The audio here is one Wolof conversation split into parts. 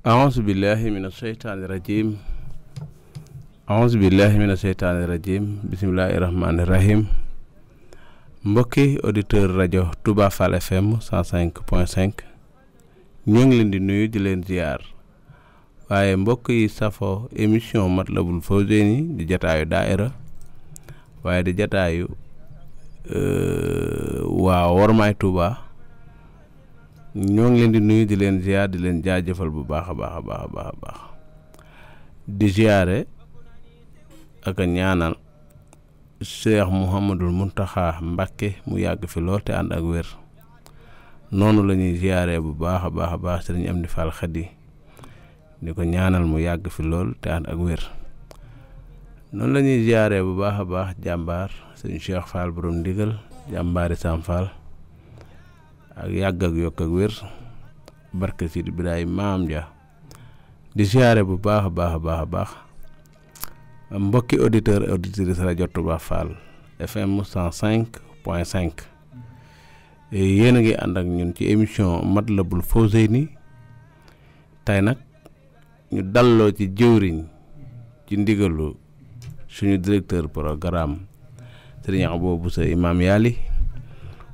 أعوذ بالله من الشيطان الرجيم أعوذ بالله من الشيطان الرجيم بسم الله الرحمن الرحيم mbokki auditeur rajo Touba Fall FM 105.5 ñoo ngi leen di nuyu di leen ziar waaye mbokk yi safo émission Matlabul Fawzeyni di jataayu daayira waaye di jataayu waa Wormaay Touba ñoo ngi leen di nuyu di leen ziar di leen jaajëfal bu baax a baax di ziare ak ñaanal Cheikh Mouhamadul Muntaxa Mbàkke mu yàgg fi lool te ànd ak wér noonu la ñuy ziare bu baax a baax Sëriñ Amdi Fall Xadi di ko ñaanal mu yàgg fi lool te ànd ak wér noonu la ñuy ziare bu baax a baax jàmbaar Sëriñ Cheikh Fall borom ndigal jàmbaari Sam Fall ak yàgg ak yokk ak wér barke Sidi Ibrahima maam ja di ziare bu baax a baax mbokki auditeur auditrice rajo Touba Fall FM 105.5 yéen a ngi ànd ak ñun ci émission Matlabul Fawzeyni tey nag ñu dalloo ci jëwriñ ci ndigalu suñu directeur programme Serigne Abo Bousso Imam Yali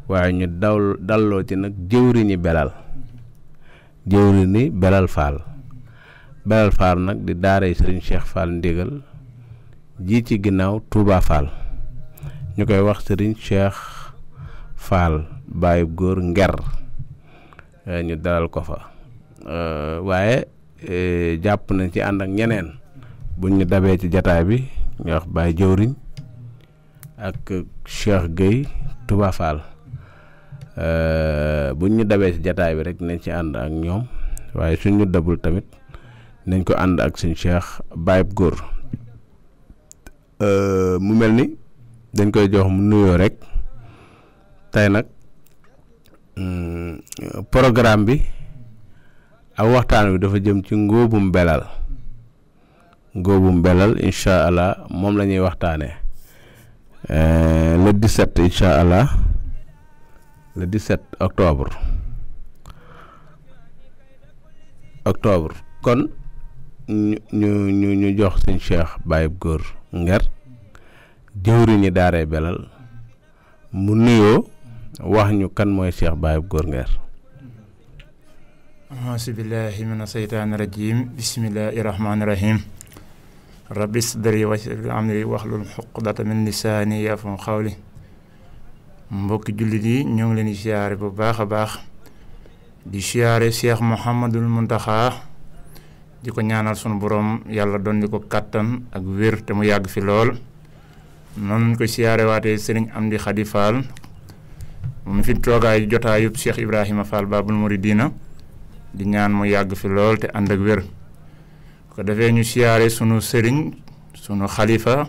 waaye ñu dalloo ci nag jëwriñi belal Fall nag di daaray Serigne Cheikh Fall ndigal ji ci ginnaaw Touba Fall ñu koy wax Serigne Cheikh Fall Baye góor nger ñu dalal ko fa waaye jàpp nañ ci ànd ak ñeneen buñ ñu dabee ci jataay bi ñu wax Baye jëwriñ ak Cheikh Gueye Touba Fall buñ ñu dabee ci jataay bi rek nañ ci ànd ak ñoom waaye suñ ñu dabul tamit nañ ko ànd ak suñ Cheikh Baye góor mu mel ni dañ koy jox mu nuyoo rek tey nag programme bi ak waxtaan wi dafa jëm ci ngóobum belal incha allah moom la ñuy waxtaanee le 17 incha allah le 17 octobre kon ñu jox suñ Cheikh Baye góor nger jëwriñu daaree belal mu nuyoo wax ñu kan mooy Cheikh Baye góor nger. auzu billahi mina seytaani rajim bismillahi rahmaani rahim rabbi sadri wa yassir amri wahlul uqdata min lisaani yafqahu qawli mbokki jullit yi ñoo ngi leen di siyaare bu baax a baax di siyaare Cheikh Mouhamadul Muntaxa di ko ñaanal sunu borom yàlla doon di ko kàttan ak wér te mu yàgg fi lool noonu lañ ko siyaare waatee Sëriñ Amdi Xadi Fall mu fi toogaay jotaayub Cheikh Ibrahima Fall Babul Muridina di ñaan mu yàgg fi lool te ànd ak wér ko defee ñu siyaare sunu sëriñ sunu xalifa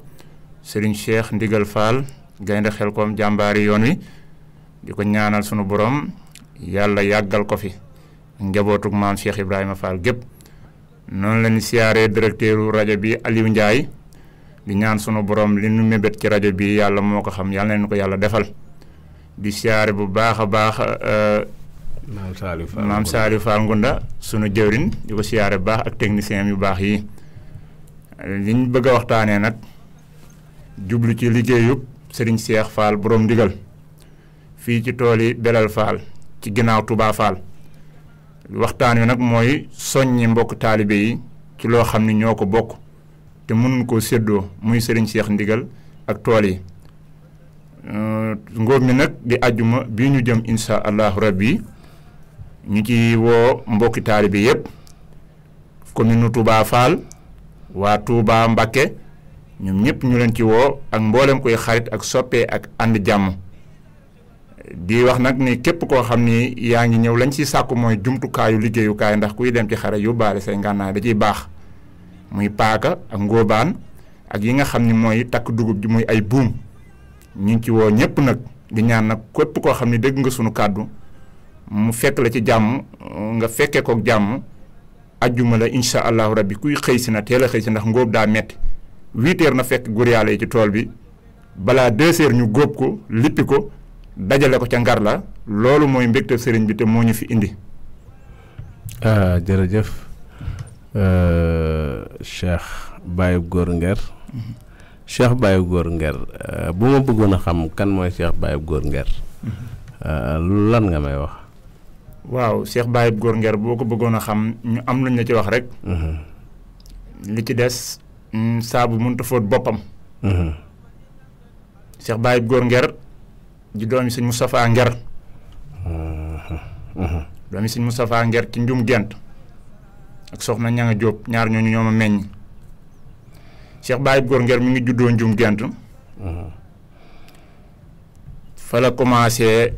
Sëriñ Cheikh Ndigal Fall gaynde Xelkom jàmbaari yoon wi di ko ñaanal sunu borom yàlla yàggal ko fi njabootug maam Cheikh Ibrahima Fall gépp noonu la ñu siyaaree directeuru rajo bi Aliou Ndiaye di ñaan sunu borom li nu mébét ci rajo bi yàlla moo ko xam yàlla nañu ko yàlla defal di siyaare bu baax a baax maam Saliou Fall Ngunda sunu jëwriñ di ko siyaare bu baax ak technicien yu baax yi liñ bëgg a waxtaanee nag jublu ci liggéeyub Serigne Cheikh Fall borom ndigal fii ci tool yi Belal Fall ci ginnaaw Touba Fall waxtaan wi nag mooy soññi mbokk taalibe yi ci loo xam ni ñoo ko bokk te mënuñ koo séddoo muy Serigne Cheikh ndigal ak tool yi ngóob mi nag di àjjuma bii ñu jëm insha allahu rabbi ñu ci woo mbokki taalibe yépp commune Touba Fall waa Touba Mbacké ñoom ñëpp ñu leen ci woo ak mboolem koy xarit ak soppee ak ànd jàmm di wax nag ni képp koo xam ni yaa ngi ñëw lañ ci sàkku mooy jumtukaayu liggéeyukaay ndax kuy dem ci xare yóbbaale say ngànnaay da ciy baax muy paaka ak ngóobaan ak yi nga xam ni mooy takk dugub ji muy ay buum ñu ngi ci woo ñëpp nag di ñaan nag képp koo xam ni dégg nga sunu kàddu mu fekk la ci jàmm nga fekkee kook jàmm ajjuma la insha allahu rabbi kuy xëy si na teel a xëy si ndax ngóob daa metti 8 heures na fekk góor yàlla yi ci tool bi balaa 2 heures ñu góob ko lippi ko dajale ko ca ngar la loolu mooy mbégte sëriñ bi te moo ñu fi indi. jërëjëf Cheikh Baye Góor Nguer. Cheikh Baye Góor Nguer bu ma bëggoon a xam kan mooy Cheikh Baye Góor Nguer. lan nga may wax. waaw Cheikh Baye Góor Nguer boo ko bëggoon a xam ñu am luñ la ci wax rek. li ci des saabu mënut a fóot boppam. Cheikh Baye Góor Nguer di doomi sëñ Moustapha Nguer. doomi sëñ Moustapha Nguer ci njum gent ak soxna Ñanga Jóob ñaar ñooñu ñoo ma meññ. Cheikh Baye Góor Nguer mi ngi juddoo njum gent. fa la commencé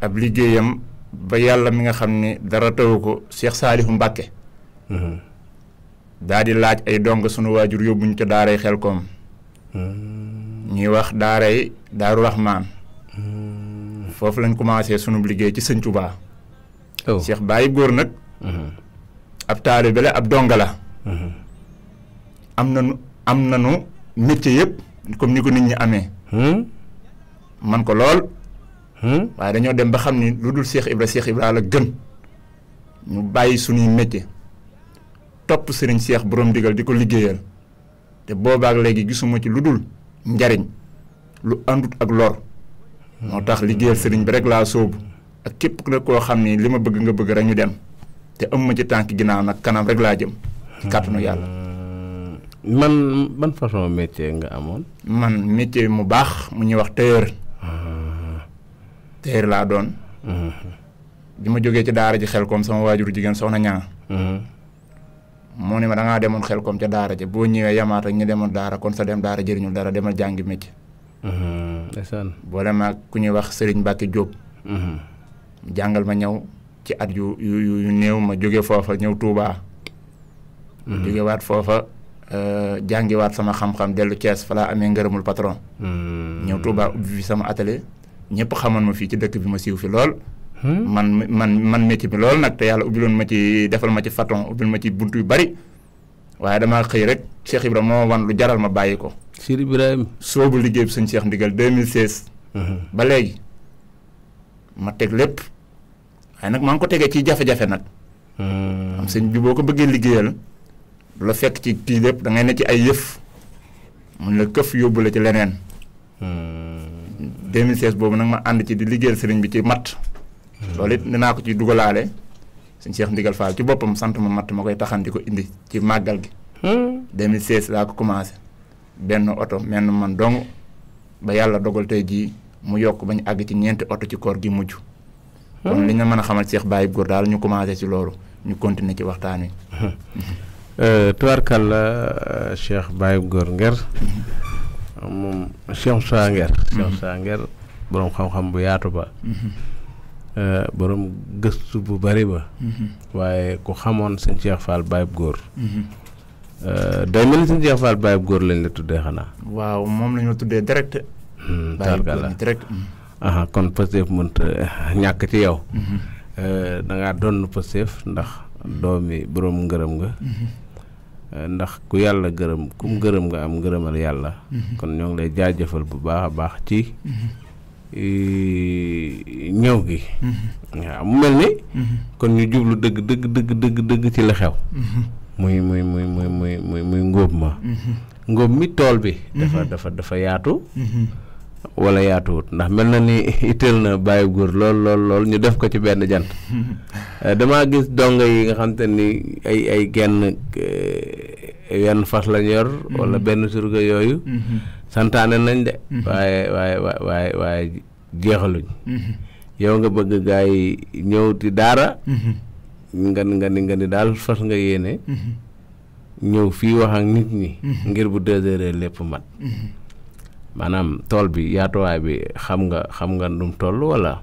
ab liggéeyam ba yàlla mi nga xam ne dara tawu ko Cheikh Saalihu Mbàkke daa di laaj ay dong sunu waajur yóbbuñ ca daaray Xelkom ñuy wax daaray Daaru Rahmaan foofu lañ commencé sunu liggéey ci sëñ Tuubaa. Cheikh Baye Góor nag ab taalibe la ab donga la. am nanu métier yëpp comme ni ko nit ñi amee. man ko lool. waaye dañoo dem ba xam ni lu dul Cheikh Ibra la gën ñu bàyyi suñuy métier topp sëriñ Cheikh borom digal di ko liggéeyal te boobaak léegi gisuma ci lu dul njariñ lu àndut ak lor. moo tax liggéeyal sëriñ bi rek laa sóobu ak képp nag koo xam ni li ma bëgg nga bëgg rek ñu dem te am ma ci tànk ginnaaw nag kanam rek laa jëm ci kàttanu yàlla. man façon métier nga amoon. man métier mu baax mu ñuy wax tailleur. tailleur laa doon. bi ma jógee ci daara ji Xelkom sama waajuru jigéen soxna Ñanga. moo ne ma da ngaa demoon Xelkom ca daara ja boo ñëwee yamaat ak ñu demoon daara kon sa dem daara jëriñul dara demal jàngi métier. ndeysaan. boole ma ku ñuy wax Serigne Mbacke Diop. jàngal ma ñëw ci at yu néew ma jóge foofa ñëw Touba. jóge waat foofa jàngiwaat sama xam-xam dellu Thiès fa laa amee ngërëmul patron. ñëw Touba ubbi fi sama atelier ñëpp xamoon ma fii ci dëkk bi ma siiw fi lool. man métier bi lool nag te yàlla ubbiloon ma ci defal ma ci faton ubbil ma ci buntu yu bari waaye damaa xëy rek Cheikh Ibra moo wan lu jaral ma bàyyi ko. Cheikh Ibrahima. soobu liggéey bi sëñ Cheikh Ndigal 2016. ba léegi ma teg lépp waaye nag maa ngi ko tegee ci jafe-jafe nag. am sëñ bi boo ko bëggee liggéeyal du la fekk ci kii lépp da ngay ne ci ay yëf mun la këf yóbbu la ci leneen. 2016 boobu nag ma ànd ci di liggéeyal sëriñ bi ci matt. loolu it dinaa ko ci dugalaale sëñ Cheikh Ndigal Fall ci boppam sant ma matt ma koy taxan di ko indi ci màggal gi. 2016 laa ko commencé benn oto menn man dong ba yàlla dogal tey jii mu yokk ba ñu àgg ci 4 oto ci koor gi mujj. kon li nga mën a xamal Cheikh Baye Góor daal ñu commencé ci loolu ñu continuer ci waxtaan wi. tubaarkàlla Cheikh Baye Góor Nguer moom Cheikh Moussa Nguer. Cheikh Moussa Nguer borom xam-xam bu yaatu ba. borom gëstu bu bari ba. waaye ku xamoon sëñ Cheikh Fall Baye Góor. day mel ni sëñ Cheikh Fall Baye Góor lañ la tuddee xanaa. waaw moom la ñu tuddee direct. tubaarkàlla direct. kon Pastef mënta ñàkk ci yow. da ngaa doon Pastef ndax doomi borom ngërëm nga. ndax ku yàlla gërëm kum gërëm nga am ngërëmal yàlla. kon ñoo ngi lay jaajëfal bu baax a baax ci ñëw gi. waaw mu mel ni. kon ñu jublu dëgg ci la xew. muy ngóob ma. ngóob mi tool bi. dafa yaatu. wala yaatuwut ndax mel na ni itteel na Baye Góor lool ñu def ko ci benn jant. damaa gis dongo yi nga xam te ni ay genn yenn fas lañ yor. wala benn surga yooyu. santaane nañ de. waaye jeexaluñ. yow nga bëgg gaa yi ñëw di daara. nga ni daal fas nga yéene. ñëw fii wax ak nit ñi. ngir bu 2 heures lépp mat. maanaam tool bi yaatuwaay bi xam nga nu mu toll wala.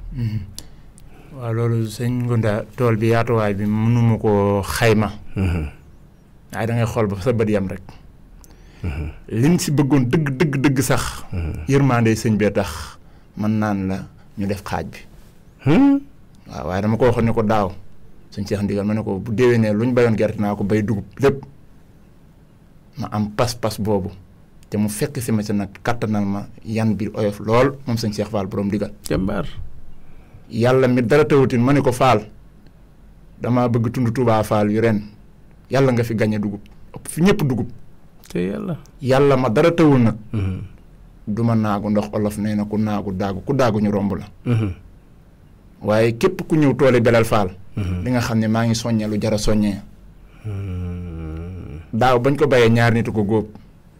waaw loolu sëñ Ngunda tool bi yaatuwaay bi mënuma koo xayma. waaye da ngay xool ba sa bët yam rek. lim si bëggoon dëgg sax. yërmande sëñ bee tax mën naan la ñu def xaaj bi. waaw waaye dama ko waxoon ne ko daaw sëñ Cheikh Ndigal ma ne ko bu déwénee lu ñu bayoon gerte naa ko bay dugub lépp ma am pas-pas boobu. te mu fekk si ma si nag kattanal ma yan bi oyof lool moom sëñ Cheikh Fall borom digal. jàmbaar. yàlla mi dara tawutin ma ne ko Fall damaa bëgg tund Touba Fall yu ren yàlla nga fi gañe dugub ëpp fi ñëpp dugub te yàlla ma dara tawul nag du ma naagu ndox olof nee na ku daagu ñu romb la waaye képp ku ñëw toole Belel Fall di nga xam ne maa ngi soññee lu jara soññee daaw bañ ko bayee ñaar nit ko góob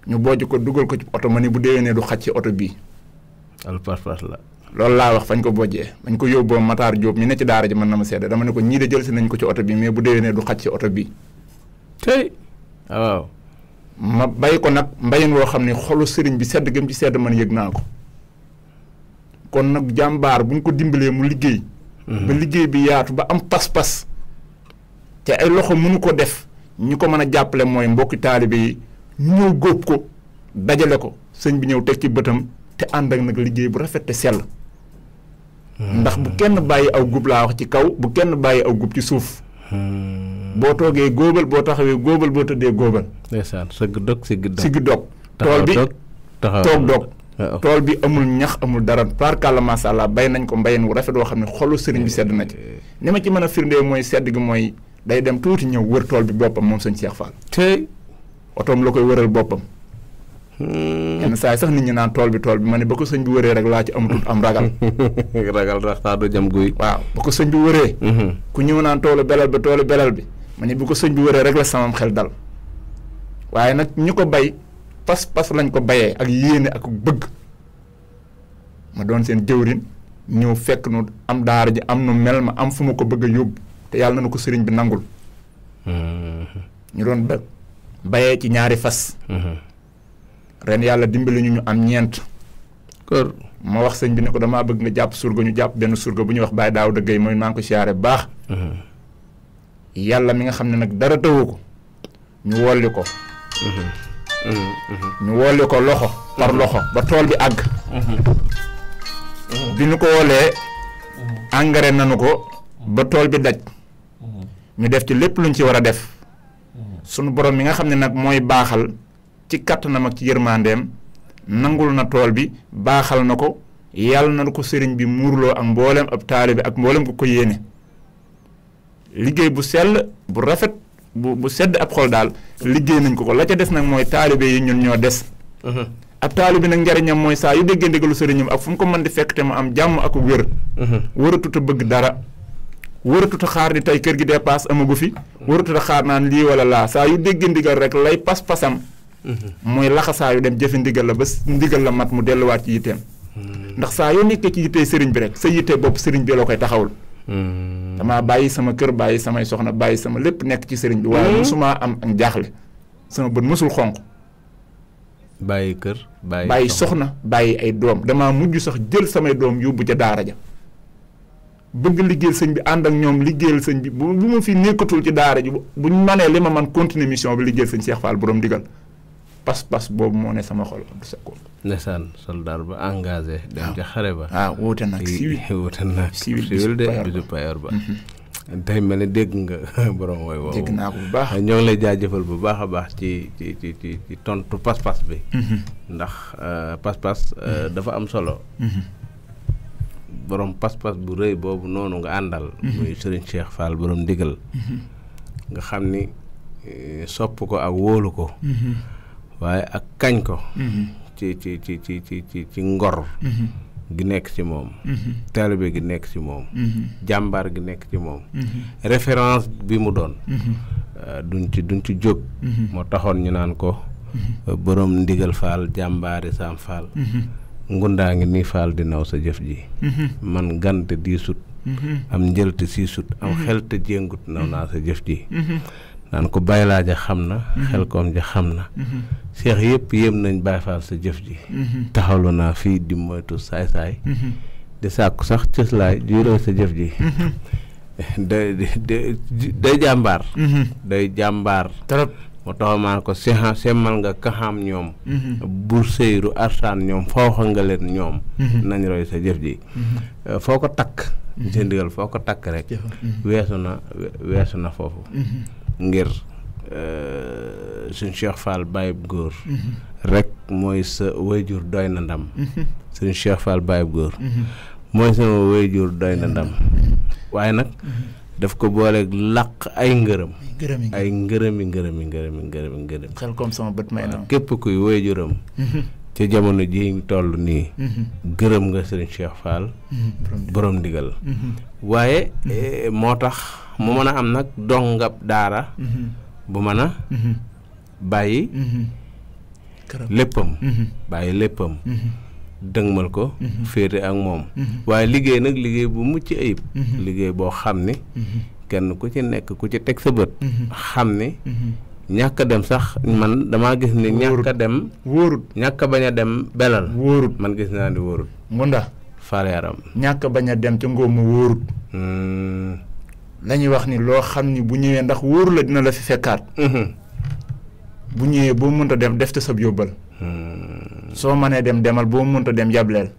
ñu bojj ko dugal ko ci oto ma ni bu déwénee du xaj ci oto bii alparpas la loolu laa wax fañ ko bojjee bañ ko yóbboo Matar Diop mi ne ci daara ji mën na ma seede dama ne ko ñii de jël si nañ ko ci oto bi mais bu déwénee du xaj ci oto bii tey waaw ma bay ko nag mbayin woo xam ne xolu sëriñ bi sedd gëm ci sedd man yëg naa ko kon nag jàmbaar buñ ko dimbalee mu liggéey ba liggéey bi yaatu ba am pas-pas te ay loxo mënu ko def ñi ko mën a jàppale mooy mbokki taalibe yi ñu ñëw góob ko dajale ko sëñ bi ñëw teg ci bëtam te ànd ak nag liggéey bu rafet te sell ndax bu kenn bàyyi aw gub laa wax ci kaw bu kenn bàyyi aw gub ci suuf boo toogee góobal boo taxawee góobal boo tëddee góobal ndeysaan sëgg dog siggi dog tool bi toog dog tool bi amul ñax amul dara barkàlla masha Allah bay nañ ko mbayin wu rafet woo xam ne xolu sëriñ bi sedd na ci ni ma ci mën a firndee mooy sedd gi mooy day dem tuuti ñëw wër tool bi boppam moom sëñ Cheikh Fall tey otoom la koy wëral boppam yenn saa yi sax nit ñi naan tool bi ma ne ba ko sëñ bi wëree rek laa ci amatul am ragal rax du jam guy waaw ba ko sëñ bi wëree ku ñëw naan toolu belal bi ma ne bu ko sëñ bi wëree rek la samam xel dal waaye nag ñu ko bay pas lañ ko bayee ak yéene ak bëgg ma doon seen jëwrin ñëw fekk nu am daara ji am nu mel ma am fu ma ko bëgg a yóbbu te yàlla na ko sëriñ bi nangul ñu doon bayee ci ñaari fas ren yàlla dimbali ñu am 4 kër ma wax sëñ bi ne ko damaa bëgg nga jàpp surga ñu jàpp benn surga bu ñuy wax Baye Daaw dëggay mooy maa ngi ko siyaare bu baax yàlla mi nga xam ne nag dara tawu ko ñu wolli ko ñu wolli ko loxo par loxo ba tool bi àgg bi ñu ko wolee engrais nanu ko ba tool bi daj ñu def ci lépp luñ ci war a def sunu borom mi nga xam ne nag mooy baaxal ci kattanam ak ci yërmandeem nangul na tool bi baaxal na ko yàlla na ko sëriñ bi muurloo ak mboolem ab taalibe ak mboolem ko yéene liggéey bu sell bu rafet bu sedd ab xol daal liggéey nañ ko la ca des nag mooy taalibe yi ñun ñoo des ab taalibe nag njariñam mooy saa yu déggee ndigalu sëriñam ak fu mu ko mën di fekk te mu am jàmm ak wér wëratut a bëgg dara wëratut a xaar di tey kër gi dépasse amagu fi wëratut a xaar naan lii wala laa saa yu déggee ndigal rek lay pas-pasam mooy laxasaa yu dem jëfe ndigal la ba ndigal la mat mu delluwaat ci yitteem ndax saa yoo nekkee ci yittee sëriñ bi rek sa yittee bopp sëriñ bi la koy taxawul damaa bàyyi sama kër bàyyi samay soxna bàyyi sama lépp nekk ci sëriñ bi waaye mosumaa am ak jaaxle sama bët mosul xonq bàyyi kër bàyyi soxna bàyyi ay doom damaa mujj sax jël samay doom yóbbu ca daara ja bëgg liggéeyal sëñ bi ànd ak ñoom liggéeyal sëñ bi bu ma fi nekkatul ci daara ji buñ manee li ma man continuer mission bi liggéeyal sëñ Cheikh Fall borom digal pas-pas boobu moo ne sama xol du sekkoon ndeysaan soldat ba engagé dem ca xare ba waaw wuute nag civil de bisu payor ba tey mel ne dégg nga borom wooy woowu dégg naa ko bu baax ñoo ngi lay jaajëfal bu baax a baax ci tontu pas-pas bi ndax pas-pas dafa am solo borom pas-pas bu rëy boobu noonu nga àndal muy Serigne Cheikh Fall borom ndigal nga xam ni sopp ko ak wóolu ko waaye ak kañ ko ci ngor gi nekk ci moom taalibe gi nekk ci moom jàmbaar gi nekk ci moom référence bi mu doon duñ ci jóg moo taxoon ñu naan ko borom ndigal Fall jàmbaari Sam Fall ngundaa ngi nii Fall di naw sa jëf ji man gante diisut am njëlte siisut am xelte jéngut naw naa sa jëf ji naan ko Baye laa ja xam na xel koom ja xam na seex yëpp yéem nañ Baye Fall sa jëf ji taxawlu naa fii di moytu saay-saay di sàkku sax cëslaay juróo sa jëf ji day jàmbaar day jàmbaar trop moo tax maa ko semmal nga kaxaam ñoom bur sëyru arsaan ñoom fawxa nga leen ñoom nañ roy sa jëf ji foo ko takk seen ndigal foo ko takk rek weesu na foofu ngir suñ Cheikh Fall Baye góor rek mooy sa wayjur doy na ndam suñ Cheikh Fall Baye góor mooy sama wayjur doy na ndam waaye nag daf ko booleeg làq ay ngërëm. ay ngërëmi. xel comme sama bët may na. képp kuy waajuram. ci jamono ji ñu toll nii. gërëm nga Serigne Cheikh Fall. borom ndigal. waaye moo tax mu mën a am nag dongab daara. bu mën a bàyyi. léppam. bàyyi léppam. dëngmal ko. féete ak moom. waaye liggéey nag liggéey bu mucc ayib. liggéey boo xam ni. kenn ku ci nekk ku ci teg sa bët. xam ni. ñàkk a dem sax man damaa gis ni ñàkk a dem. wóorut ñàkk a bañ a dem belal. wóorut man gis naa ni wóorut. Ngunda. Fall Yaram. ñàkk a bañ a dem ca ngóob ma wóorut. la ñuy wax ni loo xam ni bu ñëwee ndax wóoru la dina la fi fekkaat. bu ñëwee boo mënta dem def te sab yóbbal. soo mënee dem demal boo mënta dem yableel.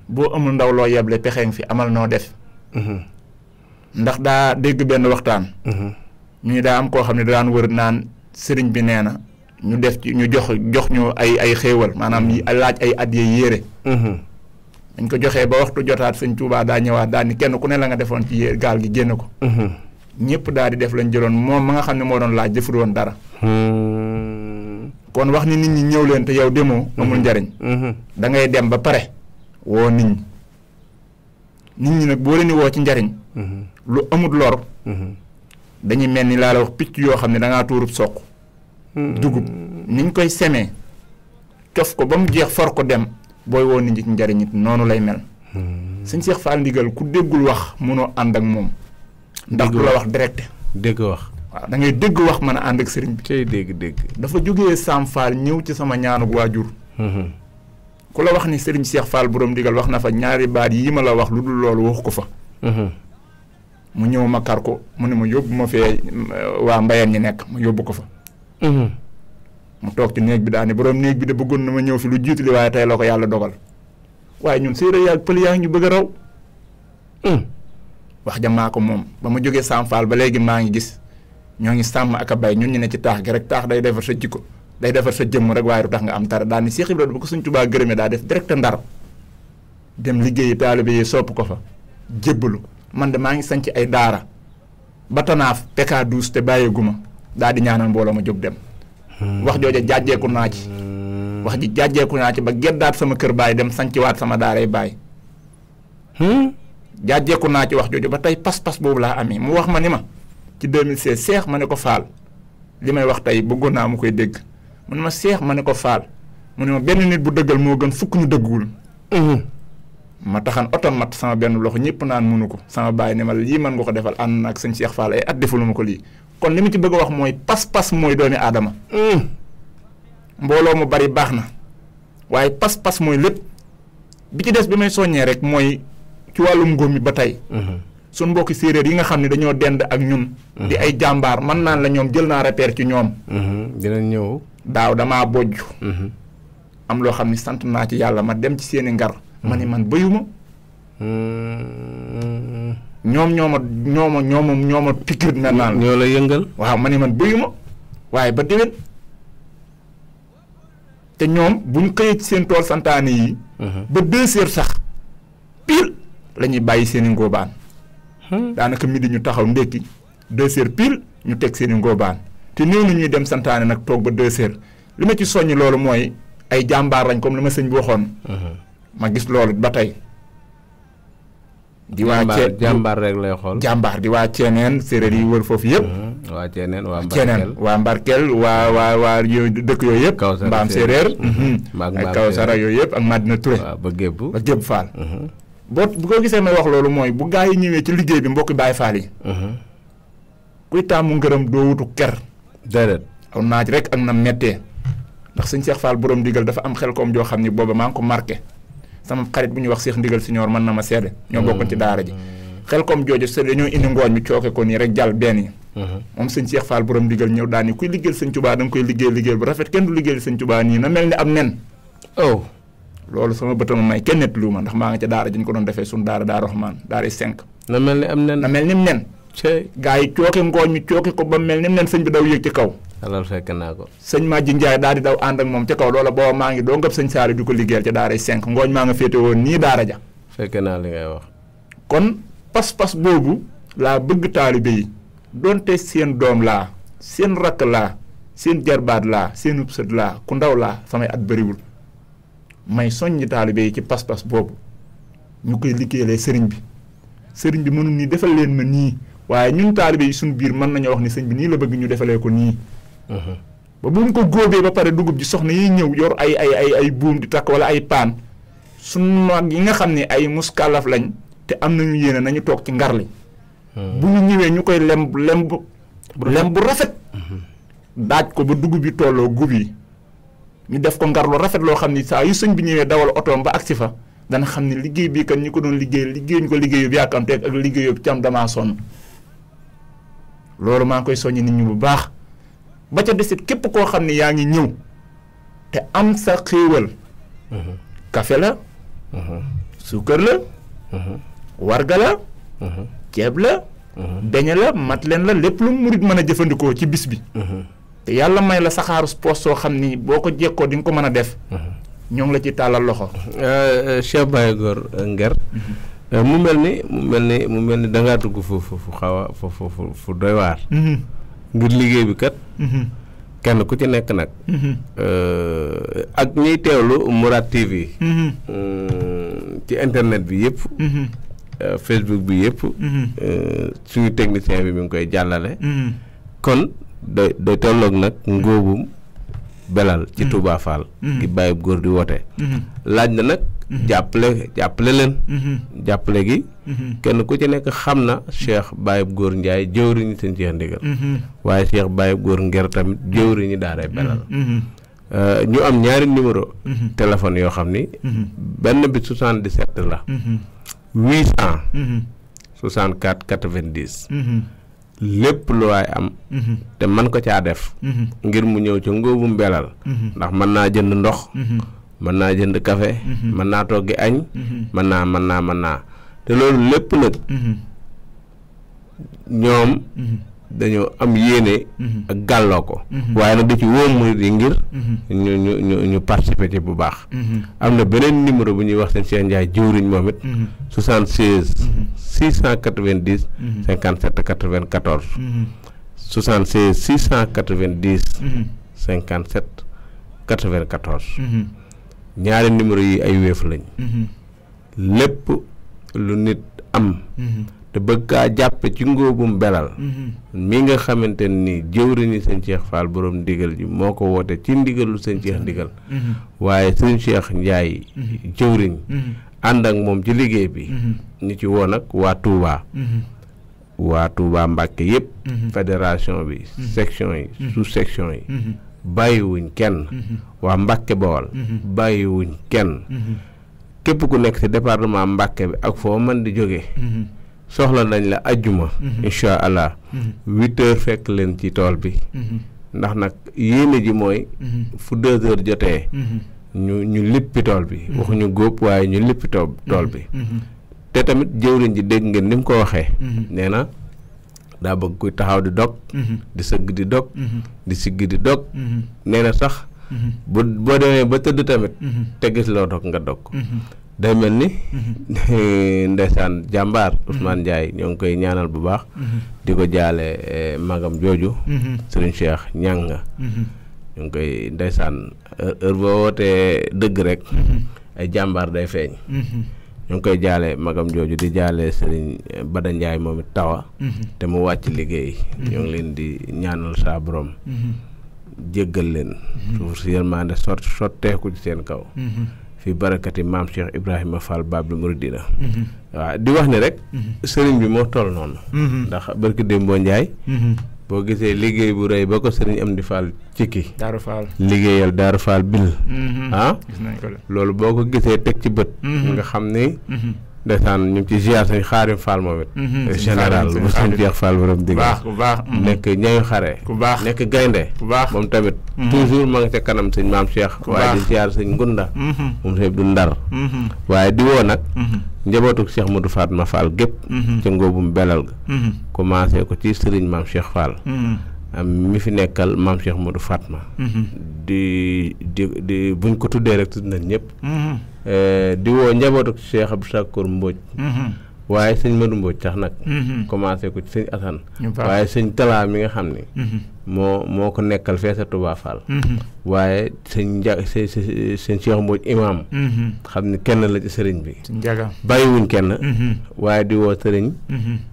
boo amul ndaw loo yeble pexeeng fi amal noo def. ndax daa dégg benn waxtaan. ñu daa am koo xam ne daan wër naan sëriñ bi nee na ñu def ci ñu jox ñu ay xéewal maanaam laaj ay addiya yére. dañ ko joxee ba waxtu jotaat sëñ Tuubaa daa ñëwaat daal ni kenn ku ne la nga defoon ci gaal gi génn ko. ñëpp daal di def lañ jëloon moom ma nga xam ne moo doon laaj deful woon dara. kon wax ni nit ñi ñëw leen te yow demoo amul njariñ. da ngay dem ba pare woo nit ñi. nit ñi nag boo leen di woo ci njariñ. lu amul lor. dañuy mel ni laa la wax picc yoo xam ne da ngaa tuurub soq. dugub niñ koy semee cof ko ba mu jeex for ko dem booy woo nit ñi ci njariñ it noonu lay mel. sëñ Cheikh Fall Ndigal ku déggul wax mënoo ànd ak moom. ndax du la wax direct. dégg wax. waaw da ngay dégg wax mën a ànd ak sëriñ bi. cay dégg. dafa jógee Sam Fall ñëw ci sama ñaanug waajur. ku la wax ni sëriñ Cheikh Fall borom Ndigal wax na fa ñaari baat yii ma la wax lu dul loolu wax ko fa. mu ñëw ma kar ko mu ne ma yóbbu ma fee waa mbayeen ñi nekk ma yóbbu ko fa. mu toog ci néeg bi daal ni borom néeg bi de bëggoon na ma ñëw fi lu jiitu li waaye tey la ko yàlla dogal. waaye ñun séeréer yaag pël yaa ngi ñu bëgg a raw. wax ja maa ko moom ba ma jógee Sam Fall ba léegi maa ngi gis ñoo ngi sàmm ak a bay ñun ñu ne ci taax gi rek taax day defar sa jikko day defar sa jëmm rek waaye du tax nga am dara daal ni Cheikh Ibrahima bu ko Sëñ Tuubaa gërëmee daa def direct Ndar dem liggéeyi taalibe yi sopp ko fa jébbalu man de maa ngi sanc ay daara ba tanaaf peka 12 te bàyyeeguma daal di ñaanal mbooloo ma jóg dem. wax jooja jàjjeeku naa ci. wax ji jàjjeeku naa ci ba geddaat sama kër baay dem sanciwaat sama daaray baay. jàjjeeku naa ci wax jooju ba tey pas-pas boobu laa amee mu wax ma ni ma ci 2016 seex ma ne ko faal li may wax tey bëggoon naa mu koy dégg mu ne ma seex ma ne ko faal mu ne ma benn nit bu dëggal moo gën fukk ñu dëgguwul. ma taxan otomat sama benn loxo ñëpp naan mënu ko sama baay ne ma lii mën nga ko defal ànd na ak sëñ Cheikh Fall ay at defulu ma ko lii kon li mu ci bëgg a wax mooy pas-pas mooy doomi aadama. mbooloo mu bari baax na waaye pas-pas mooy lépp bi ci des bi may soññee rek mooy ci wàllum ngóom mi ba tey. suñ mbokki séeréer yi nga xam ne dañoo dend ak ñun. di ay jàmbaar man naan la ñoom jël naa repère ci ñoom. dinañ ñëw. daaw damaa bojj. am loo xam ne sant naa ci yàlla ma dem ci seeni ngar. ma ni man bëyuma ñoom ñoo ma pikir na naan ñoo la yëngal. waaw ma ni man bëyuma waaye ba déwén te ñoom buñ xëyee ci seen tool santaane yi. ba 2 heures sax pile la ñuy bàyyi seen i ngóobaan. daanaka midi ñu taxaw ndékki 2 heures pile ñu teg seen i ngóobaan te néew na ñuy dem santaane nag toog ba 2 heures li ma ci soññ loolu mooy ay jàmbaar lañ comme li ma sëñ bi waxoon. ma gis loolu ba tey. di waa jàmbaar rek lay xool. jàmbaar di waa Ceeneen séeréer yi wër foofu yëpp. waa Ceeneen waa Mbarkel waa yooyu dëkk yooyu yëpp. Mbaam séeréer. ak Kawsara yooyu yëpp ak Madina Touré. ba Gébu Fall. bu ko gisee may wax loolu mooy bu gaa yi ñëwee ci liggéey bi mbokki Baay Faal yi. kuy tàmmu ngërëm doo wutu ker. déedéet. aw naaj rek ak na méttee ndax sëñ Cheikh Fall borom ndigal dafa am xel koom joo xam ni booba maa ngi ko marqué. sama xarit bu ñuy wax Cheikh Ndigal Siñoor mën na ma seede ñoo bokkoon ci daara ji xel comme jooju se dañoo indi ngooñ mi cooke ko nii rek jàll benn yi moom sëñ Cheikh Fall borom ndigal ñëw daal ni kuy liggéeyal sëñ Tuubaa da nga koy liggéey bu rafet kenn du liggéeyal sëñ Tuubaa nii na mel ni am nen loolu sama bëtama may kenn net lu ma ndax maa nga ca daara ji ñu ko doon defee suñu daara Rahmaan daara 5 na mel ni am nen na mel ni nen gaa yi cooke ngooñ mi cooke ko ba mel ni nen sëñ bi daw yéeg ci kaw alal fekk naa ko sëñ Madji Ndiaye daal di daw ànd ak moom ca kaw loola booba maa ngi doo ngab sëñ Saali di ko liggéeyal ca daara 5 ngooñ maa nga féete woon nii daara ja fekk naa li ngay wax kon pas-pas boobu laa bëgg taalibe yi donte seen doom laa seen rakk laa seen jarbaat laa seen sët laa ku ndaw laa samay at bëriwul may soññi taalibe yi ci pas-pas boobu ñu koy liggéeyee sëriñ bi mënul ni defal leen ma nii waaye ñun taalibe yi suñu biir mën nañoo wax ni sëñ bi nii la bëgg ñu defalee ko nii. ba bu mu ko góobee ba pare dugub ji soxna yi ñëw yor ay buum di takk wala ay paan suñu mag yi nga xam ne ay muskàllaf lañ te am nañu yéene nañu toog ci ngar li bu ñu ñëwee ñu koy lem bu rafet. daaj ko ba dugub bi tolloo gub yi ñu def ko ngar lu rafet loo xam ni saa yu sëñ bi ñëwee dawal otoom ba agsi fa dana xam ne liggéey bii kan ñi ko doon liggéey ñu ko liggéeyub yàkkamteeg ak liggéeyub cam damaa sonn loolu maa ngi koy soññi nit ñi bu baax ba ca desit képp koo xam ne yaa ngi ñëw te am sa xéewal café la suukar la warga la ceeb la beñe la mat leen la lépp lu murit mën a jëfandikoo ci bis bi te yàlla may la saxaaru poos soo xam ni boo ko jekkoo di nga ko mën a def ñoo ngi la ci tàllal loxo Cheikh Baye Gor Nguer mu mel ni dangaa dugg fu xaw a fu doy waar ngir liggéey bi kat kenn ku ci nekk nag ak ñuy teewlu Mourad TV ci internet bi yëpp Facebook bi yëpp suñu technicien bi mi ngi koy jàllale kon day tolloog nag ngóobum belal ci Touba Fall gi Baye Góor di woote laaj na nag jàppale leen jàppale gi kenn ku ci nekk xam na Cheikh Baye Góor Ndiaye jëwriñu sëñ Cheikh Ndigal waaye Cheikh Baye Góor Nguer tamit jëwriñu daaray belal ñu am ñaari numéro téléphone yoo xam ni benn bi 77 la 800 64 90 lépp lu waay am te man ko caa def ngir mu ñëw ca ngóobum belal ndax mën naa jënd ndox mën naa jënd café mën naa toggi añ mën naa te loolu lépp nag ñoom dañoo am yéene ak gàlloo ko waaye nag da ci wóom murid yi ngir ñu participer ci bu baax am na beneen numéro bu ñuy wax seen Cheikh Ndiaye jëwriñ moom it 76 690 57 94 76 690 57 94 ñaari numéro yi ay wéef lañ lépp lu nit am te bëgg kaa jàppe ci ngóobum belal mi nga xamante ni jëwriñu sëñ Cheikh Fall borom ndigal ji moo ko woote ci ndigalu sëñ Cheikh ndigal waaye sëñ Cheikh Ndiaye jëwriñ ànd ak moom ci liggéey bi ñu ci woon ak waa Touba Mbàkke yëpp fédération bi section yi sous section yi bàyyiwuñ kenn waa Mbàkke Bawol bàyyiwuñ kenn képp ku nekk ci département Mbàkke bi ak foo mën di jóge soxla nañ la ajjuma incha allah 8 heures fekk leen ci tool bi ndax nag yéene ji mooy fu 2 heures jotee ñu lippi tool bi waxuñu góob waaye ñu lippi tool bi te tamit jëwriñ ji dégg ngeen ni mu ko waxee nee na daa bëgg kuy taxaw di dog di sëgg di dog di sigg di dog nee na sax boo demee ba tëdd tamit te gis loo dog nga dog day mel ni ndeysaan jàmbaar Ousmane Ndiaye ñoo ngi koy ñaanal bu baax di ko jaale magam jooju Serigne Cheikh Ñanga ñoo ngi koy ndeysaan heure boo wootee dëgg rek ay jàmbaar day feeñ ñoo ngi koy jaale magam jooju di jaale Serigne Bada Ndiaye moom it tawa te mu wàcc liggéey ñoo ngi leen di ñaanal saa borom jéggal leen suuf si yërmande sotteeku ci seen kaw fi barakati maam Cheikh Ibrahima Fall Babou Mouridina waaw di wax ni rek sëriñ bi moo toll noonu ndax barki Dembo Ndiaye boo gisee liggéey bu rëy ba ko sëriñ Amdi Fall cikki Daaru Fall liggéeyal Daaru Fall bil gis nañ ko loolu boo ko gisee teg ci bët nga xam ni ndeysaan ñu ngi ci ziar sañ Xaarim Fall moom it général bu sëñ Cheikh Fall borom digg bu baax nekk ñayu xare ku baax nekk gaynde ku baax moom tamit toujours ma nga ca kanam sëñ maam Cheikh waaye di ziar sëñ Ngunda moom sëñ du Ndar waaye di woo nag njabootu Cheikh Modou Fatma Fall gépp ca ngóobum belal ga commencé ko ci sëriñ maam Cheikh Fall mi fi nekkal maam Cheikh Modou Fatma di buñ ko tuddee rek tudd nañ ñëpp di woo njabootu Cheikh Abdou Sakour Mbodj waaye sëñ Madou Mbodj tax nag commencé ko ci sëñ Assane waaye sëñ Talla mi nga xam ni moo ko nekkal fee sa Touba Fall waaye sëñ sëñ Cheikh Mbodj imam xam ni kenn la ci sëriñ bi bàyyiwuñ kenn waaye di woo sëriñ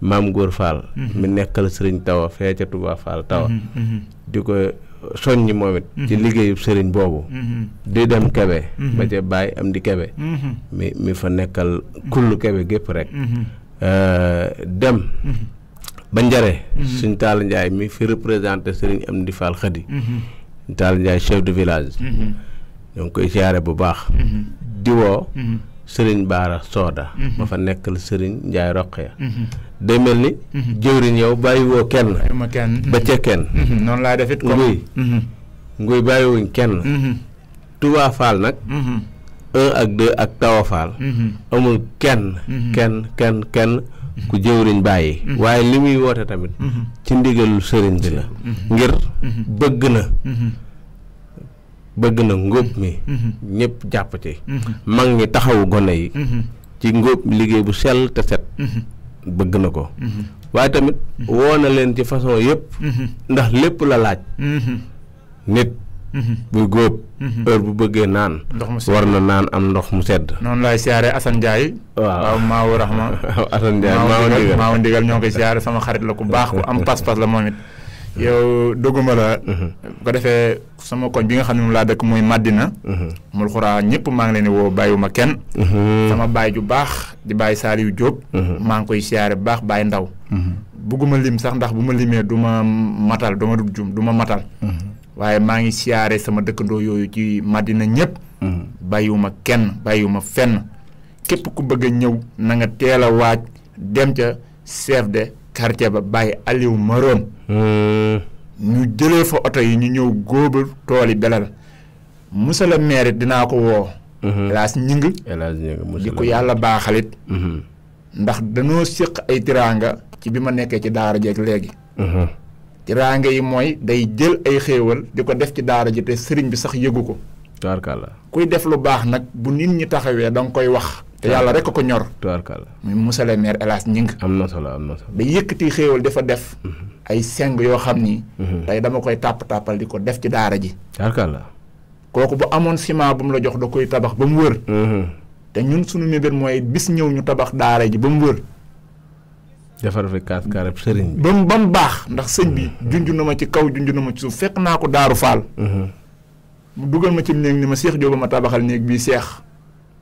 Maam Góor Fall mi nekkal sëriñ Tawa fee ca Touba Fall Tawa di ko soññi moom it ci liggéeyu sëriñ boobu di dem Kebe ba ca Baye am di Kebe mi fa nekkal kullu Kebe gépp rek dem ba Njare suñ Talla Ndiaye mi fi représenté sëriñ am di Fall Khady Talla Ndiaye chef de village ñoo ngi koy siyaare bu baax di woo sëriñ Baara Sooda ba fa nekkal sëriñ Ndiaye Roqeya day mel ni jëwriñ yow bàyyiwoo kenn ba ca kenn noonu laa defit nguy bàyyiwuñ kenn Touba Fall nag 1 ak 2 ak Tawa Fall amul kenn ku jëwriñ bàyyi waaye li muy woote tamit ci ndigalul sëriñ bi la ngir bëgg na ngóob mi ñëpp jàpp ci mag ñi taxawu gone yi ci ngóob liggéey bu sell te set bëgg na ko waaye tamit woo na leen ci façon yëpp ndax lépp la laaj nit buy góob heure bu bëggee naan war na naan am ndox mu sedd noonu laay siyaare Assane Ndiaye waaw Maawu Rahma Assane Ndiaye Maawu Ndigal ñoo koy siyaare sama xarit la ku baax ku am pas-pas la moom it yow dëgguma la ko defee sama koñ bi nga xam ne moom laa dëkk muy Madina mul xuraa ñëpp maa ngi leen di woo bàyyiwuma kenn sama baay ju baax di Baye Saliou Diop maa ngi koy siyaare bu baax Baye Ndaw bugguma lim sax ndax bu ma limee du ma matal du ma dugg jum du ma matal waaye maa ngi siyaare sama dëkkandoo yooyu ci Madina ñëpp bàyyiwuma kenn bàyyiwuma fenn képp ku bëgg a ñëw na nga teel a waaj dem ca chef de quartier ba Baye Aliou Maroon ñu jëlee fa oto yi ñu ñëw góobal tool yi belal monsieur le maire dinaa ko woo Elaas Ñing di ko yàlla baaxalit ndax dañoo séq ay tiraanga ci bi ma nekkee ci daara jeeg léegi tiraanga yi mooy day jël ay xéewal di ko def ci daara ji te sëriñ bi sax yëgu ko tubaarkàlla kuy def lu baax nag bu nit ñi taxawee da nga koy wax te yàlla rek ko ñor tubaarkàlla muy monsieur le maire Elaas Ñing am na solo day yëkkati xéewal dafa def ay seng yoo xam ni tey dama koy tàppal di ko def ci daara ji tubaarkàlla kooku bu amoon ciment bu mu la jox da koy tabax ba mu wër te ñun suñu mébét mooy bis ñëw ñu tabax daara ji ba mu wër defar fi kaas kaarab sëriñ bi ba mu baax ndax sëñ bi junj na ma ci kaw junj na ma ci suuf fekk naa ko Daaru Faal mu dugal ma ci néeg ni ma Cheikh Diop ma tabaxal néeg bii Cheikh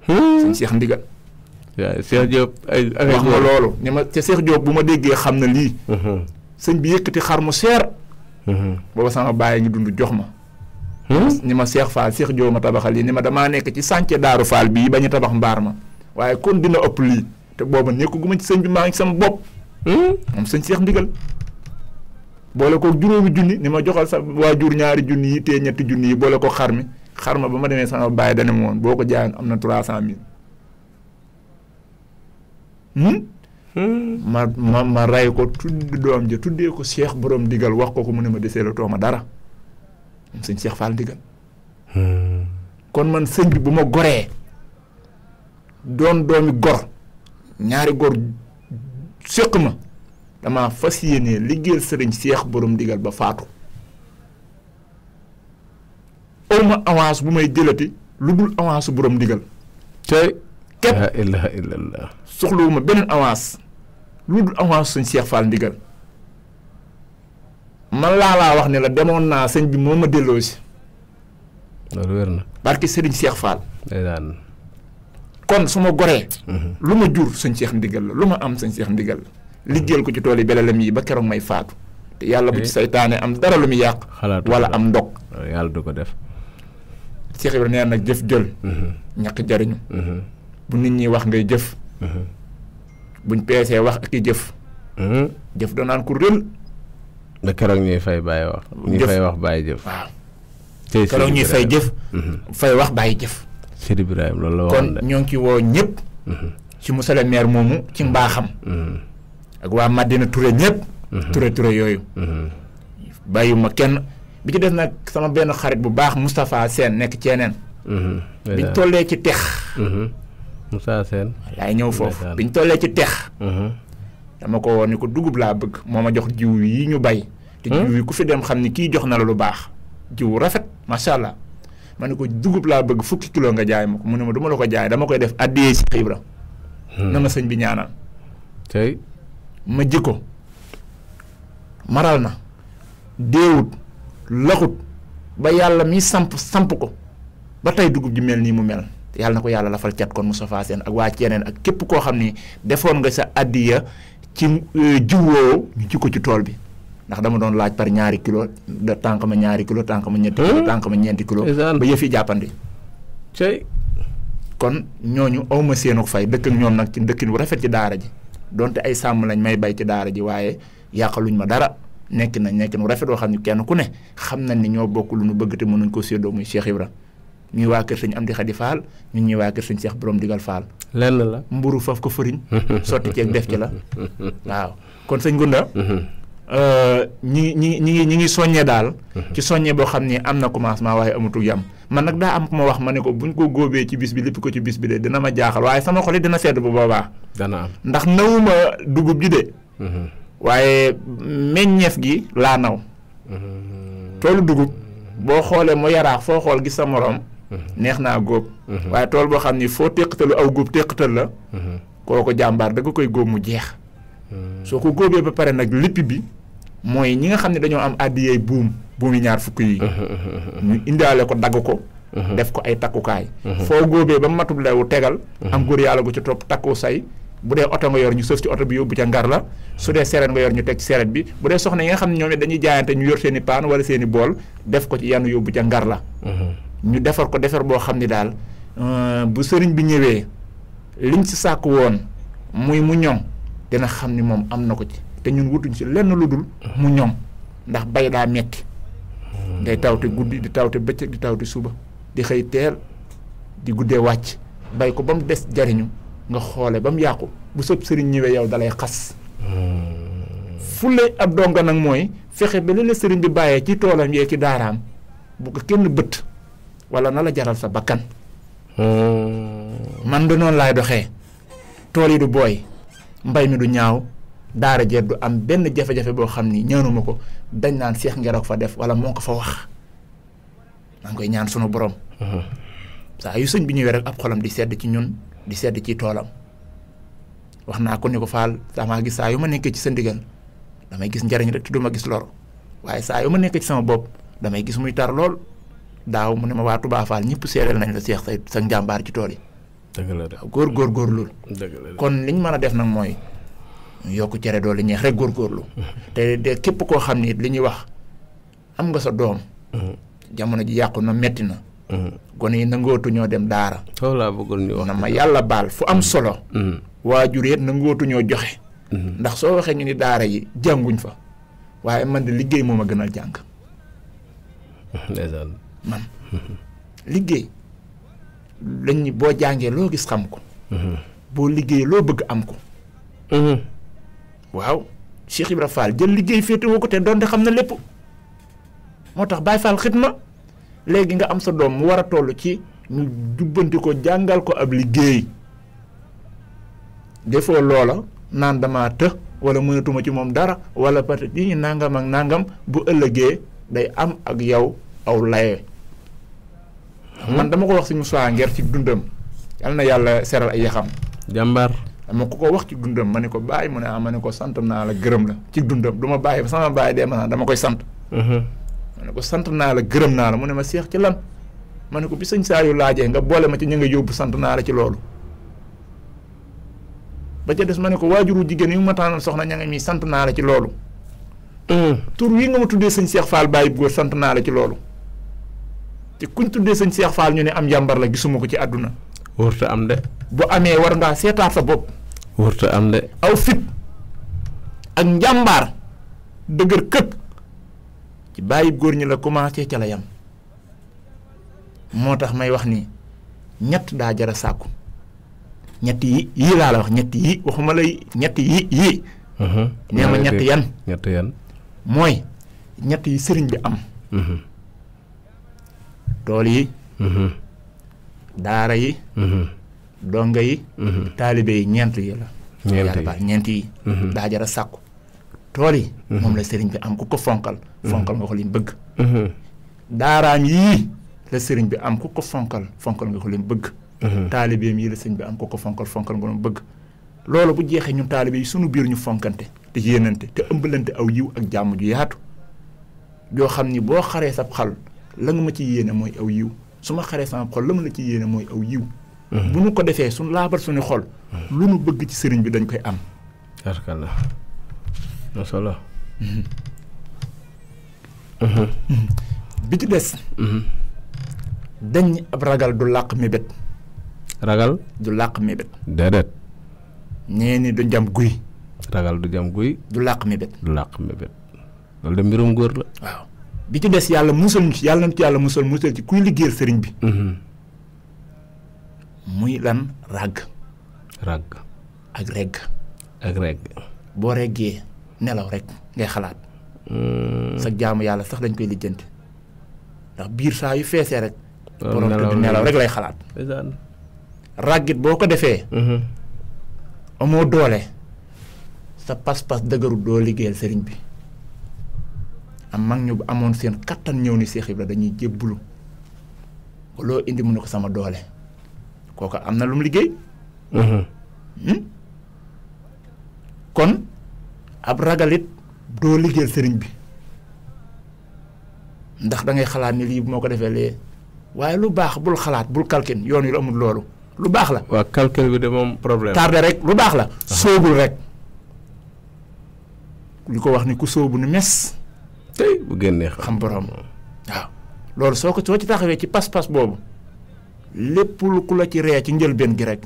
suñ Cheikh Ndigal waaw Cheikh Diop wax ma loolu ni ma ca Cheikh Diop bu ma déggee xam na lii sëñ bi yëkkati xar mu seer booba sama bàyyi ngi dund jox ma ni ma Cheikh Fall Cheikh Diop ma tabaxal lii ni ma damaa nekk ci sànce Daaru Faal bii ba ñu tabax mbaar ma waaye kon dina ëpp lii te booba nekk gu ma ci sëñ bi maa ngi sama bopp moom sëñ Cheikh Ndigal boole ko juróomi junni ni ma joxal sa waajur ñaari junni yi te ñetti junni yi boole ko xar ma ba ma demee sama bàyyi dana ma woon boo ko jaayoon am na 300,000 ma ray ko tudd doom ja tuddee ko Cheikh borom Ndigal wax ko mu ne ma desee la tooma dara moom sëñ Cheikh Fall Ndigal kon man sëñ bi bu ma goree doon doomi gor ñaari gor séq ma dama fas yéene liggéeyal sëriñ Cheikh borom Ndigal ba faatu aw ma avance bu may jëlati lu dul avance borom Ndigal tey képp la ilaha illallah soxlawuma beneen avance lu dul avance sëñ Cheikh Fall Ndigal man laa wax ne la demoon naa sëñ bi moo ma delloo si loolu wér na barki sëriñ Cheikh Fall day daan kon su ma goree lu ma jur sëñ Cheikh Ndigal la lu ma am sëñ Cheikh Ndigal la liggéeyal ko ci tool yi belelam yi ba keroog may faatu te yàlla bu ci saytaane am dara lu mu yàq wala am ndog yàlla du ko def Cheikh Ibrahima nee nag jëf jël ñàkk jariñu bu nit ñi wax ngay jëf buñ peesee wax ak i jëf jëf danaan ku rël ba keroog ñuy fay bàyyi wax ñuy fay wax bàyyi jëf waaw keroog ñuy fay jëf fay wax bàyyi jëf Sidi Ibrahima loolu la kon ñoo ngi ci woo ñëpp ci monsieur le maire moomu ci mbaaxam ak waa Madina Touré ñëpp Touré yooyu bàyyiwuma kenn bi ci def nag sama benn xarit bu baax Moustapha Sène nekk ceeneen biñ tollee ci tex Moussa Sène laay ñëw foofu biñ tollee ci tex dama ko woon ni ko dugub laa bëgg moo ma jox jiw yi ñu bay te jiw yi ku fi dem xam ni kii jox na la lu baax jiw rafet macha allah ma ne ko dugub laa bëgg 10 kilo nga jaay ma ko mu ne ma du ma la ko jaay dama koy def addiyee si Ibra na ma sëñ bi ñaanal tey ma ji ko maral na déewut laxut ba yàlla mi samp ko ba tey dugub ji mel nii mu mel yàlla na ko yàlla lafal cat kon Moustapha Sène ak waa Ceeneen ak képp koo xam ni defoon nga sa addiya ci jiwoo ñu ji ko ci tool bi ndax dama doon laaj par ñaari kilo de tànk ma ñaari kilo tànk ma ñetti kilo tànk ma ñeenti kilo ba yëf yi jàppandi tey kon ñooñu awma seenu fay dëkk ak ñoom nag ci dëkkin bu rafet ci daara ji donte ay sàmm lañ may bay ci daara ji waaye yàqaluñ ma dara nekk nu rafet woo xam ne kenn ku ne xam nañ ni ñoo bokk lu nu bëgg te mënuñ ko séddoo muy Cheikh Ibra ñuy waa kër sëñ Amdi Xadi Faal ñun ñuy waa kër sëñ Cheikh Borom Digal Faal lenn la mburu faf ko fëriñ sotti ceeg def ci la waaw kon sëñ Gunda ñi ngi soññee daal ci soññee boo xam ne am na commencement waaye amatul yam man nag daa am ku ma wax ma ne ko buñ ko góobee ci bis bi lépp ko ci bis bi de dina ma jaaxal waaye sama xol yi dina sedd bu boobaa dana am ndax nawuma dugub ji de waaye meññeef gi laa naw toolu dugub boo xoolee mu yaraax foo xool gis sa morom neex naa góob waaye tool boo xam ni foo téqatalu aw góob téqatal la kooko jàmbaar da nga koy góob mu jeex soo ko góobee ba pare nag lippi bi mooy ñi nga xam ne dañoo am àddiyee buumi 20 yi ñu indaale ko dagg ko def ko ay takkukaay foo góobee ba matub lewu tegal am góor yàlla gu ci topp takku say bu dee oto nga yor ñu sëf ci oto bi yóbbu ca ngar la su dee seret nga yor ñu teg ci seret bi bu dee soxna yi nga xam ne ñoom it dañuy jaayante ñu yor seen i paan wala seen i bool def ko ci yenn yóbbu ca ngar la ñu defar ko defar boo xam ne daal bu sëriñ bi ñëwee liñ ci sàkk woon muy mu ñoŋ dina xam ni moom am na ko ci te ñun wutuñ ci lenn lu dul mu ñoŋ ndax bay daa metti ngay tawte guddi di tawte bëccëg di tawte suba di xëy teel di guddee wàcc bay ko ba mu des jariñu nga xoole ba mu yàqu bu sëb sëriñ ñëwee yow dalay xas fulle ab donga nag mooy fexe ba li la sëriñ bi bàyyee ci toolam yee ci daaraam bu ko kenn bët wala na la jaral sa bakkan man de noonu laay doxee tool yi du booy mbay mi du ñaaw daara jeet du am benn jafe-jafe boo xam ni ñaanuma ko dañ naan Seex Ngero fa def wala moo ko fa wax maa ngi koy ñaan sunu borom saa yu sëñ bi ñëwee rek ab xolam di sedd ci ñun di sedd ci toolam wax naa ko ni ko Faal damaa gis saa yu ma nekkee ci sa ndigal damay gis njariñ rek te du ma gis loro waaye saa yu ma nekkee ci sama bopp damay gis muy tar lool daaw mu ne ma waa Touba Fall ñëpp seereel nañ la Seex sa njàmbaar ci tool yi. dëgg la de góorgóorlu. dëgg la kon liñ mën a def nag mooy yokk cere dool li ñeex rek góorgóorlu. te de képp koo xam ni li ñuy wax am nga sa doom. jamono ji yàqu na metti na. gone yi nangootu ñoo dem daara. foofu laa bëggoon ñu wax na ma yàlla baal fu am solo. waajur yi nangootu ñoo joxe. ndax soo waxee ñu ni daara yi jànguñ fa waaye man de liggéey moo ma gënal jàng. man liggéey lañ ni boo jàngee loo gis xam ko. boo liggéeyee loo bëgg am ko. waaw Cheikh Ibra Fall jël liggéey féetewoo ko te doonte xam na lépp moo tax Baye Fall xidma léegi nga am sa doom mu war a toll ci ñu jubbanti ko jàngal ko ab liggéey defoo loola naan damaa të wala mënatuma ci moom dara wala peut-être yi nangam ak nangam bu ëllëgee day am ak yow aw laye man dama ko wax si Moussa Nguer ci dundam yal na yàlla seral ay yaxam jàmbaar dama ko wax ci dundam ma ne ko bàyyi mu ne ma ne ko sant naa la gërëm la ci dundam du ma bàyyi ba sama bàyyi dee ma dama koy sant ma ne ko sant naa la gërëm naa la mu ne ma seex ci lan ma ne ko bi sëñ saa yu laajee nga boole ma ci ñu nga yóbbu sant naa la ci loolu ba ca des ma ne ko waajuru jigéen yu ma tànnal soxna ña nga mi sant naa la ci loolu tur wi nga ma tuddee sëñ Seex Fall bàyyi góor sant naa la ci loolu te kuñ tuddee sëñ Seex Fall ñu ne am njàmbar la gisuma ko ci àdduna wërta am de bu amee war ngaa seetaat sa bopp wërta am de aw fit ak njàmbaar dëgër këpp ci bàyyi góor ñi la commencé ca la yam moo tax may wax ni ñett daa jara sàkku ñett yii laa la wax ñett yi waxuma lay ñett yii nee ma ñett yan mooy ñett yi sëriñ bi am tool yi daara yi donga yi taalibe yi ñeent yi la ñeent yi daa jara sàkku tool yi moom la sëriñ bi am ku ko fonkal nga ko lim bëgg daaraam yii la sëriñ bi am ku ko fonkal nga ko lim bëgg taalibeem yi la sëriñ bi am ku ko fonkal nga ko lim bëgg loolu bu jeexee ñun taalibe yi sunu biir ñu fonkante te yéenante te ëmbalante aw yiw ak jàmm ju yaatu joo xam ni boo xaree sab xal la nga ma ci yéene mooy aw yiw su ma xaree sama xol la ma la ci yéene mooy aw yiw bu nu ko defee suñ laabar suñu xol lu nu bëgg ci sëriñ bi dañ koy am barkallah masala bi ci des dañ ab ragal du làq mébét ragal du làq mébét déedéet ñee ni du jam guy ragal du jam guy du làq mébét loolu de mbirum góor la waaw bi ci des yàlla musal ñu ci yàlla nañ ci yàlla musal ci kuy liggéeyal sëriñ bi muy lan ràgg ak regg boo reggee nelaw rek ngay xalaat sa jaamu yàlla sax dañ koy lijjanti ndax biir saa yu feesee rek borom te nelaw rek lay xalaat ràggit boo ko defee amoo doole sa pas-pas dëgëru doo liggéeyal sëriñ bi am mag ñu amoon seen kattan ñëw ni Seex Ibra dañuy jébbulu loo indi mu ne ko sama doole kooku am na lu mu liggéey kon ab ragalit doo liggéeyal sëriñ bi ndax da ngay xalaat ni lii moo ko defee lee waaye lu baax bul xalaat bul calcul yoon wi la amul loolu lu baax la waaw calcul bi de moom problème tardé rek lu baax la soobul rek li ko wax ni ku soobu ni mes tey bu génnee xam borom waaw loolu soo ci taxawee ci pas-pas boobu lépp lu ku la ci ree ci njëlbeen gi rek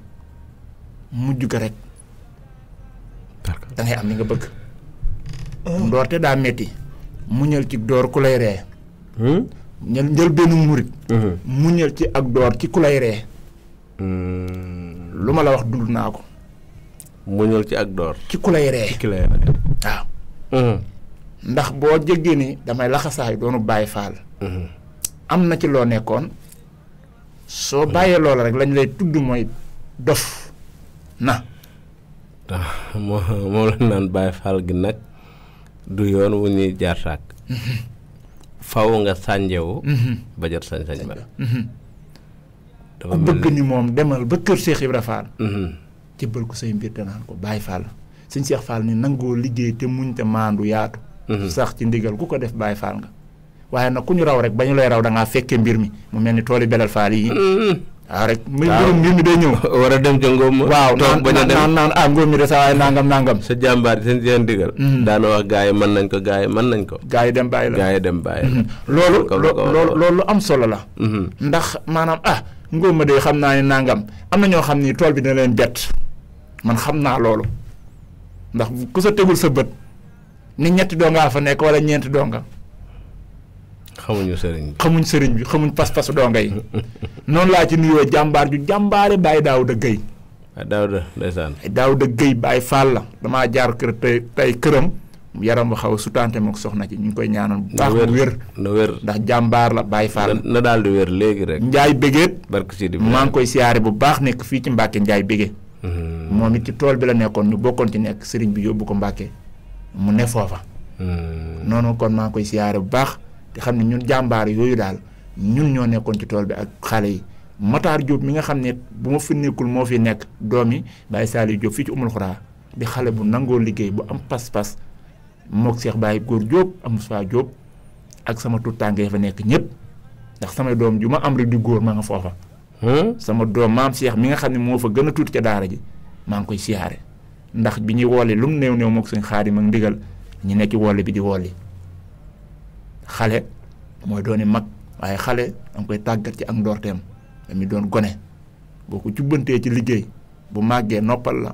mujj ga rek da ngay am li nga bëgg ndoorte daa metti muñal ci door ku lay ree njëlbeenu murit muñal ci ak door ci ku lay ree lu ma la wax dund naa ko muñal ci ak door ci ku lay ree waaw ndax boo jéggee ni damay laxasaay doonu bàyyi faal am na ci loo nekkoon soo bàyyee loola rek lañ lay tudd mooy dof na moom la naan bàyyi faal gi nag du yoon wu ñuy jaar sàkk faw nga sànjewu ba jot sañ-sañ ba ku bëgg ni moom demal ba kër Cheikh Ibra Fall jébbal ko say mbir te naan ko bàyyi faal sëñ Cheikh Fall ni nangoo liggéey te muñ te maandu yaatu sax ci ndigal ku ko def bàyyi faal nga waaye nag ku ñu raw rek ba ñu lay raw da ngaa fekkee mbir mi mu mel ni tooli belal faal yi waaw rek mbirum mbir mi day ñëw war a dem ca ngóom waaw naan ngóom mi de sa waaye nangam sa jàmbaar seen digal daana wax gaa yi mën nañ ko gaa yi dem bàyyi la loolu lu am solo la ndax maanaam ngóom ma de xam naa ni nangam am na ñoo xam ni tool bi dina leen bett man xam naa loolu ndax ku sa tegul sa bët ni ñetti dongaa fa nekk wala ñeenti donga xamuñ sëriñ bi xamuñ pas-pasu donga yi noonu laa ci nuyoo jàmbaar ju jàmbaare Baye Daouda Gueye Daouda Gueye Baye Fall la damaa jaar kër tey këram yaram ba xaw a sutante mook soxna ci ñu ngi koy ñaanal bu baax mu wér ndax jàmbaar la Baye Fall na daal di wér léegi rek Njaay Bégéet barke Sidi maa ngi koy siyaare bu baax nekk fii ci Mbàkke Njaay Bégé moom it ci tool bi la nekkoon ñu bokkoon ci nekk sëriñ bi yóbbu ko Mbàkke mu ne foofa noonu kon maa ngi koy siyaare bu baax te xam ne ñun jàmbaar yooyu daal ñun ñoo nekkoon ci tool bi ak xale yi Matar Diop mi nga xam ne bu ma fi nekkul moo fi nekk doomi Baye Saliou Diop fii ci Umul Xuraa di xale bu nangoo liggéey bu am pas-pas mook Cheikh Baye Góor Diop am Moussa Diop ak sama tuut tàngee fa nekk ñëpp ndax samay doom ju ma am rek di góor ma nga foofa sama doom maam Cheikh mi nga xam ne moo fa gën a tuuti ca daara ji maa ngi koy siyaare ndax bi ñuy wolli lu mu néew mook suñ Xaadim ak ndigal ñu nekk ci wolli bi di wolli xale mooy dooni mag waaye xale danga koy tàggat ci ak ndoorteem dañuy doon gone boo ko jubbantee ci liggéey bu màggee noppal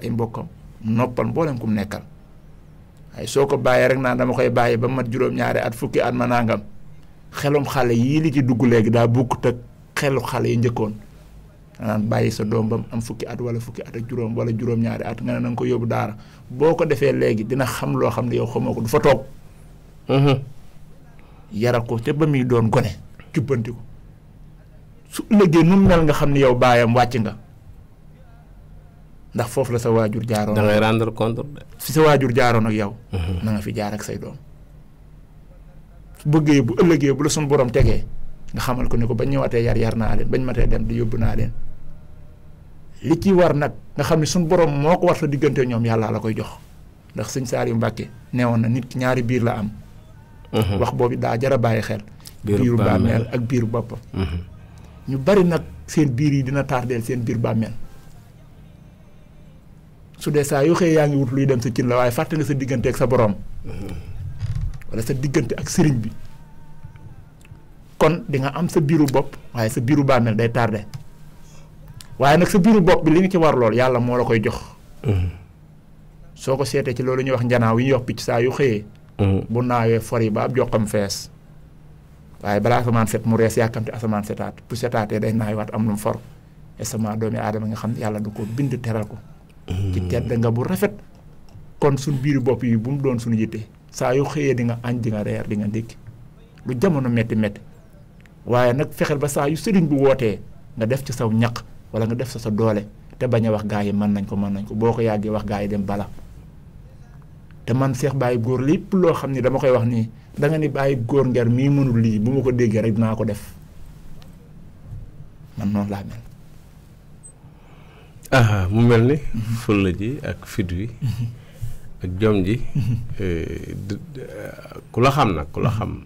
ay mbokkam noppal mboolem ku mu nekkal waaye soo ko bàyyee rek naan dama koy bàyyi ba mat juróom-ñaari at fukki at ma nangam xelum xale yii li ci dugg léegi daa bokkut ak xelu xale yi njëkkoon naan bàyyi sa doom ba mu am fukki at wala fukki at ak juróom wala juróom-ñaari at nga ne na nga ko yóbbu daara boo ko defee léegi dina xam loo xam ne yow xamoo ko du fa toog yaral ko te ba muy doon gone jubbanti ko su ëllëgee nu mel nga xam ne yow baayam wàcc nga ndax foofu la sa waajur jaaroon. da ngay rendre compte de. fi sa waajur jaaroon ak yow. na nga fi jaar ak say doom. su bëggee bu ëllëgee bu la suñu borom tegee nga xamal ko ni ko bañ ñëwaatee yar naa leen bañ matee dem di yóbbu naa leen li ci war nag nga xam ne suñu borom moo ko war sa diggante ñoom yàlla la koy jox ndax sëñ Saliou Mbacke neewoon na nit ki ñaari biir la am. wax boobu daa jar a bàyyi xel. biiru bàmmeel ak biiru boppam. ñu bari nag seen biir yi dina tardeel seen biir bàmmeel su dee saa yu xëyee yaa ngi wut luy dem sa cin la waaye fàtte nga sa diggante ak sa borom. wala sa diggante ak sëriñ bi kon di nga am sa biiru bopp waaye sa biiru bàmmeel day tardé waaye nag sa biiru bopp bi li nga ci war lool yàlla moo la koy jox. soo ko seetee ci loolu ñuy wax njanaaw yi ñuy wax picc saa yu xëyee. bu naawee for yi ba ab joxam fees waaye balaa asamaan set mu rees yàkkamte asamaan setaat bu setaatee day naawaat am lu mu for esamaa doomi aadama nga xam ne yàlla du ko bind teral ko. ci tedd nga bu rafet kon suñ biiru bopp yi bu mu doon suñu yitte saa yu xëyee di nga añ di nga reer di nga ndékki lu jamono métti métti waaye nag fexeel ba saa yu sëriñ bu wootee nga def ci saw ñaq wala nga def sa doole te bañ a wax gaa yi mën nañ ko boo ko yàggee wax gaa yi dem bala te man Cheikh Baye Góor lépp loo xam ni dama koy wax nii da nga ni Baye Góor Nguer mii mënul lii bu ma ko déggee rek dinaa ko def man noonu laa mel. mu mel ni. fulla ji ak fit wi. ak jom ji. ku la xam nag ku la xam.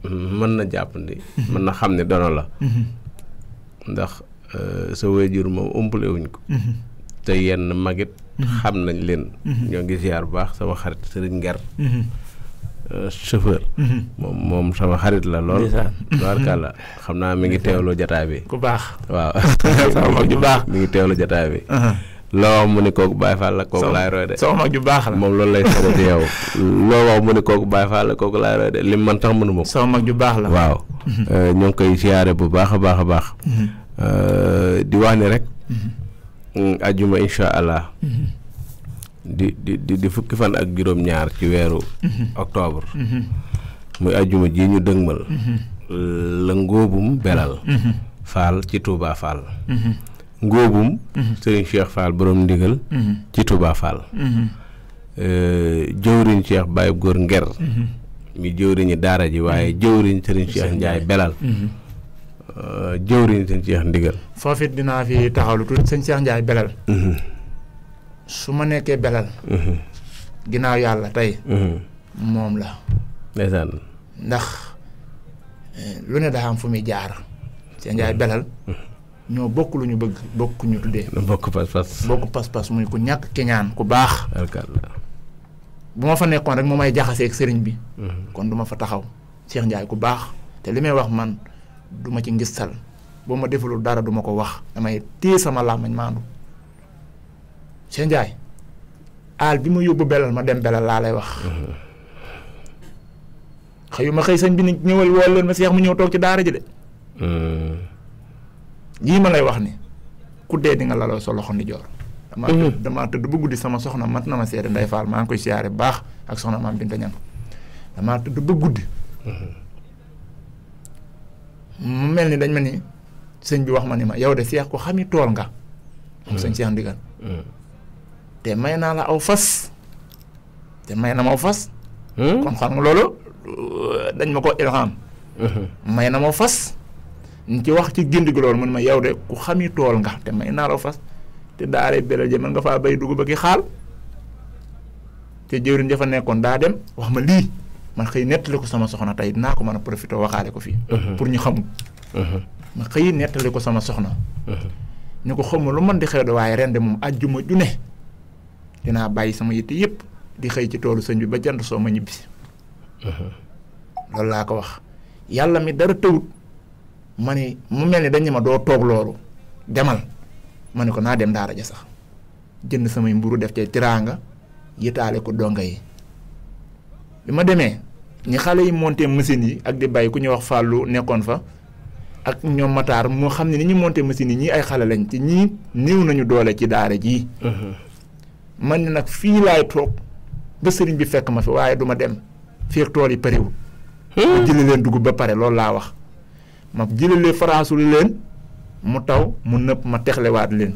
mën na jàpp ni. mën na xam ne dono la. ndax sa waajur moom umpale wuñ ko. te yenn magit xam nañ leen. ñoo ngi ziar bu baax sama xarit Serigne Nguer. chauffeur. moom sama xarit la lool. tubaarkàlla xam naa mi ngi teewloo jataay bi. ku baax waaw. sama mag ju baax mi ngi teewloo jataay bi. loo wax mu ni kooku Baye Fall la kooku laay roy de. sama mag ju baax la moom loolu lay seede ci yow. loo wax mu ni kooku Baye Fall la kooku laay roy de lim man tax mënu ma ko. sama mag ju baax la waaw. ñoo ngi koy siyaare bu baax a baax a baax. di wax ni rek. ajjuma incha allah. di fukki fan ak juróom-ñaar ci weeru octobre. muy ajjuma ji ñu dëgmal. la ngóobum belal. Fall ci Touba Fall. ngóobum. Serigne Cheikh Fall borom ndigal. ci Touba Fall. jëwriñ Cheikh Baye Góor Nguer. mi jëwriñi daara ji waaye jëwriñ Serigne Cheikh Ndiaye belal. jëwriñ sëñ Cheikh ndigal. foofu it dinaa fi taxawlu tuuti sëñ Cheikh Ndiaye belal. su ma nekkee belal. ginnaaw yàlla tey. moom la. ndeysaan. ndax lu ne daa am fu muy jaar. Cheikh Ndiaye belal. ñoo bokk lu ñu bëgg bokk ñu tuddee. bokk pas-pas. bokk pas-pas muy ku ñàkk keñaan ku baax. bu ma fa nekkoon rek moo may jaxasee ak sëriñ bi. kon du ma fa taxaw. Cheikh Ndiaye ku baax te li may wax man du ma ci ngistal boo ma defalul dara du ma ko wax damay téye sama làmmiñ maandu. Cheikh Ndiaye aal bi ma yóbbu belal ma dem belal laa lay wax. xëyuma xëy sëñ bi ni ñëwal woo leen ma Cheikh mu ñëw toog ci daara ji de. lii ma lay wax ni ku dee di nga laloo sa loxo ndi joor. damaa tëdd ba guddi sama soxna mat na ma seede Ndeye Fall maa ngi koy siyaare bu baax ak soxna maam Binta Ñang damaa tëdd ba guddi. mu mel ni dañ ma ni sëñ bi wax ma ni ma yow de Cheikh ko xami tool nga. moom sëñ Cheikh Ndigal. te may naa la aw fas. te may na ma aw fas. kon xam nga loolu dañ ma ko ilham. may na ma aw fas. ñu ci wax ci gindi gi loolu man ma yow de ku xami tool nga te may naa la aw fas. te daaree belal ja mën nga faa bay dugub ak i xaal. te jëwriñ ja fa nekkoon daa dem wax ma lii man xëy nettali ko sama soxna tey dinaa ko mën a profité waxaale ko fii. pour ñu xamul. ma xëy nettali ko sama soxna. ñu ko xamul lu mën di xew de waaye ren de moom àjjuma ju ne dinaa bàyyi sama yitte yëpp di xëy ci toolu sëñ bi ba jant soo ma ñibbisi. loolu laa ko wax yàlla mi dara tëwut ma ni mu mel ni dañ ma doo toog loolu demal ma ne ko naa dem daara ja sax jënd samay mburu def ci tiraanga yitaale ko donga yi bi ma demee ñi xale yi monté machine yi ak di bàyyi ku ñuy wax Fallou nekkoon fa ak ñoom Matar moo xam ne ni ñu monté machine yi ñii ay xale lañ te ñii néew nañu doole ci daara jii. man ni nag fii laay toog ba sëriñ bi fekk ma fi waaye du ma dem fii ak tool yi parewul. ma jëlee leen dugub ba pare loolu laa wax ma jëlee faraasul leen mu taw mu nëpp ma texlewaat leen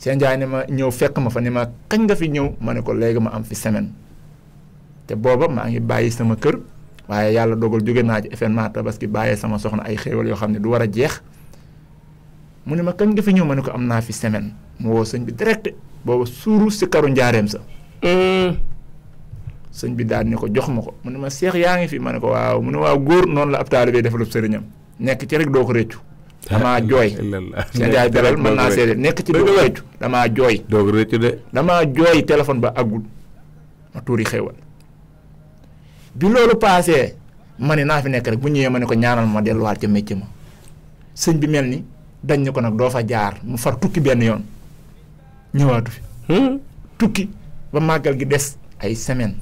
Cheikh Ndiaye ni ma ñëw fekk ma fa ni ma kañ nga fi ñëw ma ne ko léegi ma am fi semaine te booba maa ngi bàyyi sama kër waaye yàlla dogal jóge naa ci événement tabaski bàyyee sama soxna ay xéewal yoo xam ne du war a jeex mu ne ma kañ nga fi ñëw ma ne ko am naa fi semaine mu woo sëñ bi direct booba suuru si karu njaareem sa sëñ bi daal ni ko jox ma ko mu ne ma Cheikh yaa ngi fi ma ne ko waaw mu ne waaw góor noonu la ab taalibe defalub sëriñam nekk ci rek doo ko réccu damaa jooy Cheikh Ndiaye Belal mën naa seede nekk ci doo ko réccu damaa jooy doo ko réccu de damaa jooy téléphone ba àggul ma tuuri xéewal bi loolu paasee ma ne naa fi nekk rek bu ñëwee ma ne ko ñaanal ma delluwaat ca métier ma sëñ bi mel ni dañ ne ko nag doo fa jaar mu far tukki benn yoon ñëwaatu fi tukki ba màggal gi des ay semaine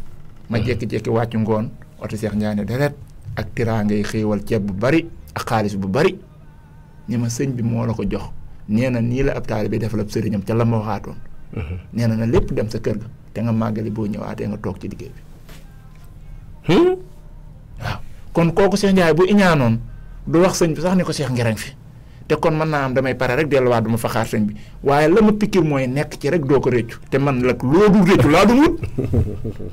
ma jékki-jékki wàccu ngoon oto Cheikh Ndiaye ne deret ak tiraanga yi xéewal ceeb bu bari ak xaalis bu bari ni ma sëñ bi moo la ko jox nee na nii la ab taalibe bi defal ab sëriñam ca la ma waxaatoon nee na lépp dem sa kër ga te nga màggali boo ñëwaatee nga toog ci liggéey bi waaw kon kooku Cheikh Ndiaye bu iñaanoon du wax sëñ bi sax ni ko Cheikh ngereng fi te kon mën naa am damay pare rek delluwaat du ma fa xaar sëñ bi waaye la ma pikkir mooy nekk ci rek doo ko réccu te man la loo dul réccu laa dul wut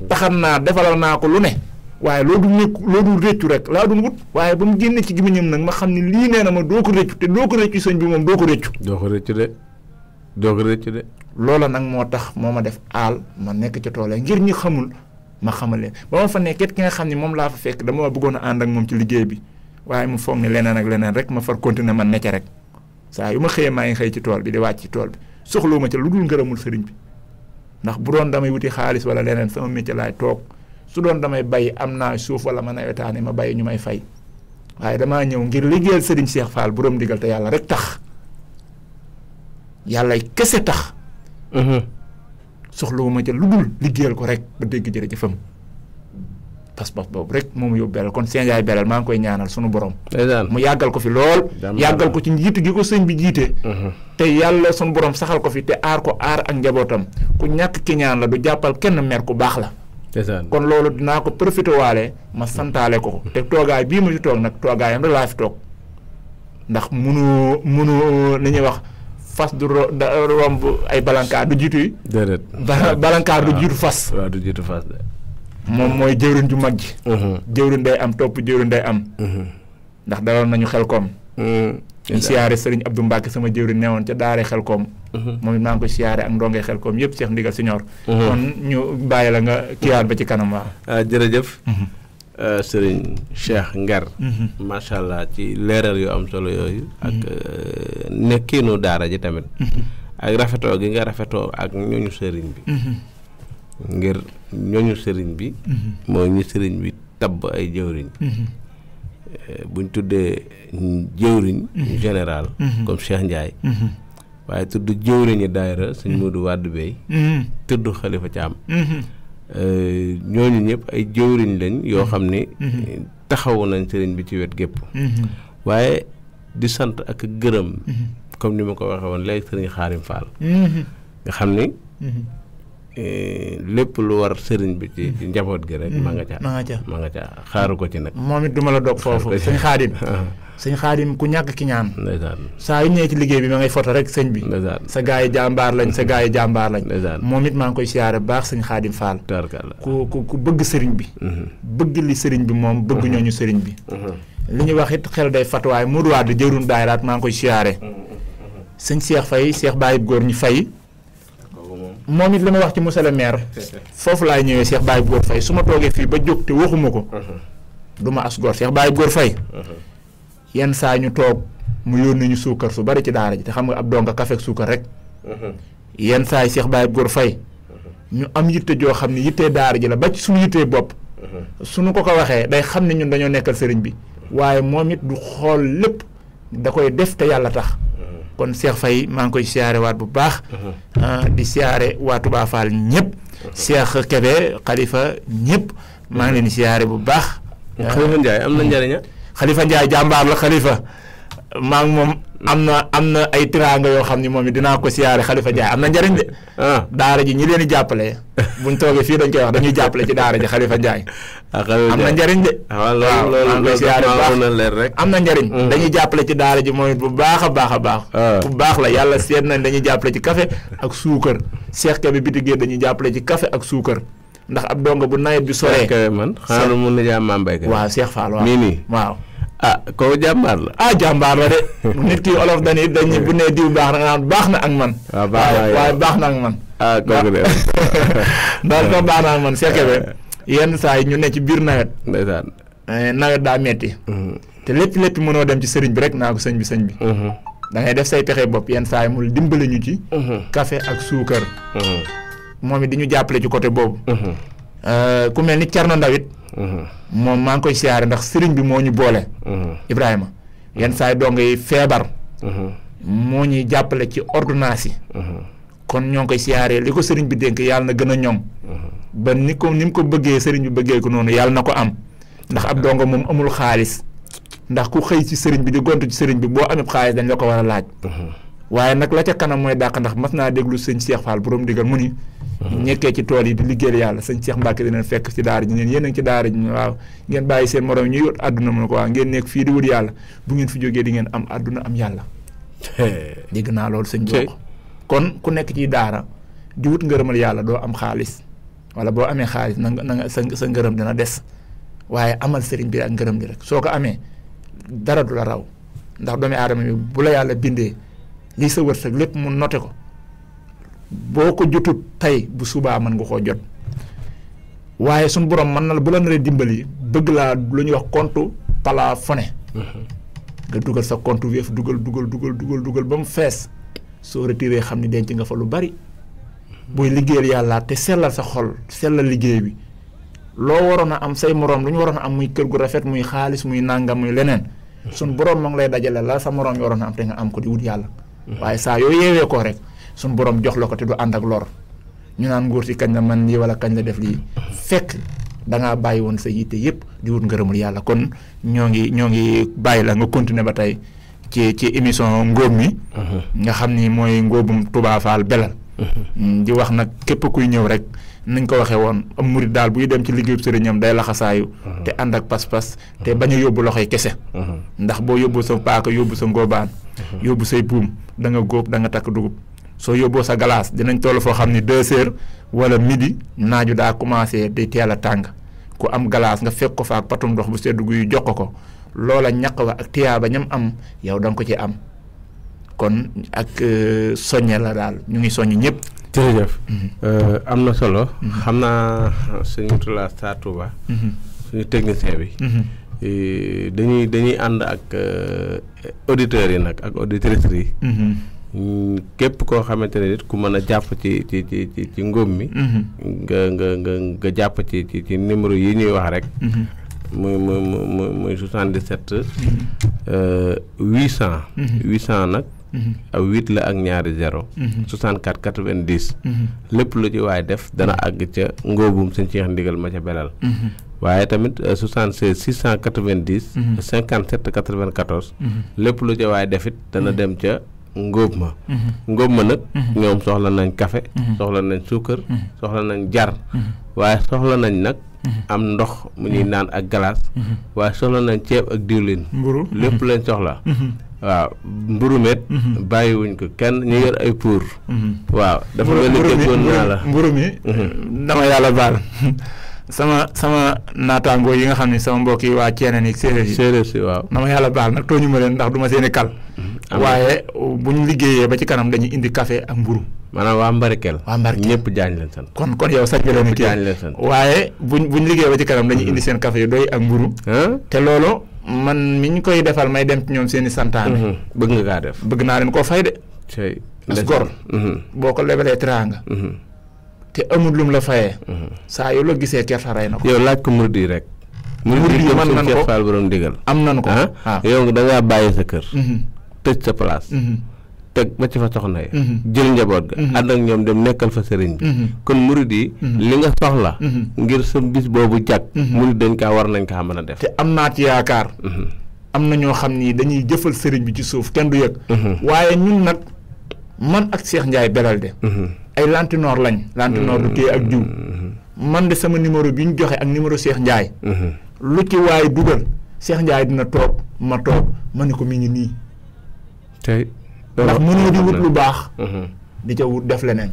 taxam naa defalal naa ko lu ne waaye loo dul réccu rek laa dul wut waaye ba mu génne ci gémmiñam nag ma xam ne lii nee na ma doo ko réccu te doo ko réccu sëñ bi moom doo ko réccu doo ko réccu de loola nag moo tax moo ma def aal ma nekk ci tool ngir ñi xamul ma xamal leen ba ma fa nekkee ki nga xam ne moom laa fa fekk dama bëggoon a ànd ak moom ci liggéey bi waaye mu foog ne leneen ak leneen rek ma far continuer man ne ca rek saa yu ma xëyee maa ngi xëy ci tool bi di wàcc ci tool bi soxloo ma ca lu dul ngërëmul sëriñ bi ndax bu doon damay wuti xaalis wala leneen sama métier laay toog su doon damay bay am naa suuf wala ma nawetaane ma bay ñu may fay waaye damaa ñëw ngir liggéeyal sëriñ Cheikh Fall borom digal te yàlla rek tax yàllay kese tax soxloo ma ca lu dul liggéeyal ko rek ba dégg jërëjëfam pas-pas boobu rek moom yóbbu Belal kon Cheikh Ndiaye Belal maa ngi koy ñaanal sunu borom. mu yàggal ko fi lool. yàggal ko ci njiitu gi ko sëñ bi jiite. te yàlla sunu borom saxal ko fi te aar ko aar ak njabootam ku ñàkk ki ñaan la du jàppal kenn mer ku baax la. kon loolu dinaa ko profité waale ma santaale ko te toogaay bii ma fi toog nag toogaayam rek laa fi toog ndax munu ni ñuy wax fas du romb ay balankaar du jiitu yi. déedéet balankaar du jiitu fas. waaw du jiitu fas de. moom mooy jëwriñ ju mag ji. jëwriñ day am topp jëwriñ day am. ndax daloon nañu Xelkom. ñu siyaare Serigne Abdou Mbacke sama jëwriñ newoon ca daare Xelkom. moom it maa ngi koy siyaare ak ndonge Xelkom yëpp Cheikh Ndigal Siñoor. kon ñu bàyyi la nga kiiwaat ba ci kanam waaw. jërëjëf. Serigne Cheikh Nguer. macha allah ci leeral yu am solo yooyu. ak nekkiinu daara ji tamit. ak rafetoo gi nga rafetoo ak ñooñu sëriñ bi. ngir ñooñu sëriñ bi mooy ñu sëriñ bi tabb ay jëwriñ buñ tuddee jëwriñ général comme Cheikh Ndiaye waaye tudd jëwriñu daayira sëñ Modou Wade Bey tudd Khalifa Thiam ñooñu ñëpp ay jëwriñ lañ yoo xam ni taxawu nañ sëriñ bi ci wet gépp waaye di sant ak gërëm comme ni ma ko waxee woon léegi sëriñ Xaarim Fall nga xam ni lépp lu war sëriñ bi ci njaboot gi rek ma nga ca xaaru ko ci nag moom it duma la dog foofu sëñ Xaadim sëñ Xaadim ku ñàkk ki ñaan saa yu ñëwee ci liggéey bi ma ngay foto rek sëñ bi sa gaa yi jàmbaar lañ sa gaa yi jàmbaar lañ moom it maa ngi koy siyaare baax sëñ Xaadim Fall ku bëgg sëriñ bi bëgg li sëriñ bi moom bëgg ñooñu sëriñ bi li ñuy wax it xel day fatuwaay Modou Wade jëwriñ daayiraat maa ngi koy siyaare sëñ Cheikh Faye Cheikh Baye góor ñi Faye moom it li ma wax ci monsieur le maire foofu laay ñëwee Cheikh Baye Góor Faye su ma toogee fii ba jóg te waxuma ko du ma as góor Cheikh Baye Góor Faye yenn saa ñu toog mu yónni ñu suukar su bari ci daara ji te xam nga ab donga kafe ak suukar rek yenn saa yi Cheikh Baye Góor Faye ñu am yitte joo xam ne yittee daara ji la ba ci suñu yittee bopp suñu ko waxee day xam ne ñun dañoo nekkal sëriñ bi waaye moom it du xool lépp da koy def te yàlla tax kon Cheikh Faye maa ngi koy siyaare waat bu baax di siyaare waa Touba Fall ñëpp Cheikh Kébé Khalifa ñëpp maa ngi leen di siyaare bu baax. Khalifa Ndiaye am na njëriñ. Khalifa Ndiaye jàmbaar la Khalifa maa ngi moom am na ay tiraanga yoo xam ni moom it dinaa ko siyaare Khalifa Ndiaye am na njëriñ de. daara ji ñi leen di jàppale buñ toogee fii dañ koy wax dañuy jàppale ci daara ji Khalifa Ndiaye. am na njariñ de. waaw loolu na leer rek. am na njariñ. dañuy jàppale ci daara ji mooy bu baax a baax a baax. bu baax la yàlla seet nañ dañuy jàppale ci café ak suukar Cheikh Kébé bitigee dañuy jàppale ci café ak suukar ndax ab donga bu nawet bi soree. Cheikh Kébé man xanaa mun na jaam Mame Mbaye Kébé. waaw Cheikh Fall waaw nii waaw. koo jàmbaar la. Jàmbaar la de. nit ki olof dañuy bu nee diw baax na nga naan baax na ak man. waaye baax na ak man. kooku de. ndax ko baax na ak man Cheikh Kébé yenn saa yi ñu ne ci biir nawet. ndeysaan. nawet daa metti te lépp mënoo dem ci sëriñ bi rek naa ko sëñ bi. da ngay def say pexe bopp yenn saa yi mu dimbale ñu ci. café ak suukar. moom it di ñu jàppale ci côté boobu. ku mel ni Thierno Ndawit moom maa ngi koy siyaare ndax sëriñ bi moo ñu boole. Ibrahima yenn saa yi dong yi feebar. moo ñuy jàppale ci ordonnance yi. kon ñoo ngi koy siyaaree li ko sëriñ bi dénk yàlla na gën a ñoŋ. ba ni mu ko bëggee sëriñ bi bëggee ko noonu yàlla na ko am. ndax ab dongo moom amul xaalis ndax ku xëy ci sëriñ bi di gontu ci sëriñ bi boo amee xaalis dañ la ko war a laaj. waaye nag la ca kanam mooy dàq ndax mas naa déglu sëñ Cheikh Fall borom digal mu ni. ñekkee ci tool yi di liggéeyal yàlla sëñ Cheikh Mbacke dina fekk ci daara ji ngeen yéen a ngi ci daara ji waaw ngeen bàyyi seen morom ñuy wut àdduna mu ne ko waaw ngeen nekk fii di wut yàlla bu ngeen fi jógee di ngeen am àdduna am yàlla. dégg naa loolu sëñ bi kon ku nekk ci daara di wut ngërëmal yàlla doo am xaalis wala boo amee xaalis na nga sa ngërëm dina des waaye amal sëriñ bi ak ngërëm li rek soo ko amee dara du la raw ndax doomi aadama bi bu la yàlla bindee lii sa wërsëg lépp mu noté ko boo ko jotut tey bu subaa mën nga koo jot waaye suñu borom mën na la bu la naree dimbali bëgg laa lu ñuy wax compte plafonné nga dugal sa compte Wave dugal ba mu fees soo retiré xam ni denc nga fa lu bari booy liggéeyal yàlla te sellal sa xol sellal liggéey bi loo waroon a am say moroom lu ñu waroon a am muy kër gu rafet muy xaalis muy nàngam muy leneen suñ borom ma ngi lay dajale la sa moroom yi waroon a am te nga am ko di wut yàlla waaye saa yoo yeewee ko rek suñ borom jox la ko te du ànd ak lor ñu naan nguur si kañ la man lii wala kañ la def lii fekk dangaa bàyyi woon sa yitte yëpp di wut ngërëmul yàlla kon ñoo ngi bàyyi la nga continuer ba tey ci émission ngóob mi nga xam ni mooy ngóobum Touba Fall Belal di wax nag képp kuy ñëw rek nañ ko waxee woon am murit daal buy dem ci liggéeyu sëriñam day laxasaayu te ànd ak pas-pas te bañ a yóbbu loxoy kese ndax boo yóbbu sa paaka yóbbu sa ngóobaan yóbbu say buum da nga góob da nga takk dugub soo yóbboo sa galaas dinañ toll foo xam ni 2 heures wala midi naaju daa commencé day teel a tàng ku am galaas nga fekk ko fa ak patum ndox bu sedd guy jox ko loola ñaq wa ak tiyaa ba ñam am yow da nga ko ci am kon ak soññe la daal ñu ngi soññ ñëpp. jërëjëf. am na solo. xam naa sëñ Moutalla Sarr Touba. suñu technicien bi. dañuy ànd ak auditeurs yi nag ak auditrices yi. képp koo xamante ne nit ku mën a jàpp ci ngóob mi. nga jàpp ci numéro yi ñuy wax rek. muy 77. 800. 800 nag. ak 8 la ak ñaari 0. 64 90. lépp lu ci waay def dana àgg ca ngóobum sëñ Cheikh Ndigal ma ca Belal. waaye tamit 76 690. 57 94. lépp lu ci waay def it dana dem ca ngóob ma. ngóob ma nag. ñoom soxla nañ café. soxla nañ suukar. soxla nañ jar. waaye soxla nañ nag. am ndox mu ñuy naan ak glace. waaye soxla nañ ceeb ak diwlin. mburu lépp lañ soxla. waaw mburu met bàyyiwuñ ko kenn ñu yor ay pour. waaw dafa mel ni déggoon naa la mburu mi dama yàlla baal sama naataangoo yi nga xam ne sama mbokk yi waa Ceeneen yi séeréer si waaw dama yàlla baal nag tooñu ma leen ndax du ma seeni kal waaye buñ liggéeyee ba ci kanam dañuy indi café ak mburu maanaam waa Mbarikel ñëpp jaañ leen sant kon yow sañ nga leen jaañ leen sant waaye buñ liggéeyee ba ci kanam dañuy indi seen café yu doy ak mburu te loolu man mi ñu koy defal may dem ci ñoom seen i santaane. bëgg nga kaa def. bëgg naa leen koo fay de. as gor. boo ko lebalee teraanga. te amul lum la fayee. saa yu la gisee kersa rey na ko. yow laaj ko murid yi rek. murid yi man nan ko Faal borom digal. am nan ko yow da ngaa bàyyi sa kër. tëj sa place. teg ba ci fa soxna yi. jël njaboot ga. ànd ak ñoom dem nekkal fa sëriñ bi. kon murid yi. li nga soxla. ngir sa bis boobu jag. murid dañ kaa war nañ kaa mën a def. te am naa ci yaakaar. am na ñoo xam ni dañuy jëfal sëriñ bi ci suuf kenn du yëg. waaye ñun nag man ak Cheikh Ndiaye Belal de. ay lantinoor lañ. lantinoor du téye ak jiw. man de sama numéro bi ñu joxe ak numéro Cheikh Ndiaye. lu ci waay dugal Cheikh Ndiaye dina toog ma toog ma ne ko mi ngi nii. tey ndax mënoo di wut lu baax. di ca wut def leneen.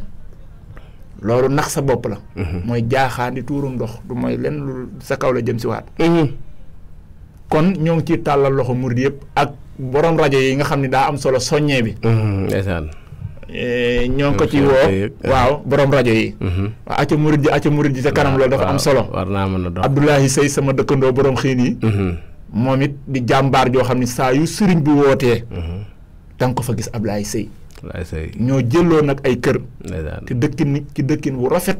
loolu nax sa bopp la. mooy jaaxaan di tuuru ndox du mooy lenn lu sa kaw la jëm si waat. kon ñoo ngi ciy tàllal loxo murid yëpp ak borom rajo yi nga xam ne daa am solo soññee bi. ndeysaan. ñoo ngi ko ci woo waaw borom rajo yi. waaw acca murid ji sa kanam loolu dafa am solo. war naa mën a dox Abdoulaye Sey sama dëkkandoo borom xiin yi. moom it di jàmbaar joo xam ne saa yu sëriñ bi wootee. da nga ko fa gis Abdoulaye Sey. ñoo jëloo nag ay kër. te dëkkin wu rafet.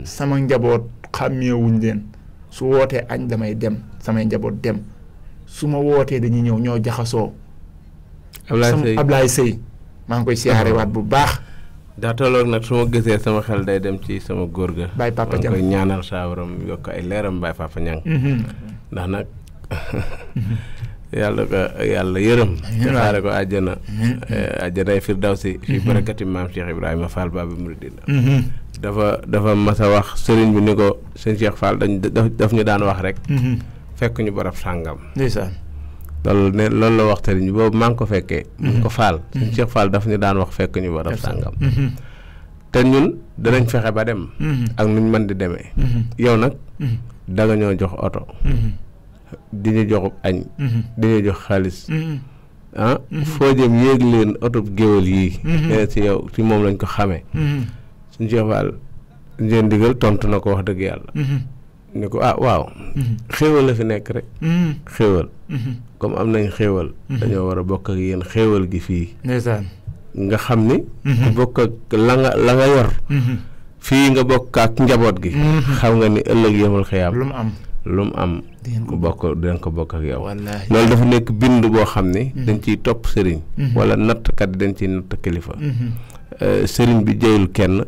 sama njaboot xàmmeewuñ leen su wootee añ damay dem samay njaboot dem su ma wootee dañuy ñëw ñoo jaxasoo. Abdoulaye Sey maa ngi koy siyaarewaat bu baax. daa tolloog nag su ma gisee sama xel day dem ci sama góor ga. Baye Papa Niang koy ñaanal saawaram yokk ay leeram Baye Papa Niang. ndax nag yàlla yërëm. te xaare ko àjjana. àjjanay firdawsi fi barakati maam Cheikh Ibrahima Fall Babi Mouridina. dafa mas a wax sëriñ bi ni ko sëñ Cheikh Fall daf ñu daan wax rek. fekk ñu barab sàngam. ndeysaan. loolu la wax sëriñ bi boobu maa ngi ko fekkee. mu ko Fall sëñ Cheikh Fall daf ñu daan wax fekk ñu barab sàngam. te ñun danañ fexe ba dem. ak nuñ mën di demee. yow nag danga ñoo jox oto. di ñu joxub añ. di ñu jox xaalis. foo jëm yéeg leen oto géwél yii. ci yow ci moom lañ ko xamee. suñ Cheikh Fall njeen digal tontu na ko wax dëgg yàlla. ni ko waaw. xéewal la fi nekk rek. xéewal. comme am nañ xéewal. dañoo war a bokk ak yéen xéewal gi fii. ndeysaan. nga xam ni. ku bokk ak la nga yor. fii nga bokk ak njaboot gi. xam nga ni ëllëg yemul xiyaam. lu mu am. dinañ ko bokk ak yow. wallaahi loolu dafa nekk bind boo xam ni. dañ ciy topp sëriñ. wala nattkat yi dañ ciy natt kilifa. sëriñ bi jëyul kenn.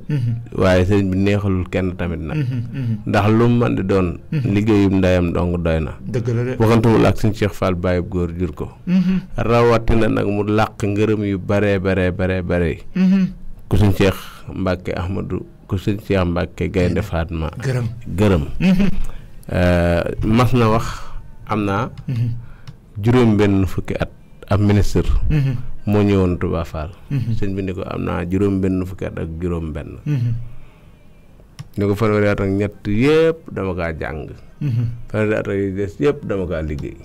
waaye sëriñ bi neexalul kenn tamit nag. ndax lu mu mën di doon. liggéeyum ndeyam dong doy na. dëgg la de waxantumul ak suñ Cheikh Fall Baye góor jur ko. rawatina nag mu làq ngërëm yu bare. ku suñ Cheikh Mbacke Ahmadou ku suñ Cheikh Mbacke Gaynde Fatma. gërëm. mas na wax am naa. juróom-benn fukki at ab ministre. moo ñëwoon Touba Fall. sëñ bi ni ko am naa juróom-benn fukki at ak juróom-benn. ni ko fanweeri at ak ñett yëpp dama kaa jàng. fanweeri at ak yu des yëpp dama kaa liggéey.